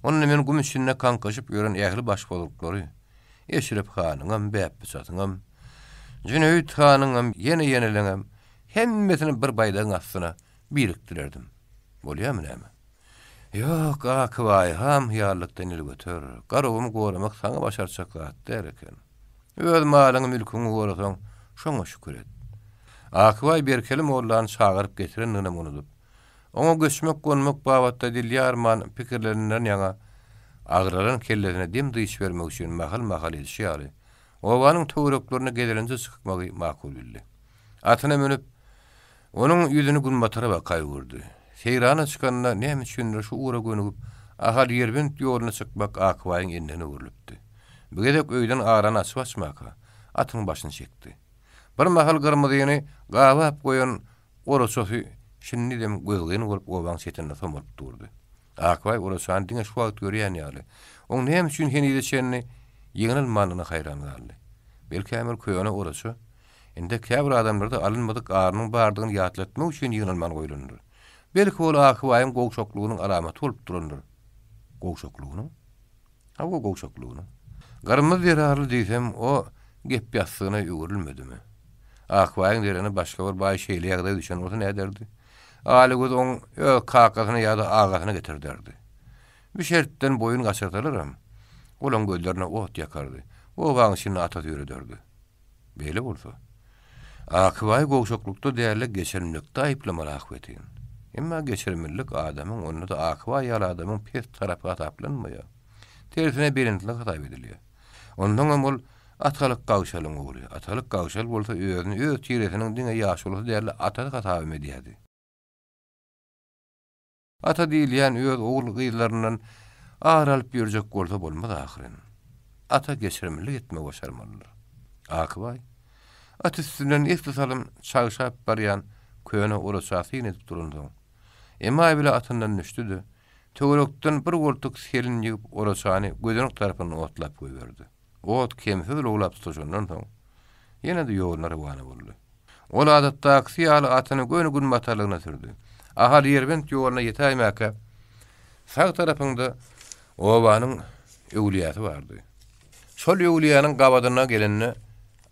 onda men gum içinde kaňkaşyp ýören ähli başbozguklary, Eşrep hanyňam, Bäpbe çatyňam, Jüneýit hanyňam, ýene-ýeneleňem hemmesini bir baýdagyň astyna birikdirerdim. Bolýamy näme? Ýok, Akybaý, ham-hyýallykdan el göter. Garawumy goramak saňa başartjak zat däl eken. Öz malyňy-mülküňi gorasaň, şoňa şükür et. Akybaý Berkeli mollany çagyryp getirendiginem unudyp, oňa göçmek-gonmak babatda dil ýarman pikirlerinden ýaňa agralan kellesine dem-dynç bermek üçin mahal-mahal edişi ýaly, obanyň töwereklerine gezelenje çykmagy makul bildi. Atyna münüp, onuň ýüzüni günbatara baka öwürdi. Seýrana çykanda näme üçindir şu ugra gönügip, Ahal-Ýerbent ýoluna çykmak Akbaýyň endigine öwrülipdi. Bu gezek öýden arany açyp-açmaka, atyň başyny çekdi. Bir mahal Gyrmyzyny gabap goýan oraçasy şindizem gözgyny bolup obaň çetinde somalyp durdy. Akbaý oraçany diňe şu wagt görýän ýaly, oň näme üçin henize çenli ýygnalmandygyna haýran galdy. Belkäm ol köne oraça indi käbir adamlarda alynmadyk arynyň bardygyny ýatlatmak üçin ýygnalman goýlandyr. Belki ol Akbaýyň gowşaklygynyň alamaty bolup durandyr. Gowşaklygynyň? Hawa, gowşaklygynyň. Gyrmyzy zerarly diýsem, o gep ýassygyna öwrülmedimi? Akbaýyň deregine başga bir baý şeýle ýagdaýa düşen bolsa näderdi? Aly göz oň öz kakasyna ýa-da agasyna getirderdi. Bu şertden boýun gaçyrsalaram, olaň gözlerine ot ýakardy, obaň içinde ata süýrederdi. Beýle bolsa, Akybaýy gowşaklykda däl-de, geçirimlikde aýyplamaly ahbetin. Emma geçirimlilik adamyň, onda-da Akybaý ýaly adamyň pes tarapy hasaplanmaýar. Tersine belentlik hasap edilýär. Onsoňam ol Atalyk Gagşalyň ogly. Atalyk Gagşal bolsa özüni öz tiresiniň diňe ýaşulusy däl-de, atasy hasabam edýärdi. Ata diýilýän öz ogul-gyzlaryndan ar alyp ýörjek bolsa bolmaz ahyryn. Ata geçirimlilik etmegi başarmalydyr. Akybaý, at üstünden esli salym çagşap barýan köne oraça syn edip duransoň, emaý bile atyndan düşdi-de, töwerekden bir goltuk selin ýygyp oraçany gözenek tarapyndan otlap goýberdi. Ot kemsiz lowlap tutaşandan soň, ýene-de ýoluna rowana boldy. Ol adatdakysy ýaly atyny göni günbatarlygyna sürdi. Ahal Ýerbent ýoluna ýetäýmäkä, sag tarapynda obanyň öwlüýäsi bardy. Şol öwlüýäniň gabadyna gelende,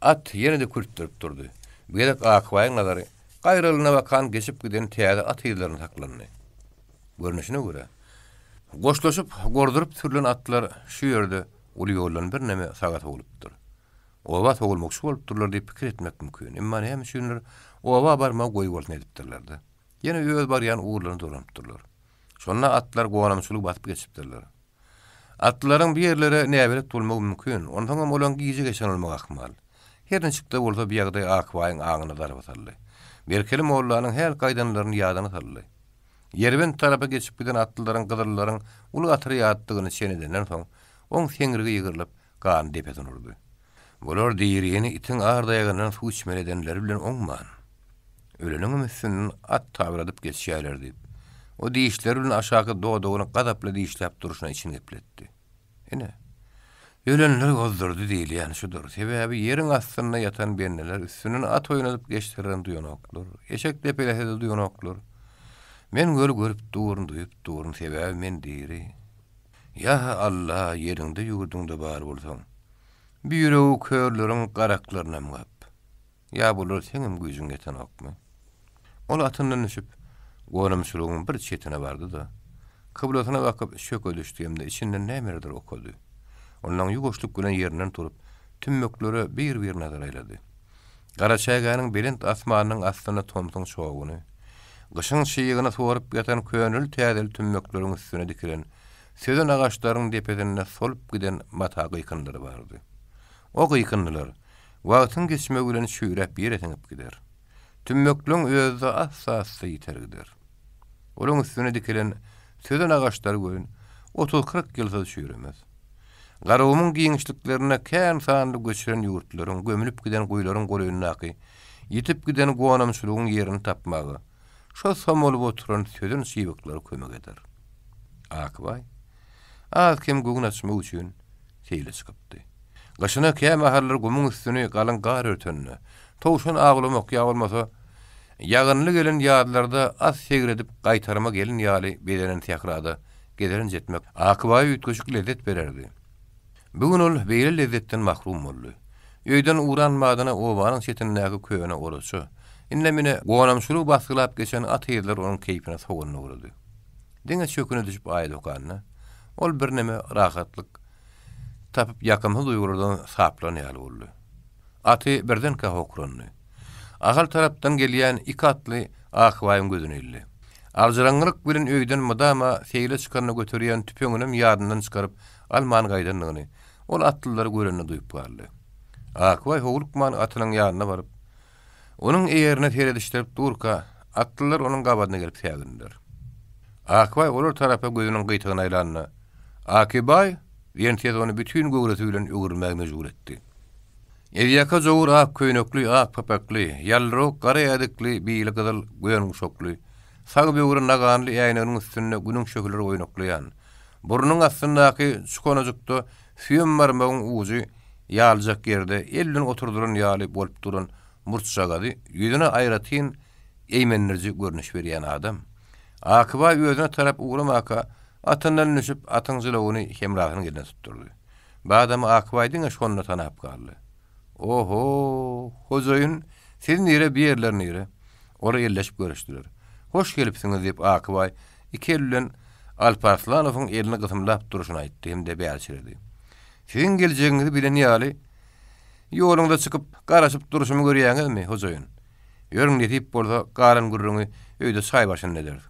at ýene-de kürtdürip durdy. Bu gezek Akbaýyň nazary gaýralyna bakan geçip giden täze at yzlaryna saklandy. Görnüşine görä, goşlaşyp, gorduryp sürlen atlar şu ýerde uly ýoldan birneme saga sowlupdyr. Oba sowulmakçy bolupdyrlar diýip pikir etmek mümkin. Emma näme üçindir, oba barmagy goýbolsun edipdirler-de. Ýene öz barýan ugurlaryna dolanypdyrlar. Şonda atlar gonamçylygy basyp geçipdirler. Atlylaryň bu ýerlere näbelet bolmagy mümkin, onsoňam olaň gije geçen bolmagy ahmal. Her niçik-de bolsa bu ýagdaý Akbaýyň aňyna zarba saldy. Berkeli mollanyň hälki aýdanlaryny ýadyna saldy. Ýerbent tarapa geçip giden atlylaryň gyzyllaryň uly otrýaddygyny çen edenden soň, oň seňrigi ýygrylyp, gany depesine urdy. Bular dirini itiň ar daýagyndan suw içmeli edenleri bilen oňman, öleniňem üstünden at tabyradyp geçýärler diýip, o dişleri bilen aşaky dodagyny gazaply dişläp durşuna içini gepletdi. Ine, ölenler gozdurdy diýilýäni şudur. Sebäbi ýeriň astynda ýatan bendeler üstünden at oýnadyp geçselerem duýanoklar, eşek depelese-de duýanoklar. Men göl görüp durun, duýup durun, sebäbi men diri. Ýa Alla, ýeriňde-ýurduňda bar bolsaň, bu ýüregi körleriň garaklarynam gap. Ýa bulara seňem güýjüň ýetenokmy? Ol atyndan düşüp, gonamçylygyň bir çetine bardy-da, kyblasyna bakyp çöke düşdi hem-de içinden nämelerdir okady. Ondan ýuwaşlyk bilen ýerinden turup, tümmeklere bir-bir nazar aýlady. Garaçägäniň belent asmanynyň astynda tomsuň çoguny, gyşyň çygyny sorup ýatan köneli-täzeli tümmekleriň üstüne dikilen sözen agaçlaryň depesinde solup giden mata gyýkyndylary bardy. O gyýkyndylar Wagtyň geçmegi bilen çüýräp ýere siňip gider. Tümmekleň özi-de assa-assa ýiter gider. Olaň üstüne dikilen sözen agaçlar welin otuz-kyrk ýylsyz çüýremez. Garagumuň giňişliklerinde kän sanly göçüren ýurtlaryň, gömlüp giden guýularyň golaýyndaky ýitip giden gonamçylygyň ýerini tapmaga şo somalyp oturan sözen çybyklar kömek eder. Akbaý az-kem göwün açmak üçin seýle çykypdy. Gyşyna kämahallar gumuň üstüni galyň gar örtende, towşan awlamak ýa bolmasa, ýagynly gelen ýazlarda at segredip gaýtarma gelin ýaly bezenen sährada gezelenç etmek Akybaýa üýtgeşik lezzet bererdi. Bu gün ol beýle lezzetden mahrum boldy. Öýden ugran badyna obanyň çetindäki köne oraça, ine-mine gonamçylygy basgylap geçen at yzlary onuň keýpine sogan ugrady. Diňe çöküne düşüp aýat okanda, ol birneme rahatlyk tapyp ýakymsyz duýgulardan saplan ýaly boldy. Aty birdenkä hokrandy. Ahal tarapdan gelýän iki atly Akbaýyň gözüne ildi. Aljyraňňylyk bilen öýden mydama seýle çykanda göterýän tüpeňinem ýadyndan çykaryp alman gaýdandygyny ol atlylary görende duýup galdy. Akbaý howlukman atynyň ýanyna baryp, Onuň eýerine seredişdirip durka, atlylar onuň gabadyna gelip sägindiler. Akbaý olar tarapa gözüniň gyýtagyny aýlanda, Akibaý! diýen ses ony bütin göwresi bilen öwrülmäge mejbur etdi. Ezýaka jowur ak köýnekli, ak papakly, ýaldyrawuk gara ädikli, bili gyzyl göýän guşakly, sag böwri naganly äýneginiň üstünde günüň şöhleleri oýnaklaýan, burnunyň astyndaky çukanajykda süýem barmagyň ujy ýalyjak ýerde el bilen oturdylan ýaly bolup duran murtjagazy ýüzüne aýratyn eýmendiriji görnüş berýän adam. Akybaý özüne tarap ugramaka, atyndan düşüp, atyň jylawyny hemrasynyň eline tutdurdy. Bu adamy Akybaý diňe şonda tanap galdy. Oho, hojaýyn, siz nire, bu ýerler nire? Olar elleşip görüşdiler. Hoş gelipsiňiz, diýip, Akybaý iki eli bilen. Alparslanowyň elini gysymlap durşuny aýtdy hem-de bälçiredi. Siziň geljegiňizi bilen ýaly, ýoluňyza çykyp, garaşyp durşumy görýäňizmi, hojaýyn? Ýörüň, nesip bolsa, galan gürrüňi öýde çaý başynda ederis.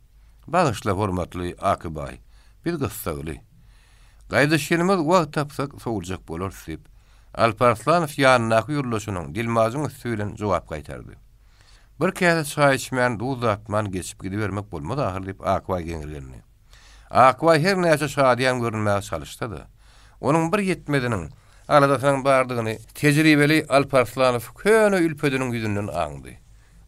Bagyşla, hormatly Akybaý, biz gyssagly. Gaýdyşynymyz wagt tapsak, sowuljak bolarys, diýip, Alparslanow ýanyndaky ýoldaşynyň, dilmajyň üsti bilen jogap gaýtardy. Bir käse çaý içmän, duz datman geçip gidibermek bolmaz ahyr, diýip, Akbaý geňirgendi. Akbaý her näçe şadyýan görünmäge çalyşsa-da, onuň bir ýetmeziniň, aladasynyň bardygyny tejribeli Alparslanow köne ülpediniň ýüzünden aňdy.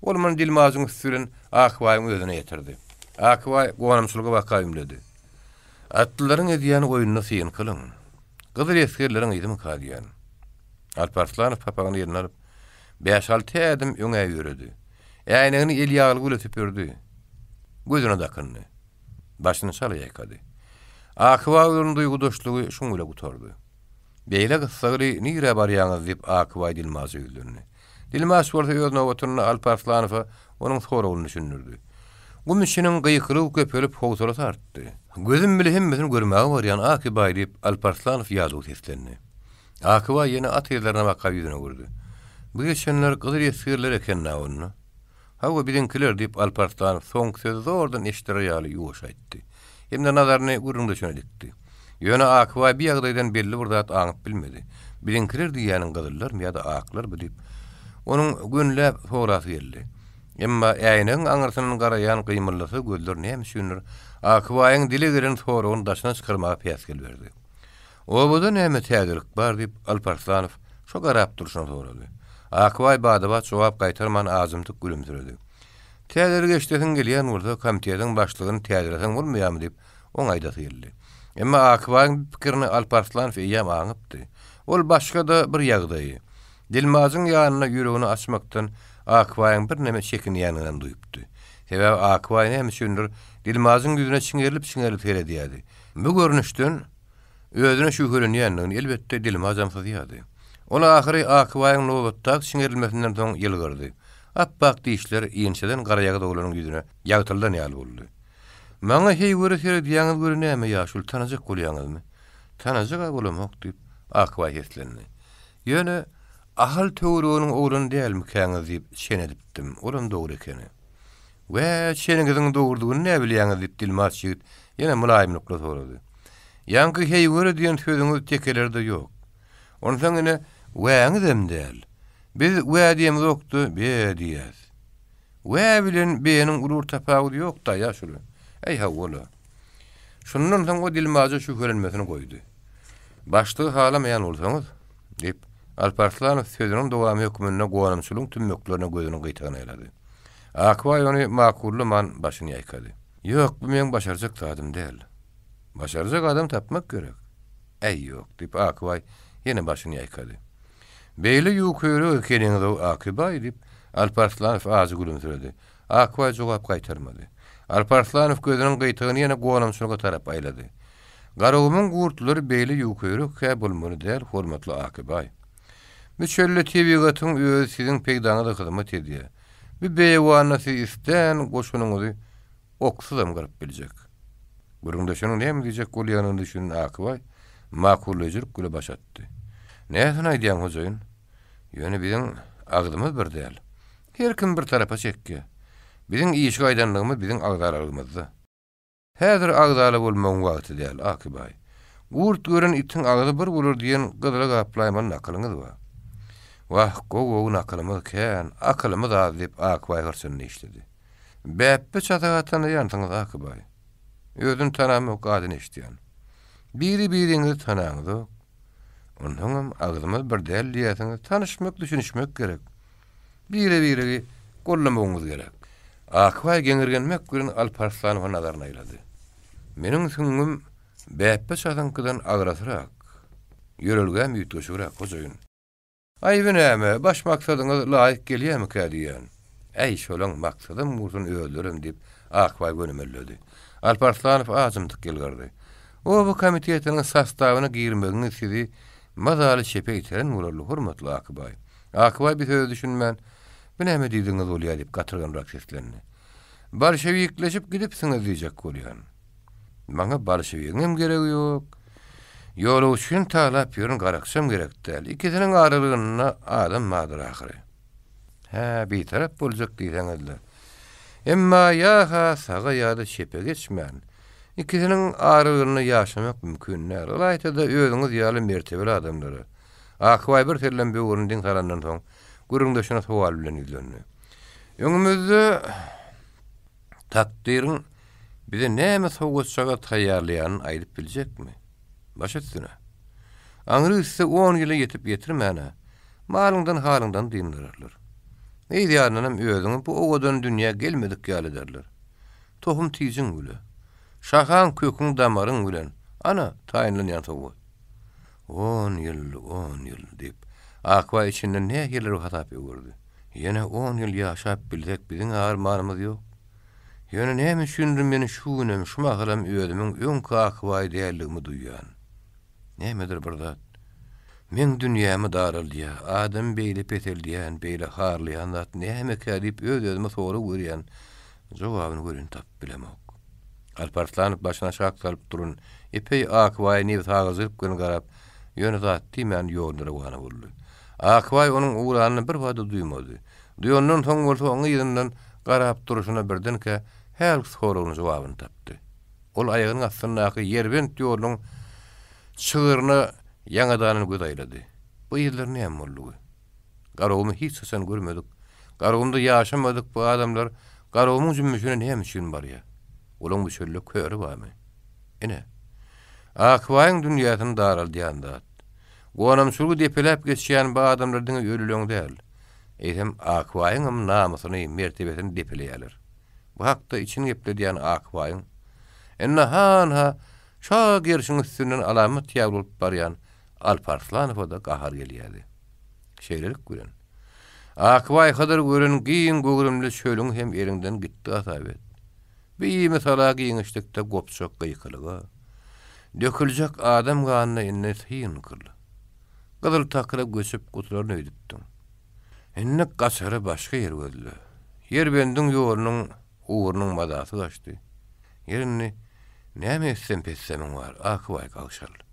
Ol muny dilmajyň üsti bilen Akbaýyň özüne ýetirdi. Akbaý gonamçylyga baka ümledi. Atlylaryň edýän oýnuna syn kylyň. Gyzyl esgerleriň yzymyka diýýän. Alparslanow papagyny eline alyp, bäş-alty ädim öňe ýöredi. Äýnegini elýaglygy bilen süpürdi. Gözüne dakyndy. Başyny çala ýaýkady. Akybaý bilen duýgudaşlygy şuň bile gutardy. Beýle gyssagly nirä barýaňyz diýip Akybaý Dilmaja ýüzlendi. Dilmaç bolsa öz nobatynda Alparslanowa onuň soragyny düşündirdi. Gum içiniň gykylygy köpelip howsalasy artdy. Gözüm bile hemmesini görmäge barýan Akybaý diýip Alparslanow ýazuw seslendi. Akybaý ýene at yzlaryna baka ýüzüni öwürdi. Bu geçenler gyzyl esgerler eken-dä onda. Hawa, biziňkiler, diýip, Alparslan soňky sözi zordan eşdirer ýaly ýuwaş aýtdy. Hem-de nazaryny gürrüňdeşine dikdi. Ýöne Akybaý bi ýagdaýdan belli bir zat aňyp bilmedi. Biziňkiler diýýäniň gyzyllarmy ýa-da aklarmy diýip, onuň gönüläp sorasy geldi. Emma äýnegiň aňyrsyndan garaýan gymyldysyz gözler näme üçindir, Akybaýyň dile gelen soragyny daşyna çykarmaga päsgel berdi. Obada näme täzelik bar? diýip, Alparslanow şo garap durşuna sorady. Akbaý bada-bat jogap gaýtarman ajymtyk gülümsiredi. Täzelik eşidesiň gelýän bolsa, komitetiň başlygyny täzeleseň bolmaýarmy? diýip, oň aýdasy geldi. Emma Akbaýyň bu pikirini Alparslanow eýýäm aňypdy. Ol başga-da bir ýagdaýy, Dilmajyň ýanynda ýüregini açmakdan Akbaýyň birneme çekinýändiginem duýupdy. Sebäbi Akbaý näme üçindir Dilmajyň ýüzüne çiňerilip-çiňerilip seredýärdi. Bu görnüşden Özüne şübhelenýändigini, elbetde, dilmajam syzýardy. Ol ahyry Akybaýyň nobatdaky çiňerilmesinden soň ýylgyrdy. Ap-ak dişler inçeden garaýagyz oglanyň ýüzüne ýagtyldan ýaly boldy. Maňa heýwere seredýäňiz weli näme, ýaşuly, tanajak bolýaňyzmy? Tanajag-a bolamok, diýip, Akybaý seslendi. Ýöne, Ahal töwereginiň oglany dälmikäňiz diýip çen edipdim, olam dogry ekeni. Wä, çeniňiziň dogrudygyny näbilýäňiz? diýip, dilmaç ýigit ýene mylaýymlykly sorady. Ýaňky heýwere diýen sözüňiz tekelerde ýok. Onsoň ine, wäňizem däl. Biz wä diýemzok-da, be diýýäs. Wä bilen be-niň uly bir tapawudy ýok-da, ýaşuly. Äý, hawa-la. Şundan soň o dilmaja şübhelenmesini goýdy. Başlygy halamaýan bolsaňyz, diýip, Alparslanow sözüniň dowamy hökmünde gonamçylygyň tümmeklerine gözüniň gyýtagyny aýlady. Akbaý ony makullaman başyny ýaýkady. Ýok, bu meň başarjak zadym däl. Başarjak adam tapmak gerek. Äý, ýok, diýip, Akbaý ýene başyny ýaýkady. Beýle ýuwköýrek ekeniňiz-ow, Akbaý, diýip, Alparslanow ajy gülümsiredi. Akbaý jogap gaýtarmady. Alparslanow gözüniň gyýtagyny ýene gonamçylyga tarap aýlady. Garagumuň gurtlary beýle ýuwköýrek-hä bolmaly däl, hormatly Akbaý. Bu çölde tebigatyň özi siziň peýdaňyza hyzmat edýär. Bu beýewanda siz islän goşunyňyzy oksuzam gyryp biljek. Gürrüňdeşiniň näme diýjek bolýanyna düşünen Akybaý makullaýjylyk bile baş atdy. Näsini aýdýaň, hojaýyn? Ýöne biziň agzymyz bir däl. Her kim bir tarapa çekýär. Biziň işi gaýdanlygymyz biziň agzalalygymyzda. Häzir agzala bolmagyň wagty däl, Akybaý. Gurt gören itiň agzy bir bolar diýen gyzyla gaplaýmaly nakylyňyz bar. Wah, gowy-gowy nakylymyz kän, akylymyz az, diýip, Akybaý hyrçyny dişledi. Bäpbe çatak tanaýansyňyz, Akybaý. Özüni tanamok, adyny eşidýän. Biri-biriňizi tanaňyzok. Onsoňam agzymyz bir däl diýýärsiňiz, tanyşmak, düşünişmek gerek. Bire-biregi gollamagyňyz gerek. Akbaý geňirgenmek bilen Alparslanowa nazaryny aýlady. Meniň süňňüm Bäpbe çatyňkydan agrasrak, ýörelgäm üýtgeşigräk, hojaýyn. Aýby näme, baş maksadyňyz laýyk gelýärmikä diýýän. Äý, şolaň maksadam gursun özlerem, diýip, Akbaý gönümelledi. Alparslanow ajymtyk ýylgyrdy. Oba komitetiniň sostawyna girmegiňiz sizi mazaly çepe iteren bolarly, hormatly Akbaý. Akbaý bir söze düşünmän, Bu näme diýdigiňiz bolýar diýip gatyrganrak seslendi. Bolşewikleşip gidipsiňiz diýjek bolýan. Maňa bolşewigiňem geregi ýok. Ýolagçyny talap ýören garakçam gerek däl. Ikisiniň aralygynda adam bardyr ahyry. Hä, bitarap boljak diýseňiz-le. Emma ýa-ha saga ýa-da çepe geçmän, ikisiniň aralygynda ýaşamak mümkin däl. Ylaýta-da özüňiz ýaly mertebeli adamlara. Akbaý bir sellem böwrüni diň salandan soň, gürrüňdeşine sowal bilen ýüzlendi. Öňümizde takdyryň bize näme sowgatjagaz taýýarlaýanyny aýdyp biljekmi? Baş üstüne. Aňry gitse on ýyla ýetip ýetirmän-ä, malyňdan-halyňdan dyndararlar. Yz ýanyndanam özüňi bu owadan dünýä gelmedik ýaly ederler. Tohum-tijiň güle. Şahaň, köküň, damaryň bilen, ana, taýynlanýan sowgat. On ýyl, on ýyl, diýip, Akbaý içinden nähilidir hasap öwürdi. Ýene on ýyl ýaşap bilsek biziň armanymyz ýok. Ýöne näme üçindir men şu günem, şu mahalam özümiň öňki Akbaý däldigimi duýýan. Nämedir bir zat. Meň dünýämi daraldýar, adamy beýle peseldýän, beýle harlaýan zat nämekä diýip öz-özüme sorag berýän, jogabyny welin tapyp bilemok. Alparslanow başyny aşak salyp duran epeý Akbaýa nebsagyryjylyk bilen garap, ýöne zat diýmän ýoluna rowana boldy. Akbaý onuň ugranyny birbada duýmady. Duýandan soň bolsa oň yzyndan garap durşuna birdenkä hälki soragynyň jogabyny tapdy. Ol aýagynyň astyndaky ýerbent ýoluň çygryna ýaňadandan göz aýlady. Bu yzlar näme boldugy? Garagumuny hiç haçan görmedik, Garagumda ýaşamadyk bu adamlar Garagumuň jümmüşine näme üçin barýar? Olaň bu çölde köri barmy? Ine, Akbaýyň dünýäsini daraldýan zat. Gonamçylygy depeläp geçýän bu adamlar diňe ölüleň däl, eýsem Akbaýyňam namysyny, mertebesini depeleýärler. Bu hakda içini gepledýän Akbaýyň, indi han-ha şa gerşiň üstünden alamat ýaly bolup barýan Alparslanowa-da gahar gelýärdi. Şeýlelik bilen, Akbaý Hydyr gören giň göwrümli çölüň hem eliňden gitdi hasap et. Bu imisala giňişlikde gopjak gykylyga, döküljek adam ganyna indi syn kyl. Gyzyl takyra göçüp gutularyn öýdüpdiň. Indi gaçara başga ýer gözle. Ýerbendiň ýolunyň ugrunyň mazasy gaçdy. Ýer indi näme etsem-petsemiň bar, Akbaý gagşal.